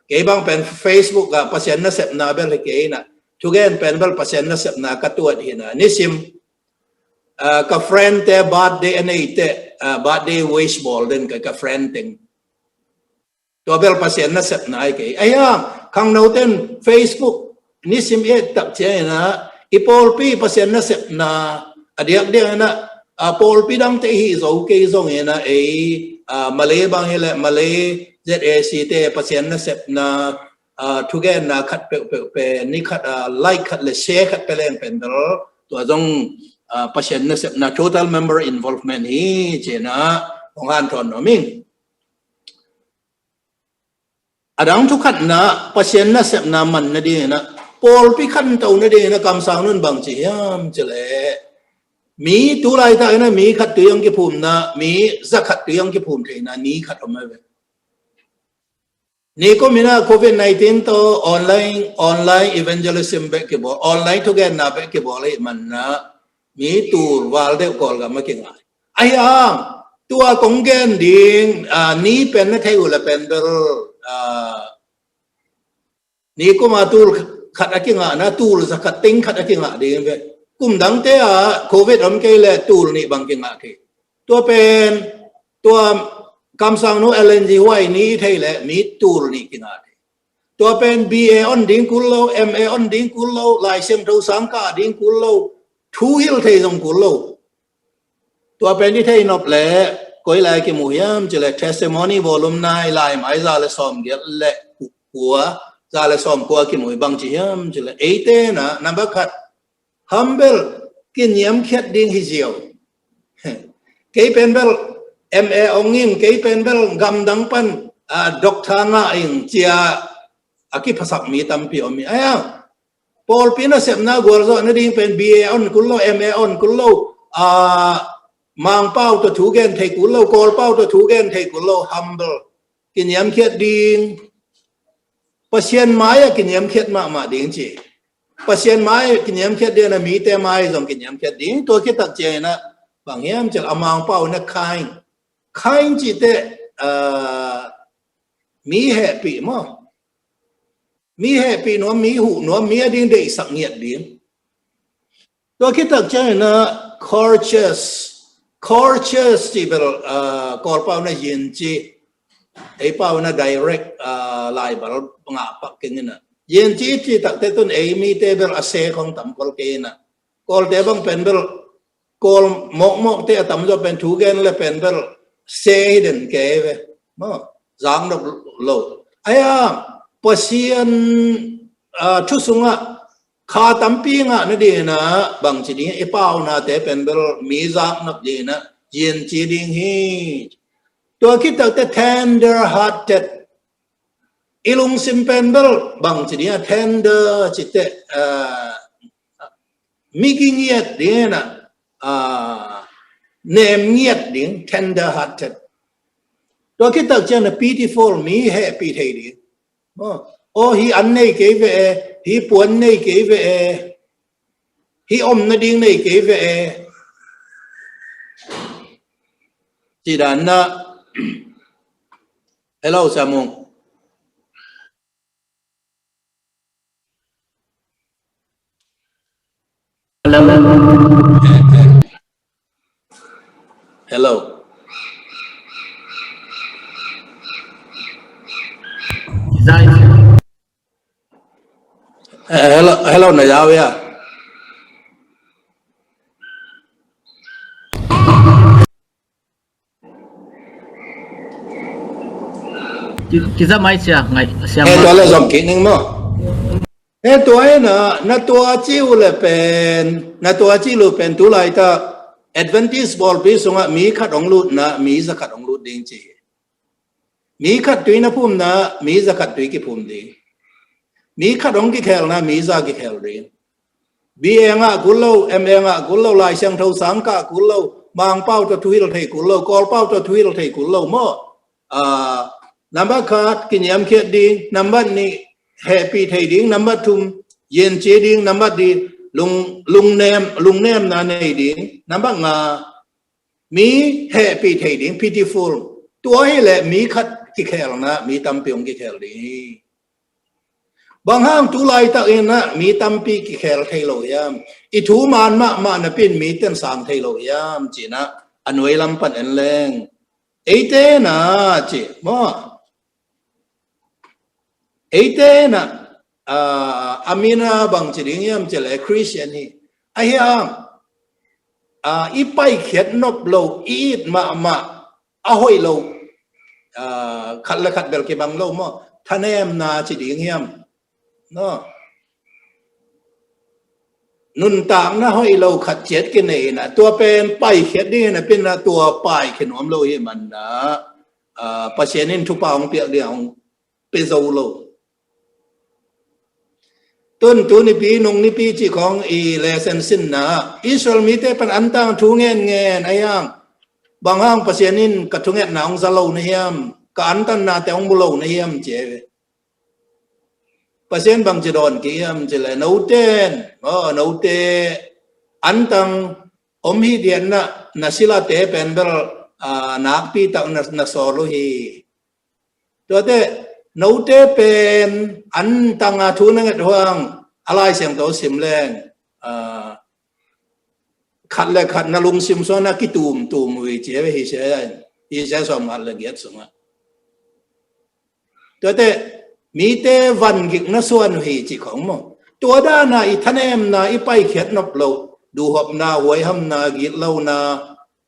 Kei bang pen Facebook ah Pasian nasepna bel hi kei inah, thugen pen bel Pasian nasepna ka tuat hi inah, nisim, ah, ka friend te birthday a nei teh, ah, birthday wish bawl den ka, ka friend teng. Tua bel Pasian nasepna hi kei. Aia, khangnoten Facebook nisim i et tak ciang inah, i pawlpi Pasian nasepna a diakdiak inah, a pawlpi dangte i hih zo kei zong inah, ei, a, Malay bang hi le Malay Z A C te Pasian nasepna, a, thugenna khat peuhpeuh pen ni khat, a, like khat le share khat pe leng pen bel, tua zong, a, Pasian nasepna, total member involvement hi ci inah hong hanthawn nuam ing. A dang thu khatna, Pasian nasepna man nading inah, pawlpi khanto nading inah kamsang nun bang ci hiam ci le, mi tulaitak inah mi khat tui ang kiphumna, mi za khat tui ang kiphum theihna ni khat om hi ve. Nikum inah Covid nineteen tawh online, online evangelism bek kibawl, online thugenna bek kibawl ahih manah mi tul val deuh Kawlgam a kingai. Ahi hang, tua kong gen ding, ah, ni pen na thei uh le pen bel, ah, nikum a tul khat a kingahna, tul za khat teng khat a kingah ding ve. Kum dangte ah Covid om kei le tul nih bang kingah thei. Tua pen, tua kamsangnu Ellen G. White ni thei le mi tul nih kingah thei. Tua pen B A on ding kul lo, M A on ding kul lo, Lai Siangtho sang kah ding kul lo, thu hilh thei zong kul lo. Tua pen i thei nop le, koi lai kimu hiam ci le, Testimony volume nine, laimai za le sawm giat le kua, za le sawm kua kimu hi. Bang ci hiam ci le, eite na, number khat, humble, kiniamkhiat ding hi ziau. Kei pen bel M A ong ing, kei pen bel gamdang pan, ah, doctor ngah ing cia a kiphasak mi tampi om hi. Aia, pawlpi nasepna gualzawh nading pen B A on kul lo, M A on kul lo, ah, Mangpau tawh thu gen thei kul lo, Kawlpau tawh thu gen thei kul lo, humble. Kiniamkhiat ding. Pasian mai-ah kiniamkhiat mahmah ding ci. Pasian mai-ah kiniamkhiat ding a, mite mai zong kiniamkhiat ding. Tua khit tak ciangin ah bang hiam cih leh a Mangpau in ah kind. Kind cih teh, ah, mi hehpih maw. Mi hehpih nuam, mi huh nuam, mi ading deihsak ngiat ding. Tua khit tak ciangin ah courteous, courteous cih bel, ah, Kawlpau in ah yin ci. Ei pau ina direct, ah, laibal ngah pak keng ina. Yin ci ci takte tun ei mite bel a se khong tam kol kei ina. Kawlte bang pen bel Kawl mawkmawkte a tamzaw pen thu gen le pen bel se hi den kei ve. Maw, zak nop lo. Aia, Pasian, ah, thu sungah kha tampi ngah nadingin ah bangci ding, i paunate pen bel mi zak nop dingin ah yin ci ding hi. Tua khit takte tender hearted. I lungsim pen bel bangci ding a tender cite, ah, mi kingiat ding ina, ah, nem ngiat ding, tender hearted. Tua khit tak ciang a pitiful, mi hehpih thei ding. Oh, oh, hi an nei kei ve e, hi puan nei kei ve e, hi om nading nei kei ve e. Ci dan na, hello, Samung. Hello. Hello. Zai. Eh, hello, hello, na yau ya. Ki-, kiza mai sia, ngai, sia. Eh, ma. Tua le zom ki ning mo. Eh, tua eh na, na tua ci u le pen, na tua ci lu pen tu lai ta Adventist bawlpi sungah mi khat ong lut na, mi za khat ong lut ding ci. Mi khat tui na phum na, mi za khat tui kiphum ding. Mi khat ong kikhel na, mi za kikhel ding. B A ngah kul lo, M A ngah kul lo, Lai Siangtho sang kah kul lo, Mangpau tawh thuhil thei kul lo, Kawlpau tawh thuhil thei kul lo maw? Ah, nambat khat, kiniamkhiat ding, nambat nih, hehpih thei ding, nambat thum, yin ci ding, nambat di, lung, lungnem, lungnemna nei ding, nambat nga, mi hehpih thei ding, pitiful. Tua hi leh mi khat kikhelna, mi tampi hong kikhel ding. Bang hang tu laitak in ah mi tampi kikhel thei lo hiam? I thu man mahmah napi in mi ten sang thei lo hiam? Ci-in ah a nuai lam pan en leng. Eite na ci maw? Eite na, ah, a min a bang ci ding hiam ci leh Christian hi. Ahi hang, ah, i paikhiat nop lo, i it mahmah, a hoih lo, ah, khat le khat bel kibang lo maw? Thanemna ci ding hiam? No. Nuntakna hoih lo khat ciat kinei in ah, tua pen paikhiat ding in ah, pi in ah tua paikhia nuam lo hi man ah, ah, Pasian in thupha hong piak ding hong pia zo lo. Tun tu nipi, nung nipi ci khong i lesson sinna, Israel mite pan antang thu ngen ngen a hiang. Bang hang Pasian in ka thungetna hong za lo na hiam, ka antanna te hong mu lo na hiam ci e ve. Pasian bang ci dawn ki hiam ci leh, noten, oh, note antang om hi dian na, na silate pen bel, ah, nakpi tak na, na sawl uh hi. Tuate, note pen antang a thu na nget huang, a Lai Siangtho sim leng, ah, khat le khat na lungsim suan a kitum tum uh hi ci e ve hi sia in, hi sia sawm khat le giat sungah. Tuate, mite van gik na suan uh hi ci khong maw? Tua dan a i thanemna, i paikhiat nop lo, duhopna, huaihamna, gitlona,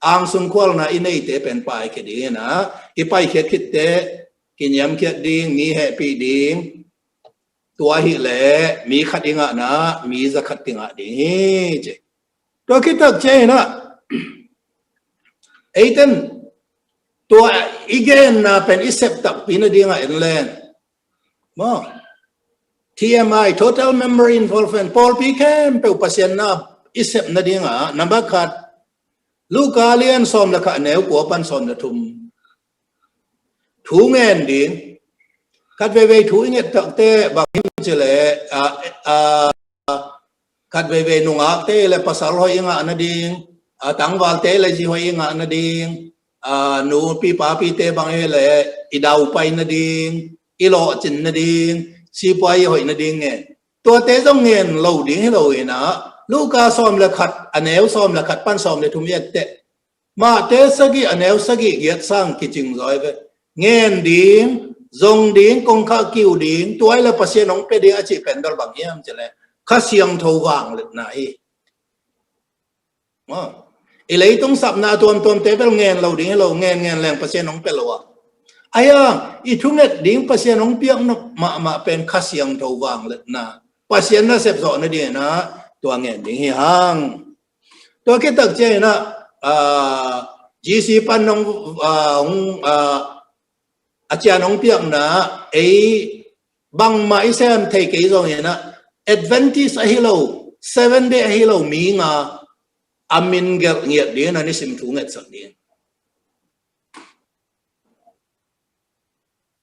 angsung khualna i neite pen paikhia ding in ah, i paikhiat khitte, kiniamkhiat ding, mi hehpih ding, tua hi leh mi khat i ngahna, mi za khat i ngah ding hi ci. Tua khit tak ciang in ah, eiten tua i genna pen i sep takpi na ding ah en leng. Maw? T M I, total member involvement, pawlpi khempeuh Pasian na i sep na ding ah, nambat khat, Luka lian sawm le khat a neu kua pan sawm le thum. Thu ngen ding. Khat veivei thu i nget takte bang hiam ci leh, ah, ah, khat veivei nungakte le pasal hoih i ngah nading, ah, tangvalte le zi hoih i ngah nading, ah, nupi papite bang hi leh i daupai nading, i lawhcin nading, sipuai i hoih nading nge. Tuate zong ngen lo ding hi lo in ah, Luka sawm le khat, a neu sawm le khat pan sawm le thum i et teh. Mate sagih, a neu sagih giat sang kicing zaw hi ve. ngen ding, zong ding, kongkhak kiu ding, tua ahih leh Pasian hong pia ding a cih pen bel bang hiam cih leh Kha Siangtho vangliatna hi. Maw? I leitung sapna a tuamtuamte bel ngen lo ding hi lo, ngen ngen leng Pasian hong pia lo a. Ahi hang i thunget ding Pasian hong piak nop mahmah pen Kha Siangtho vangliatna, Pasian nasep zawh nadingin ah tua ngen ding hi hang. Tua khit tak ciangin ah, ah, G C pan hong, ah, hong, ah, a cian hong piakna, ei bangmah i sem thei kei zongin ah, Adventist ahi lo, Seventh Day ahi lo mi nga a min gelh ngiat dingin ah nisim thu ngetsak ding.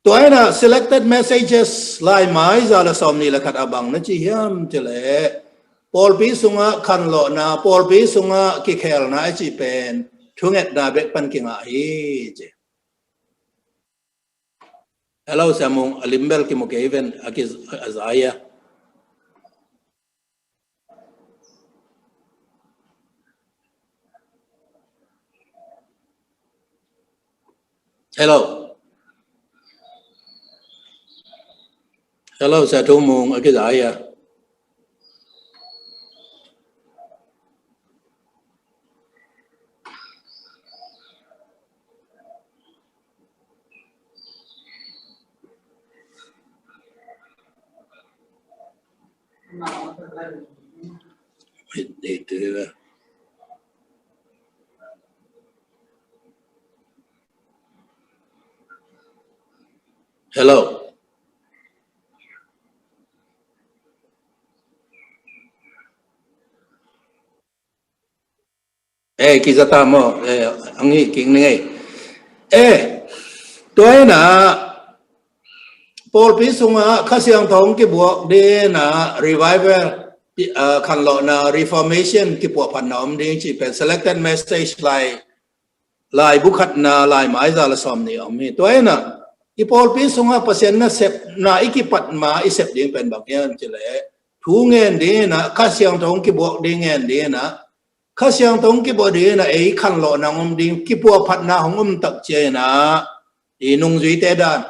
Tua in ah Selected Messages laimai za le sawmnih le khat ah bang na ci hiam cih leh, pawlpi sungah khanlawhna, pawlpi sungah kikhelna a cih pen thungetna bek pan kingah hi ci. Hello, Sia Mung, a lim bel kimu kei ven, a ki, a za ia. Hello. Hello, Sia Thum Mung, a ki za ia. Hello. Eh, kizata maw, eh, ang hi king ni ngei. Eh, tua hi na, pawlpi sungah Kha Siangtho hong kibuak ding na, revival, ah, khanlawhna, reformation, kipuahphatna om ding cih pen, Selected Message lai, laibu khatna, laimai za le sawmnih om hi. Tua hi na, i pawlpi sungah Pasian nasepna i kipat ma i sep ding pen bang hiam cih leh, thu ngen ding hi na, Kha Siangtho hong kibuak ding ngen ding hi na, Kha Siangtho hong kibuak ding hi na, ei khanlawhna hong om ding, kipuahphatna hong om tak ciang hi na, i nungzuite dan.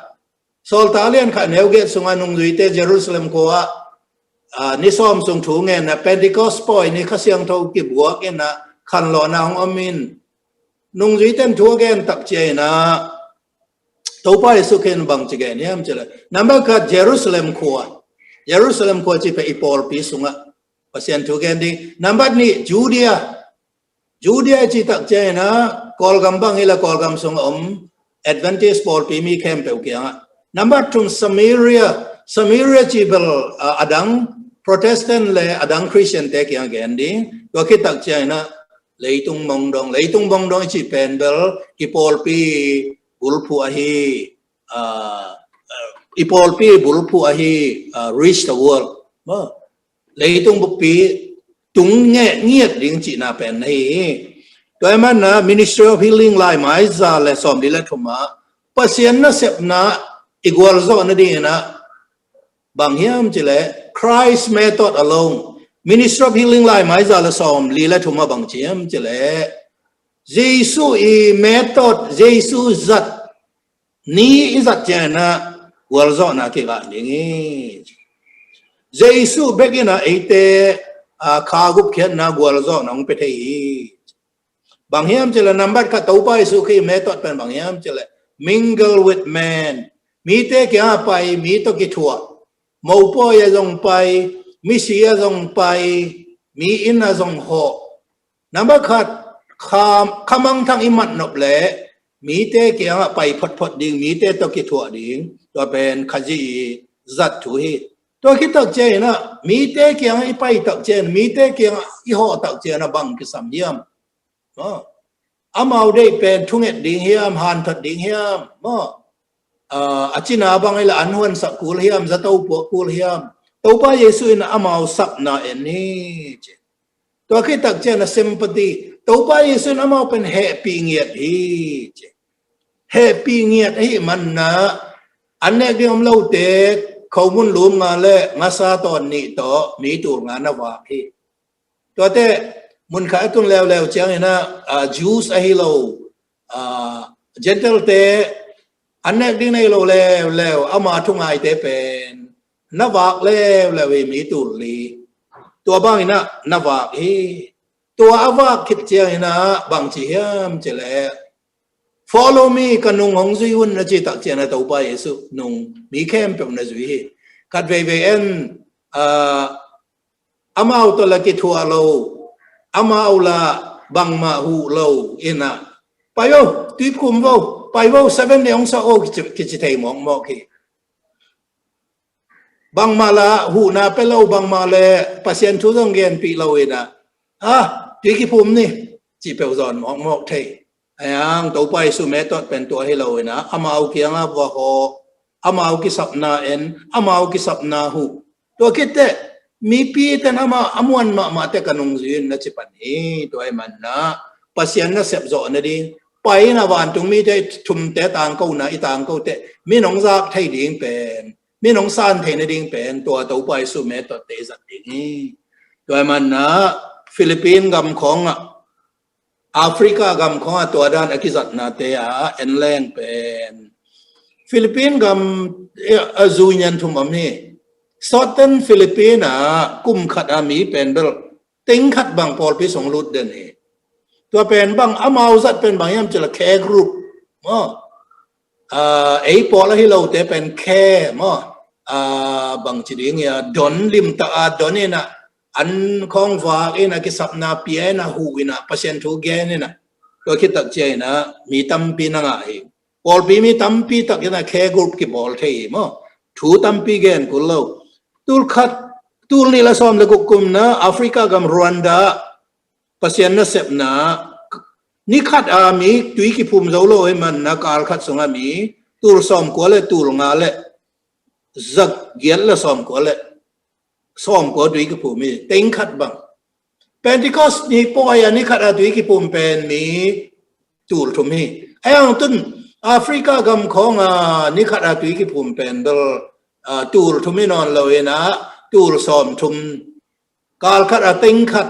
Sawltak lian khat neu giat sungah nungzuite Jerusalem khua ah, ah, ni sawm sung thu ngen na, Pentecost pawi ni Kha Siangtho kibuak in na, khanlawhna hong om in. Nungzuite in thu a gen tak ciang hi na, Topa Jesu Khrih in bang ci gen hiam cih leh, nambat khat Jerusalem khua, Jerusalem khua cih pen i pawlpi sungah Pasian thu gen ding. Nambat nih, Judea. Judea cih tak ciang hi na, Kawlgam bang hi leh Kawlgam sungah om Adventist pawlpi mi khempeuh kiangah. Nambat thum, Samaria. Samaria cih bel, ah, a dang Protestant le a dang Christian te kiangah gen ding. Tua khit tak ciang hi na, leitung mong dong. Leitung mong dong i cih pen bel i pawlpi bulphuh ahi, ah, ah, i pawlpi bulphuh ahi, ah, reach the world. Maw? Leitung buppi tung ngeh ngiat ding cihna pen ahi hi. Tua ahih manin ah Ministry of Healing laimai za le sawmli le thum ah Pasian nasepna i gualzawh nadingin ah bang hiam cih leh Christ method alone. Ministry of Healing laimai za le sawmli le thum ah bang ci hiam cih leh Jesu i method, Jesu zat ni i zat ciangin ah gualzawhna kikah ding hi. Jesu bek in ah eite, ah, kha gupkhiatna gualzawhna hong pia thei hi. Bang hiam cih leh nambat khat Topa Jesu Khrih method pen bang hiam cih leh mingle with men. Mite kiangah pai, mi tawh kithuah. Mopawi ah zong pai, misi ah zong pai, mi inn ah zong hawh. Nambat khat, kha, kha mangthang i mat nop leh mite kiangah pai photphot ding, mite tawh kithuah ding, tua pen Khazih i zat thu hi. Tua khit tak ciangin ah mite kiangah i pai tak ciangin, mite kiangah i hawh tak ciangin ah bang kisam hiam? Maw? Amau deih pen thunget ding hiam, hanthot ding hiam? Maw? Ah, a cina bang hi leh an huansak kul hiam, zato puak kul hiam? Topa Jesu in amau sapna en hi ci. Tua khit tak ciangin ah sympathy. Topa Jesu in amau pen hehpih ngiat hi ci. Hehpih ngiat ahih manin ah an nek ding om lote khomun lum nga le ngasa tawn nih tawh mi tul nga na vak hi. Tuate mun khat a tun leuleu ciangin ah, ah, Jews ahi lo, ah, Gentile te An nek ding nei lo leuleu, ama thungaite pen na vak leuleu hi, mi tul li. Tua bangin ah na vak hi. Tua a vak khit ciangin ah bang ci hiam cih leh, "Follow me, ka nung hong zui un," na cih tak ciangin ah Topa Jesuh nung mi khempeuh na zui hi. Khat veivei en, ah, amau tawh la kithuah lo, amau la bangmah huh lo in ah, "Pai vo, tuiphum vo, pai vo, Seven Day hong suah vo," kici, kici thei mawkmawk hi. Bangmah la huhna pia lo, bangmah le Pasian thu zong genpih lo in ah, "Ah, tui kiphum ni," cih peuh zawn mawkmawk thei. Ahi hang Topa Jesuh method pen tua hi lo in ah, amau kiangah va hawh, amau kisapna en, amau kisapna huh. Tua khit teh mipite in amah a muan mahmah teh ka nung zui un na ci pan hi. Tua ahih manin ah Pasian nasep zawh nading, pai in ah vantung mite, i thumte tangkona i tangko teh min hong zak thei ding pen, min hong san thei nading pen tua Topa Jesuh method te i zat ding hi. Tua ahih manin ah Philippine gam khawngah, Africa gam khawngah tua dan a kizatnate ah en leng pen, Philippine gam, eh, a zui nian thum om hi. Southern Philippine ah kum khat a mi pen bel teng khat bang pawlpi sung lut den hi. Tua pen bang, amau zat pen bang hiam cih leh care group maw. Ah, ei pawl ahi lote pen care maw. Ah, bang ci ding hia, don limtak a don in ah, an khawng vak in ah, kisapna pia in ah, huh in ah, Pasian thu gen in ah. Tua khit tak ciangin ah mi tampi na ngah hi. Pawlpi mi tampi tak in ah care group kibawl thei hi maw. Thu tampi gen kul lo. Tul khat, tul nih le sawm le guk kum in ah Africa gam Rwanda Pasian nasepna, ni khat a mi tui kiphum zo lo ahih manin ah kal khat sungah mi tul sawmkua le tul nga le za giat le sawmkua le sawmkua tui kiphum hi, teng khat bang. Pentecost ni pawi a ni khat a tui kiphum pen mi tul thum hi. Ahi hang tun Africa gam khawng a ni khat a tui kiphum pen bel, ah, tul thum hi nawn lo in ah tul sawmthum. Kal khat a teng khat,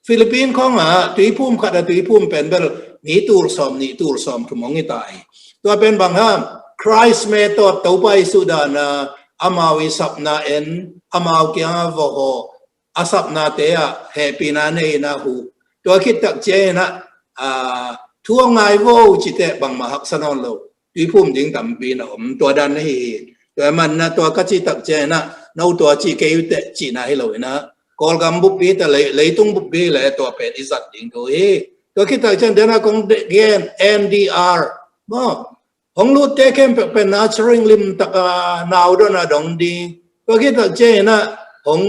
Philippine khawng ah tuiphum khat a tuiphum pen bel mi tul sawmnih, tul sawmthum hong hi ta hi. Tua pen bang hiam, Christ method, Topa Jesuh dan a, amau i sapna en, amau kiangah va hawh, a sapnate ah hehpihna nei in ah huh. Tua khit tak ciangin ah, ah, thu a ngai vo cih teh bangmah haksa nawn lo. Tuiphum ding tampi na om, tua dan na hi hi. Tua ahih manin ah tua ka cih tak ciangin ah, "No, tua ci kei uh teh," cihna hi lo in ah, Kawlgam buppi teh, lei, leitung buppi le tua pen i zat ding thu hi. Tua khit tak ciang den a kong gen, N D R maw, hong lutte khempeuh pen nurturing limtak a, nau don a dong ding. Tua khit tak ciangin ah hong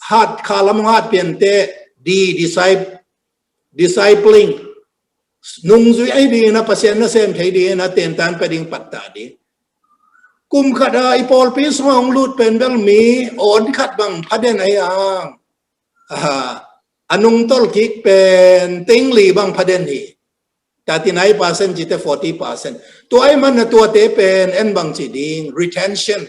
hat, khalam hong hat piante, di, disciple, discipling, nungzui ahi dingin ah, Pasian nasem thei dingin ah tentan pia ding, pattah ding. Kum khat a i pawlpi sungah hong lut pen bel mi awn khat bang pha den ahi hang, ah, a nungtolh kik pen teng li bang pha den hi. Thirty-nine percent cih teh forty percent. Tua ahih manin ah tuate pen en bang ci ding, retention,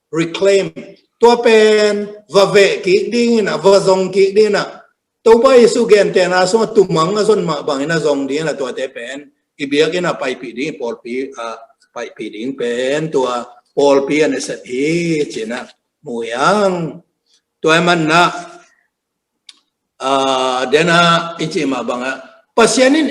reclaim. Tua pen va veh kik dingin ah, va zong kik dingin ah, Topa Jesuh gentehna sungah tumang a zon mah bangin ah zong dingin ah tuate pen i biakinn ah paipih ding, i pawlpi ah paipih ding pen tua pawlpi a nasep hi ci-in ah mu hi hang. Tua ahih manin ah, ah, den a i cih mah bangah, Pasian in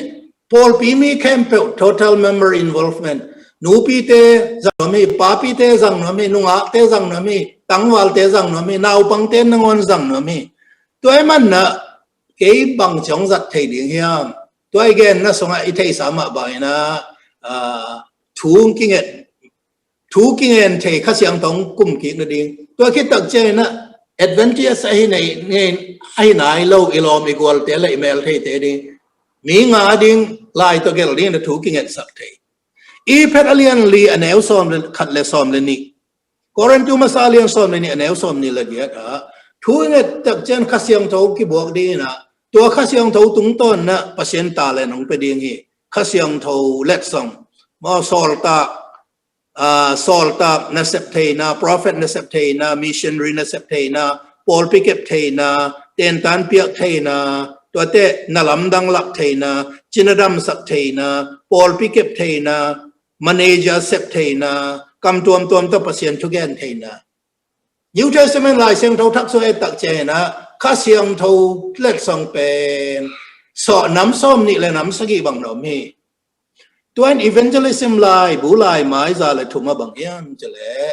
pawlpi mi khempeuh total member involvement. Nupite zang nuam hi, papite zang nuam hi, nungakte zang nuam hi, tangvalte zang nuam hi, naupangte nangawn zang nuam hi. Tua ahih manin ah kei bang ci hong zat thei ding hiam? Tua i genna sungah i theihsa mah bangin ah, ah, thu kinget, thu kingen thei Kha Siangtho hong kum kik nading. Tua khit tak ciangin ah Adventist ahi nei, nei, ahi nai lo i lawm i gualte le i meltheite ding, mi nga ding, lai tawh gelh dingin ah thu kingetsak thei. Efesa a lian li a neu sawm le khat le sawm le nih, Korintu masa a lian sawm le nih a neu sawmnih le giat ah thu i nget tak ciang Kha Siangtho kibuak dingin ah, tua Kha Siangtho tungtawn ah Pasian talent hong pia ding hi. Kha Siangtho letsong maw, sawltak, ah, sawltak nasep theihna, prophet nasep theihna, missionary nasep theihna, pawlpi kep theihna, tentan piak theihna, tuate na lamdang lak theihna, cina damsak theihna, pawlpi kep theihna, manager sep theina, kam tuamtuam tawh Pasian thugen theina. New Testament Lai Siangtho thak sung et tak ciangin ah, Kha Siangtho letsong pen sawh nam sawm nih le nam sagih bang na om hi. Tua in evangelism laibu laimai za le thum ah bang hiam cih leh,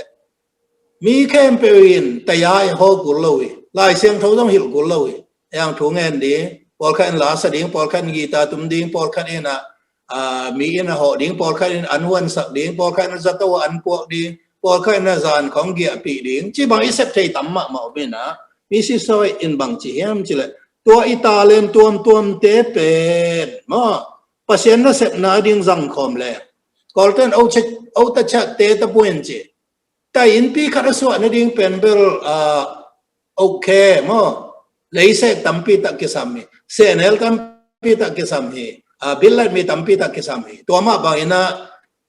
mi khempeuh in taya i hawh kul lo hi, Lai Siangtho zong hilh kul lo hi. Ei ang thu ngen ding, pawlkhat in la sa ding, pawlkhat in guitar tum ding, pawlkhat in ah, aa, mi inn ah hawh ding, pawlkhat in an huansak ding, pawlkhat in ah zato ah an puak ding, pawlkhat in ah zan khawng giahpih ding, ci bang i sep thei tam mahmah om in ah, mi sisawi in bang ci hiam cih leh, tua i talent tuamtuamte pen maw, Pasian nasepna ding zangkhawm le. Kawlten ota ciatte tapuin ci, tai innpi khat a suah nading pen bel, aa, okay maw, leisek tampi tak kisam hi, sehnel tampi tak kisam hi, aa, billat mi tampi tak kisam hi. Tua mah bangin ah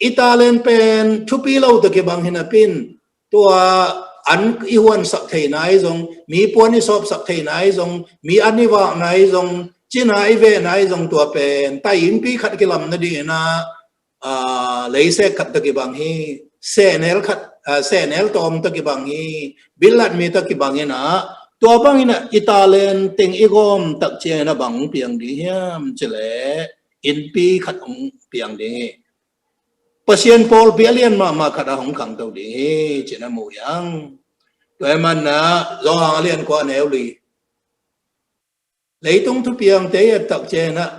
i talent pen thupi lo tawh kibang hi napi-in, tua an i huansak theina i zong, mi puan i sawpsak theina i zong, mi an i vakna i zong, cina i vehna i zong, tua pen tai innpi khat kilam nadingin ah, aa, leisek khat tawh kibang hi, sehnel khat, aa, sehnel tawm tawh kibang hi, billat mi tawh kibang in ah, tua bangin ah i talent teng i gawm tak ciangin ah bang hong piang ding hiam cih leh, innpi khat hong piang ding hi. Pasian pawlpi a lian mahmah khat ah hong khangto ding hi, ci-in ah mu hi hang. Tua ahih manin ah Johan a lian kua, a neu li. Leitung thupiangte i et tak ciangin ah,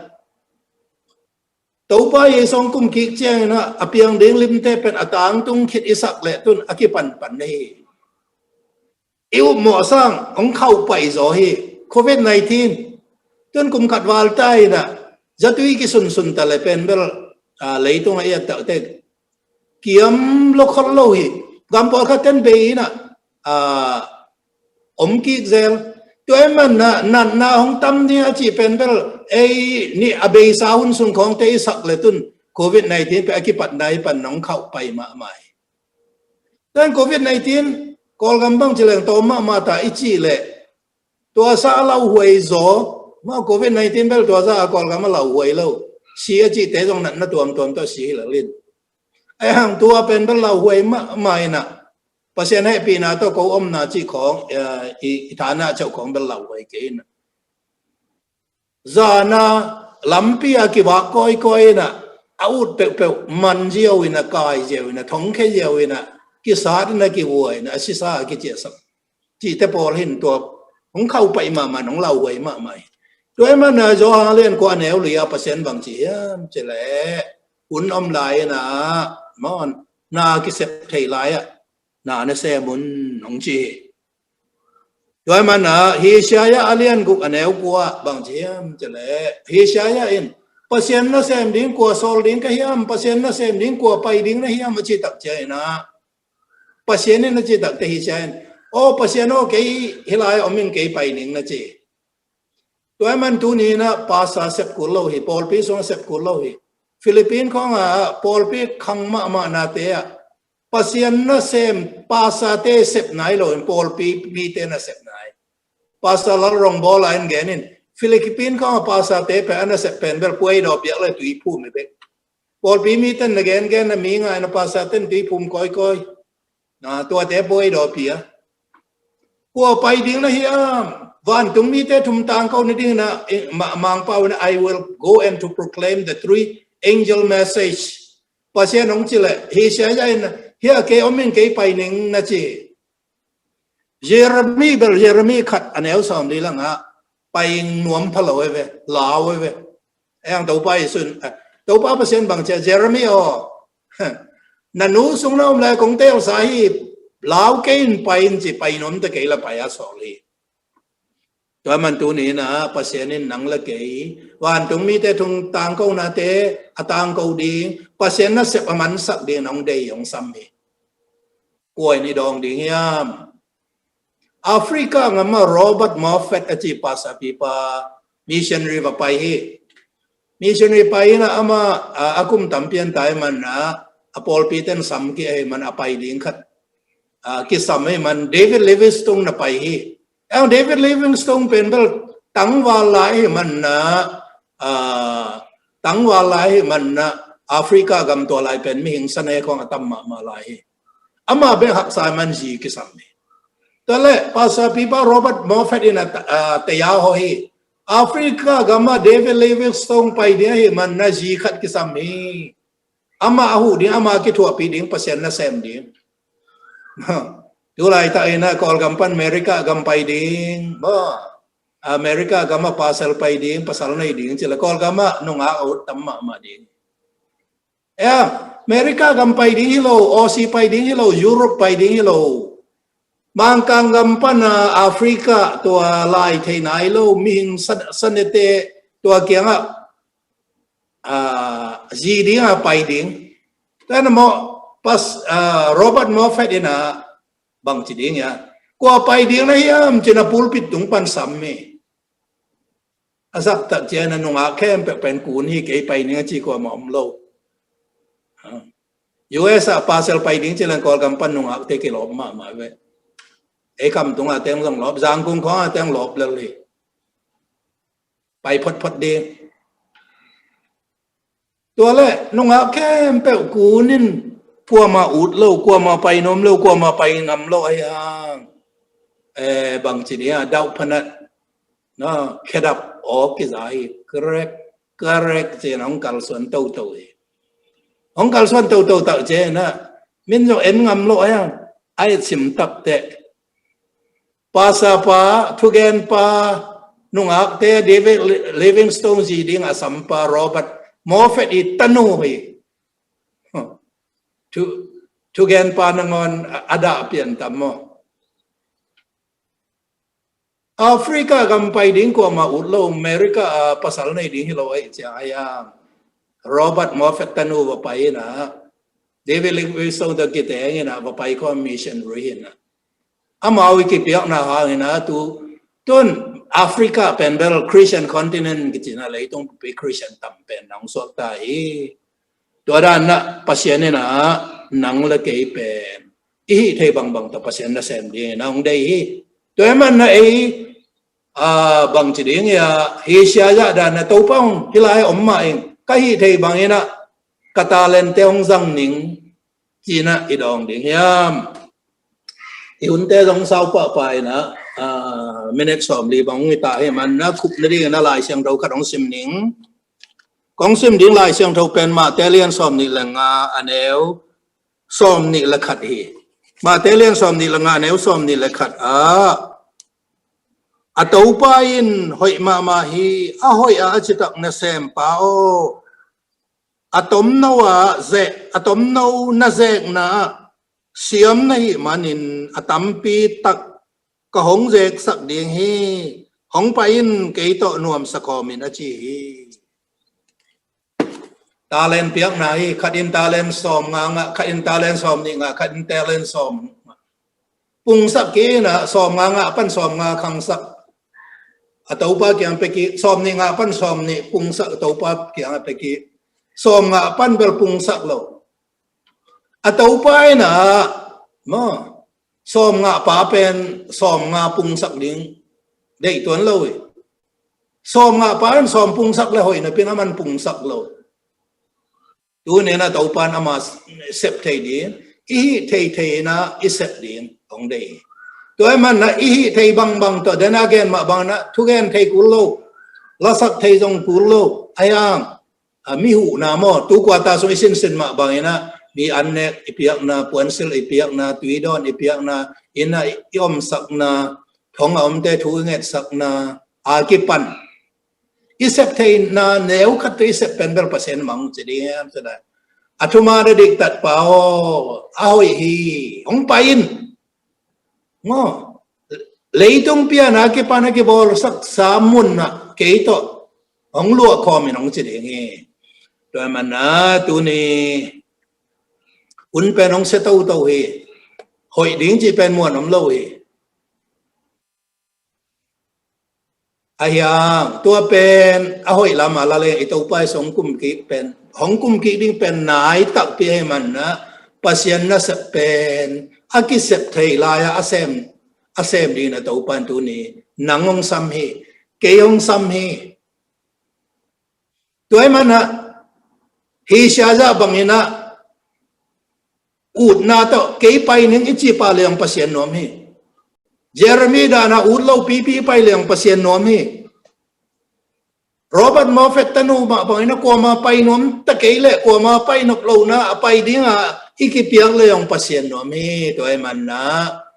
Topa Jesu hong kum kik ciangin ah a piang ding limte pen a tangtung khit i sak leh tun a kipanpan na hi. I upmawh sang hong khauh pai zaw hi. Covid nineteen tun kum khat val ta in ah, zatui kisunsun ta le pen bel, aa, leitung ah i et tak teh kiam lo khol lo hi. Gam pawlkhat ten bei in ah, aa, om kik zel. Tua ahih manin ah natna hong tam ding a cih pen bel, ei nih a beisa hun sung khawngte i sak leh tun Covid nineteen pen a kipatna i pan hong khauh pai mahmah hi. Tua in Covid nineteen Kawlgam bang ci leng tawm mahmah ta i cih leh, tua sa a lauhuai zaw, mah Covid nineteen bel tua sa a Kawlgam a lauhuai lo. Si a cihte zong natna tuamtuam tawh si hi lo in. Ahih hang tua pen bel lauhuai mahmah in ah, Pasian hehpihna tawh ko omna cih khawng, eh, i, i thana ceuh khawng bel lauhuai kei in ah, zan a lampi ah kivak kawikawi in ah, a ut peuhpeuh man ziau in ah, kai ziau in ah, thongkhia ziau in ah, kisat in ah, kivuai in ah, a sisa a kiciahsak cihte pawl hi in, tua hong khauh pai mahmah, hong lauhuai mahmah hi. Tua ahih manin ah Johan a lian kua, a neu li ah Pasian bang ci hiam cih leh, hun om lai in ah, maw, na kisep thei lai ah na na sem un, hong ci hi. Tua ahih manin ah Isaiah a lian guk, a neu kua ah bang ci hiam cih leh, Isaiah in, Pasian nasem ding kua sawl ding ka hiam, Pasian nasem ding kua pai ding na hiam, a cih tak ciangin ah, Pasian in a cih tak teh Isaiah in, aw Pasian aw, kei hih lai ah om ing, kei pai ning, na ci. Tua ahih manin tuni in ah pastor sep kul lo hi, pawlpi sung sep kul lo hi. Philippines khawng ah pawlpi khang mahmah nate ah, Pasian nasem pastorte sep nai lo in, pawlpi mite nasep nai. Pastor Lalrongbawl in gen in, Philippines khawng ah pastorte pen a nasep pen bel puai dawh piak le tui phum hi bek. Pawlpi mite na gengen na, mi ngai na, pastorte in tui phum kawikawi. Na, tuate puai dawh pia. Kua pai ding na hiam? Vantung mite thum tangko nading in ah, eh, ma-, Mangpau in ah, "I will go and to proclaim the three angel message." Pasian hong ci leh, Isaiah in, "Hih ah kei om ing, kei pai ning," na ci. Jeremy bel, Jeremy khat, a neu sawmli lang ah, pai nuam pha lo hi ve, lau hi ve. Ei ang Topa Jesu in, eh, Topa Pasian bang ci a, "Jeremy aw, na nu sung na om lai kong telsa hi, lau kei in, pai in," ci, pai nuam ta kei la pai a sawl hi. Tua ahih manin tuni in ah Pasian in nang le kei, vantung mite thum tangko nate a tangko ding, Pasian nasep a mansak ding in hong dei, hong sam hi. Kua in i dawng ding hiam? Africa ngam ah Robert Moffat a cih pastor pipa, missionary va pai hi. Missionary pai in ah amah, a, a kum tampi an tai man ah, a pawlpite in sam kik ahih man a pai ding khat, a, kisam ahih man, David Livingstone na pai hi. Ang David Livingstone pen bel tangval lai ahih man ah, a, tangval lai ahih man ah, Africa gam tua lai pen mihing sane khawng a tam mahmah lai hi. Amah bek haksa man zi kisam hi. Tua leh Pastor Pipa Robert Moffat in a, a, taya ho hi. Africa gam ah David Livingstone pai ding ahih man na zi khat kisam hi. Amah a huh ding, amah a kithuahpih ding, Pasian nasem ding. Tu laitak in a Kawlgam pan America gam pai ding. Maw, America gam ah pasal pai ding, pasal nei ding ci leh Kawlgam ah nungak a ut tam mahmah ding. Ea, America gam pai ding hi lo, Aussie pai ding hi lo, Europe pai ding hi lo. Mangkang gam pan a Africa tua lai thei nai lo, mihing sa-, sanete tua kiangah, ah, zi ding a pai ding. Tua na maw, pas, ah, Robert Moffat in a bang ci ding hia. Kua pai ding na hiam ci na pulpit tung pan sam hi. A zak tak ciang a nungak khempeuh pen kun hi, kei pai ning a ci kuamah om lo. U S ah pasal pai ding ci leng Kawlgam pan nungakte kilawp mahmah ve. Ei kam tung a teng zong lawp, Zangkung khawng a teng lawp lel hi. Pai photphot ding. Tua leh nungak khempeuh kun in kuamah ut lo, kuamah pai nuam lo, kuamah pai ngam lo ahi hang. Eh, bang ci ding a, dauh phanat, na, khedap awk kiza hi, karek, karek ci na hong kalsuan toto hi. Hong kalsuan toto tak ci na, min zong en ngam lo ahi hang, a et sim tak teh. Pastor pa, thugen pa, nungakte, David Li-, Livingstone zi ding a sam pa, Robert Moffat i tanu hi. Huh. Thu-, thugen pa nangawn a, a dah pian tam maw. Africa gam pai ding kuamah ut lo, America a pasal nei ding hi lo ahi ciang a hiam. Robert Moffat tanu va pai in a, David Livingstone tawh kiteng in a, va pai khawm missionary hi in a. Amau i kipiakna hang in a tu, tun Africa pen bel Christian continent kici na, leitung pi Christian tam pen nang suak ta hi. Tua dan na Pasian in a nang le kei pen i hih thei bangbang tawh Pasian nasem ding in a hong deih hi. Tua ahih man na ei, a, bang ci ding hia, hi sia zah dan na Topa hong hi lai om mah ing, ka hih thei bang in a ka talente hong zang ning ci na i dawng ding hiam. I hunte zong sau pahpah in a, a, minute sawmli bang hong hi ta hi man na, khup nading in a Lai Siangtho khat hong sim ning. Kong sim ding Lai Siangtho pen Matthai lian sawmnih le nga, a neu sawmnih le khat hi. Matthai lian sawmnih le nga, a neu sawmnih le khat ah, a Topa in hoih mahmah hi, a hoih a a citak nasem pa aw. A tomno a zek, a tomno na zekna ah siam na hih manin a tampi tak ka hong zeksak ding hi. Hong pai in, kei tawh nuamsa khawm in, a ci hi. Talent piakna hi, khat in talent sawmnga ngah, khat in talent sawmnih ngah, khat in talent sawm ngah. Pungsak kik in a, sawmnga ngah pan sawmnga khangsak, a Topa kiang pia kik, sawmnih ngah pan sawmnih pungsak, a Topa kiang a pia kik, sawmnga pan bel pungsak lo. A Topa in a, maw, sawmnga pa pen sawmnga pungsak ding deih tuan lo hi. Sawmnga pa in sawm pungsak le hoih napi in a man pungsak lo. Tuni in a Topa in ama sep thei ding, i hih thei thei in a i sep ding hong deih hi. Tua ahih man na i hih thei bangbang tawh, den a gen mah bang na thugen thei kul lo, lasak thei zong kul lo, a hiang, a, mi huhna maw, tu kuata sung i sinsin mah bang in a, mi an nek i piakna, puansilh i piakna, tuidawn i piakna, inn a i omsakna, thong a omte thu i ngetsakna a kipan i sep theihna neu khat tawh i sep pen bel Pasian mang ci ding hiam ci na. A thuman a diktat pa aw, a hoih hi, hong pai in. Maw, leitung pian a kipan a kibawlsaksa mun ah kei tawh hong luah khawm in hong ci ding hi. Tua ahih man na tuni hun pen hong sia toto hi. Hoih ding cih pen muan om lo hi. A hiang, tua pen a hoih lam a la leng i Topa i sung kum kik pen, hong kum kik ding pen nai takpi ahih man na, Pasian nasep pen a kisep thei lai a, a sem, a sem ding na Topa in tuni nang hong sam hi, kei hong sam hi. Tua ahih man na, Hi siazah bangin ah utna tawh kei pai ning i cih pah leng Pasian nuam hi. Jeremy dan ah ut lo pipi pai leng Pasian nuam hi. Robert Moffat tanu mah bangin ah kuama pai nuam ta kei leh kuama pai nop lo na a pai ding ah i kipiak leng Pasian nuam hi. Tua ahih manin ah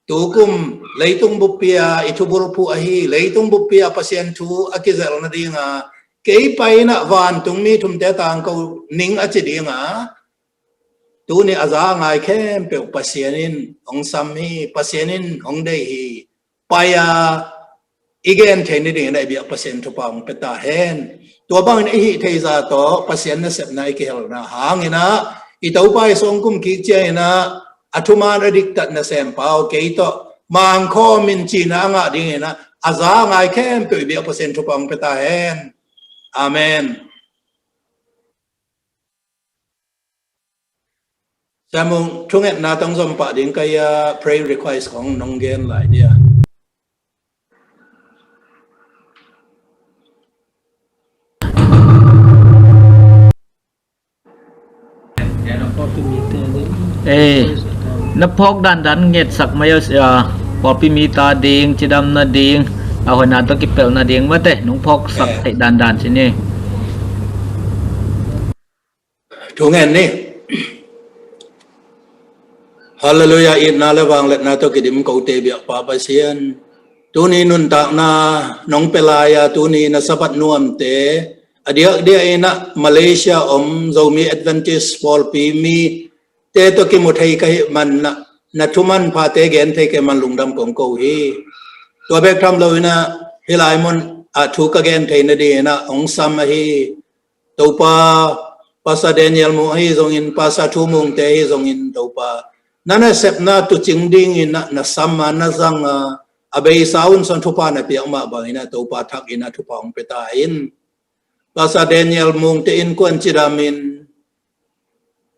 tukum leitung buppi ah i thubulphuh ahi, leitung buppi ah Pasian thu a kizelh nading ah kei pai in ah vantungmi thumte tangko ning a ci ding ah tuni a za a ngai khempeuh Pasian in hong sam hi, Pasian in hong deih hi. Pai a i gen thei nadingin ah i biak Pasian thupha hong pia ta hen. Tua bangin i hih thei zah tawh Pasian nasepna i kihelna hangin ah i Topa i sungkum kik ciangin ah a thuman a diktat nasem pa aw kei tawh mangkhawm in cihna a ngah dingin ah a za a ngai khempeuh i biak Pasian thupha hong pia ta hen. Amen. Sia Mung, thungetna tawh zom pah ding ka hi a, prayer request khong nong gen lai dia. Eh, na phawk dandan ngetsak mai uh, sia, pawlpi mite ading cidamna ding, a hoihna tawh kipelhna ding mate nong phawksak theih dandan ci ni. Thu ngen ni. Halleluiah, itna le vangliatna tawh kidim kote biakpa Pasian, tuni nuntakna nong pia lai a, tuni na Sabbath nuamte a diakdiak in ah Malaysia om Zomi Adventist pawlpi mite tawh kimu thei ka hih manin ah na thuman phate gen thei ka hih man lungdam kong ko hi. Tua bek tham loin ah hih lai mun ah thu ka gen thei nadingin ah hong sam ahi Topa, Pastor Daniel Mung ahi zongin, Pastor Thu Mungte ahi zongin, Topa, na nasepna tuucing dingin ah na sam a, na zang a, a beisa un sung thupha na piak mah bangin ah Topa thak in ah thupha hong pia ta in. Pastor Daniel Mungte innkuan cidamin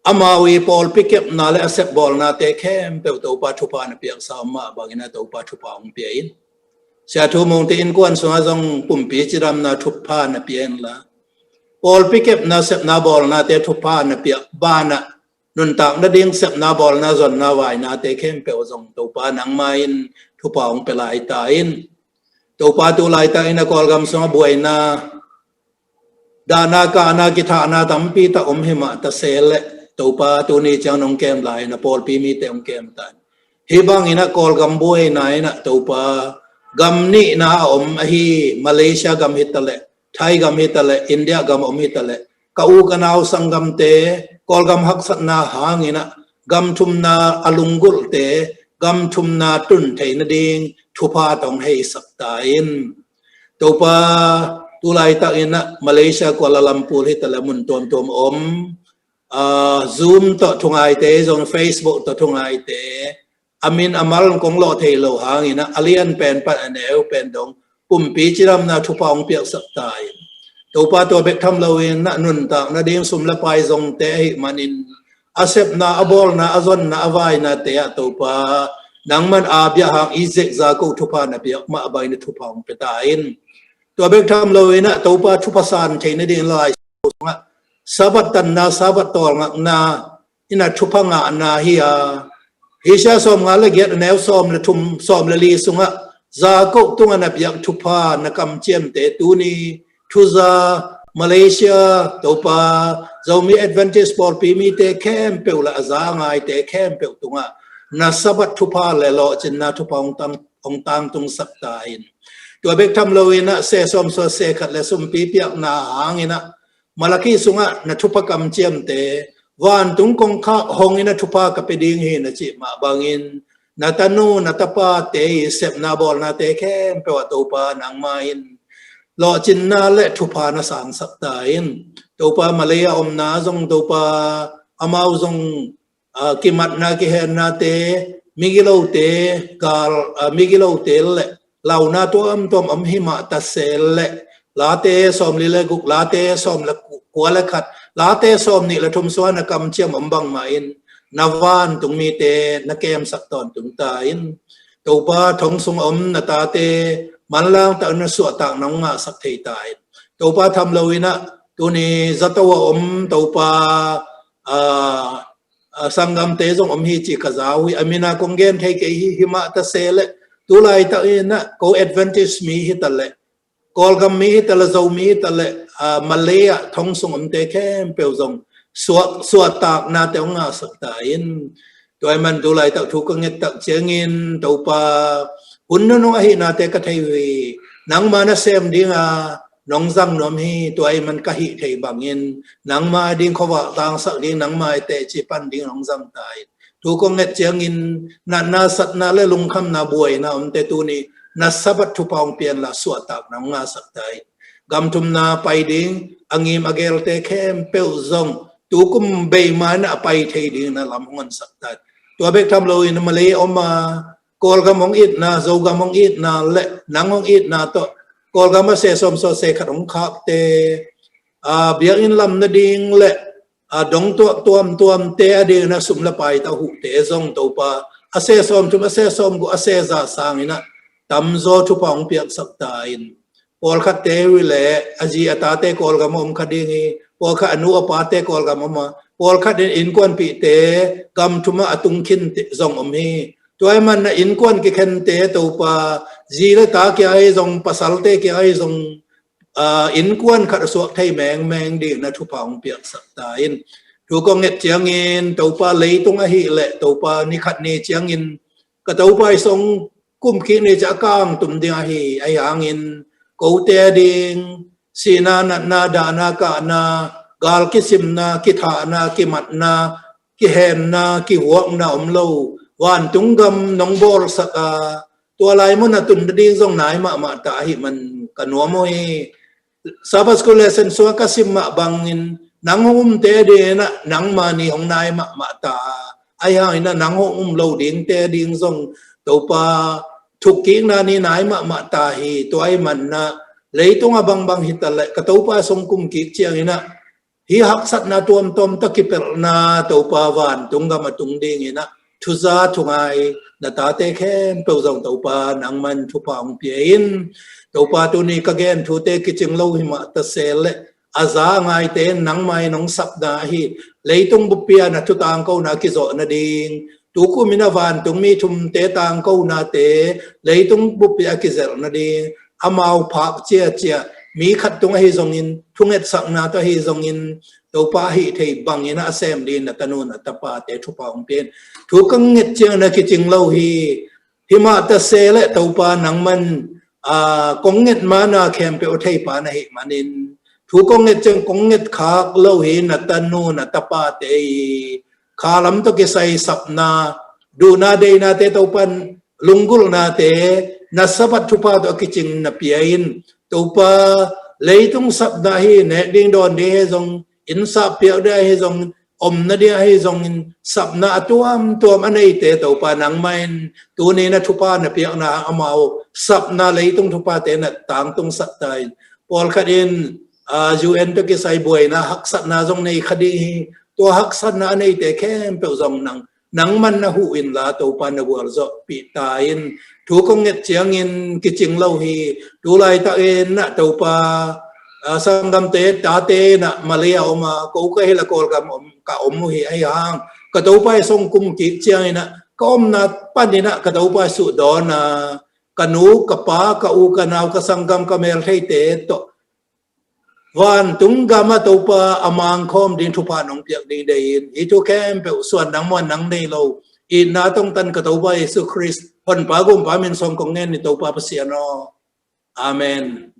amau i pawlpi kepna le a sepbawlnate khempeuh Topa thupha na piaksa om mah bangin ah Topa thupha hong pia in. Sia Thu Mungte innkuan sungah zong pumpi cidamna thupha na pia inla, pawlpi kepna sepna bawlnate thupha na piak banah nuntak nading sepna bawlna zonna vainate khempeuh zong Topa nangmah in thupha hong pia lai ta in. Topa, tu laitak in a Kawlgam sungah buaina, dahna kahna kithahna tampi tak om hi mah ta se leh, Topa, tuni ciang nong kem lai in a pawlpi mite hong kem ta in. Hih bangin a Kawlgam buaina in a Topa, gam nihna a om ahi, Malaysia gam hi ta leh, Thai gam hi ta leh, India gam om hi ta leh, ka u ka nau sanggamte Kawlgam haksatna hangin a gam thumna a lunggulhte gam thumna tun theih nading thupha tawh hong heisak ta in. Topa, tu laitak in a Malaysia Kuala Lumpur hi ta leh mun tuamtuam om, ah, Zoom tawh thungaite, zong Facebook tawh thungaite, a min a mal kong lawh thei lo hangin a, a lian pen pan a neu pen dong pumpi cidamna thupha hong piaksak ta in. Topa, tua bek tham loin a nuntak nading sum le pai zongte ahih manin a sepna, a bawlna, a zonna, a vainate ah Topa, nangman a biahang i zekza ko thupha na piak mah bangin a thupha hong pia ta in. Tua bek tham loin a Topa, thupha san theih nading lai sungah Sabbath tanna, Sabbath tawlngakna in a thupha ngahna hi a, Isaiah sawmnga le giat a neu sawm le thum, sawm le li sungah Jakob tungah na piak thupha, na kamciamte tuni thuza Malaysia, Topa, Zomi Adventist pawlpi mite khempeuh le a za a ngaite khempeuh tungah na Sabbath thupha le lawhcinna thupha hong tang, hong tangtungsak ta in. Tua bek tham loin a se sawm sawm se khat le sumpi piakna hangin a Malakhi sungah na thupha kamciamte, vantung kongkhak hong in a thupha ka pia ding hi na cih mah bangin, na tanu, na tapate i sepna bawlnate khempeuh ah Topa nangmah in lawhcinna le thupha na sangsak ta in. Topa, Malay a omna zong Topa, amau zong ah, kimatna, kihennate, migilote, gal, ah, migilote le launa tuamtuam om hi mah ta se le, Late sawmli le guk, Late sawm le ku-, kua le khat, Late sawmnih le thum sungah na kamciam om bangmah in na vantung mite na kemsak tawntung ta in. Topa, thong sung om na tate manlang tak na suahtak nong ngahsak thei ta in. Topa, tham loin a Tuni zato a om Topa, aa, aa, sanggamte zong om hi ci ka za uh hi. A min a kong gen thei kei hi, hi mah ta se leh, tu laitak in ah ko Adventist mi hi ta leh, Kawlgam mi hi ta leh, Zo mi hi ta leh, aa, Malay ah thong sung omte khempeuh zong suah, suahtaknate hong ngahsak ta in. Tua ahih man tu laitak thu ka nget tak ciangin Topa, hun nunung ahihnate ka thei uh hi. Nangma na sem dinga nong zang nuam hi. Tua ahih man ka hih theih bangin nangma ding khuavak tangsak ding, nangma i teci pan ding nong zang ta in. Thu kong nget ciangin natna satna le lungkhamna buaina omte tuni na Sabbath thupha hong pia inla suahtakna hong ngahsak ta in. Gam thumna pai ding a ngim a gelte khempeuh zong tukum bei ma-in a pai thei ding na lam hong honsak ta in. Tua bek tham loin Malay om a, Kawlgam hong itna, Zogam hong itna le nang hong itna tawh Kawlgam a se sawm sawm se khat hong khakte, aa, biakinn lam nading le, aa, dongtuak tuamtuamte a dingin a sum le pai tawh huhte zong Topa, a se sawm thum, a se sawm guk, a se za sangin ah tamzaw thupha hong piaksak ta in. Pawlkhatte uh leh a zi a tate Kawlgam a om kha ding hi. Pawlkhat a nu a pate Kawlgam a om a, pawlkhat in innkuanpihte gam thum ah a tung khin zong om hi. Tua ahih man na innkuan kikhente Topa, zi le ta kiang ahi zong, pasalte kiang ahi zong, aa, innkuan khat a suak thei mengmeng dingin na thupha hong piaksak ta in. Thu kong nget ciangin Topa, leitung ahih leh Topa, ni khat ni ciangin ka Topa i song kum kik ni ciang a kangtum ding ahi, ahi hangin kote a ding sihna, natna, dahna, kahna, gal kisimna, kithahna, kimatna, kihemna, kihuakna om lo vantung gam nong bawlsak a, tua lai mun a tun nading zong nai mahmah ta ahih man ka nuam uh hi. Sabbath School lesson sung a ka sim mah bangin nang hong umte dingin ah nangma ni hong nai mahmah ta. Ahi hangin ah nang hong um lo dingte ding zong Topa, thukkikna ni nai mahmah ta hi. Tua ahih man ah leitung a bangbang hi ta leh ka Topa song kum kik ciangin ah hih haksatna tuamtuam tawh kipelhna Topa, vantung gam a tung dingin ah thuza thungai na tate khempeuh zong Topa nangman thupha hong pia in. Topa, tuni ka gen thute kicing lo hi mah ta se leh a za a ngaite in nangmai nong sapna ahi leitung buppi ah na thu tangkona kizawh nading, tukum in ah vantung mi thumte tangkonate leitung buppi ah kizelh nading, amau phak ciacia, mi khat tung ahi zongin, thungetsakna tawh ahi zongin, Topa, a hih theih bangin a sem dingin na tanu na tapate thupha hong pia in. Thu ka nget ciangin a kicing lo hi. Hi mah ta se leh Topa, nangman, aa, kong nget mana khempeuh a theipa na hih manin, thu kong nget ciang kong nget khak lo hi. Na tanu na tapate i kha lam tawh kisai sapna, duhna deinate, Topa, lunggulhnate, na Sabbath thupha tawh a kicing na pia in. Topa, leitung sapna hi, nek ding dawn ding hi zong, inn sap piak ding ahi zong, om nading ahi zongin, sapna a tuamtuam a neite Topa, nangmah in tuni na thupha na piakna amau sapna leitung thuphate na tangtungsak ta in. Pawlkhat in, aa, U N tawh kisai buaina haksatna zong nei kha ding hi. Tua haksatna a neite khempeuh zong nang, nangman na huh inla Topa na gualzawhpih ta in. Thu kong nget ciangin kicing lo hi. Tu laitakin na Topa, aa, sanggamte tate na Malay a om a, ko ka hi leh Kawlgam om, ka om uh hi. Ahi hang ka Topa i song kum kik ciangin ah ka omna panin ah ka Topa i suhdawn a, ka nu, ka pa, ka u, ka nau, ka sanggam, ka meltheite tawh vantung gam ah Topa a mangkhawm ding thupha nong piak ding deih in. Hih thu khempeuh suan nang muan nang nei lo, itna tawh hong tan ka Topa Jesu Khrist, Honpa Gumpa min suang kong ngen hi, Topa Pasian aw. Amen.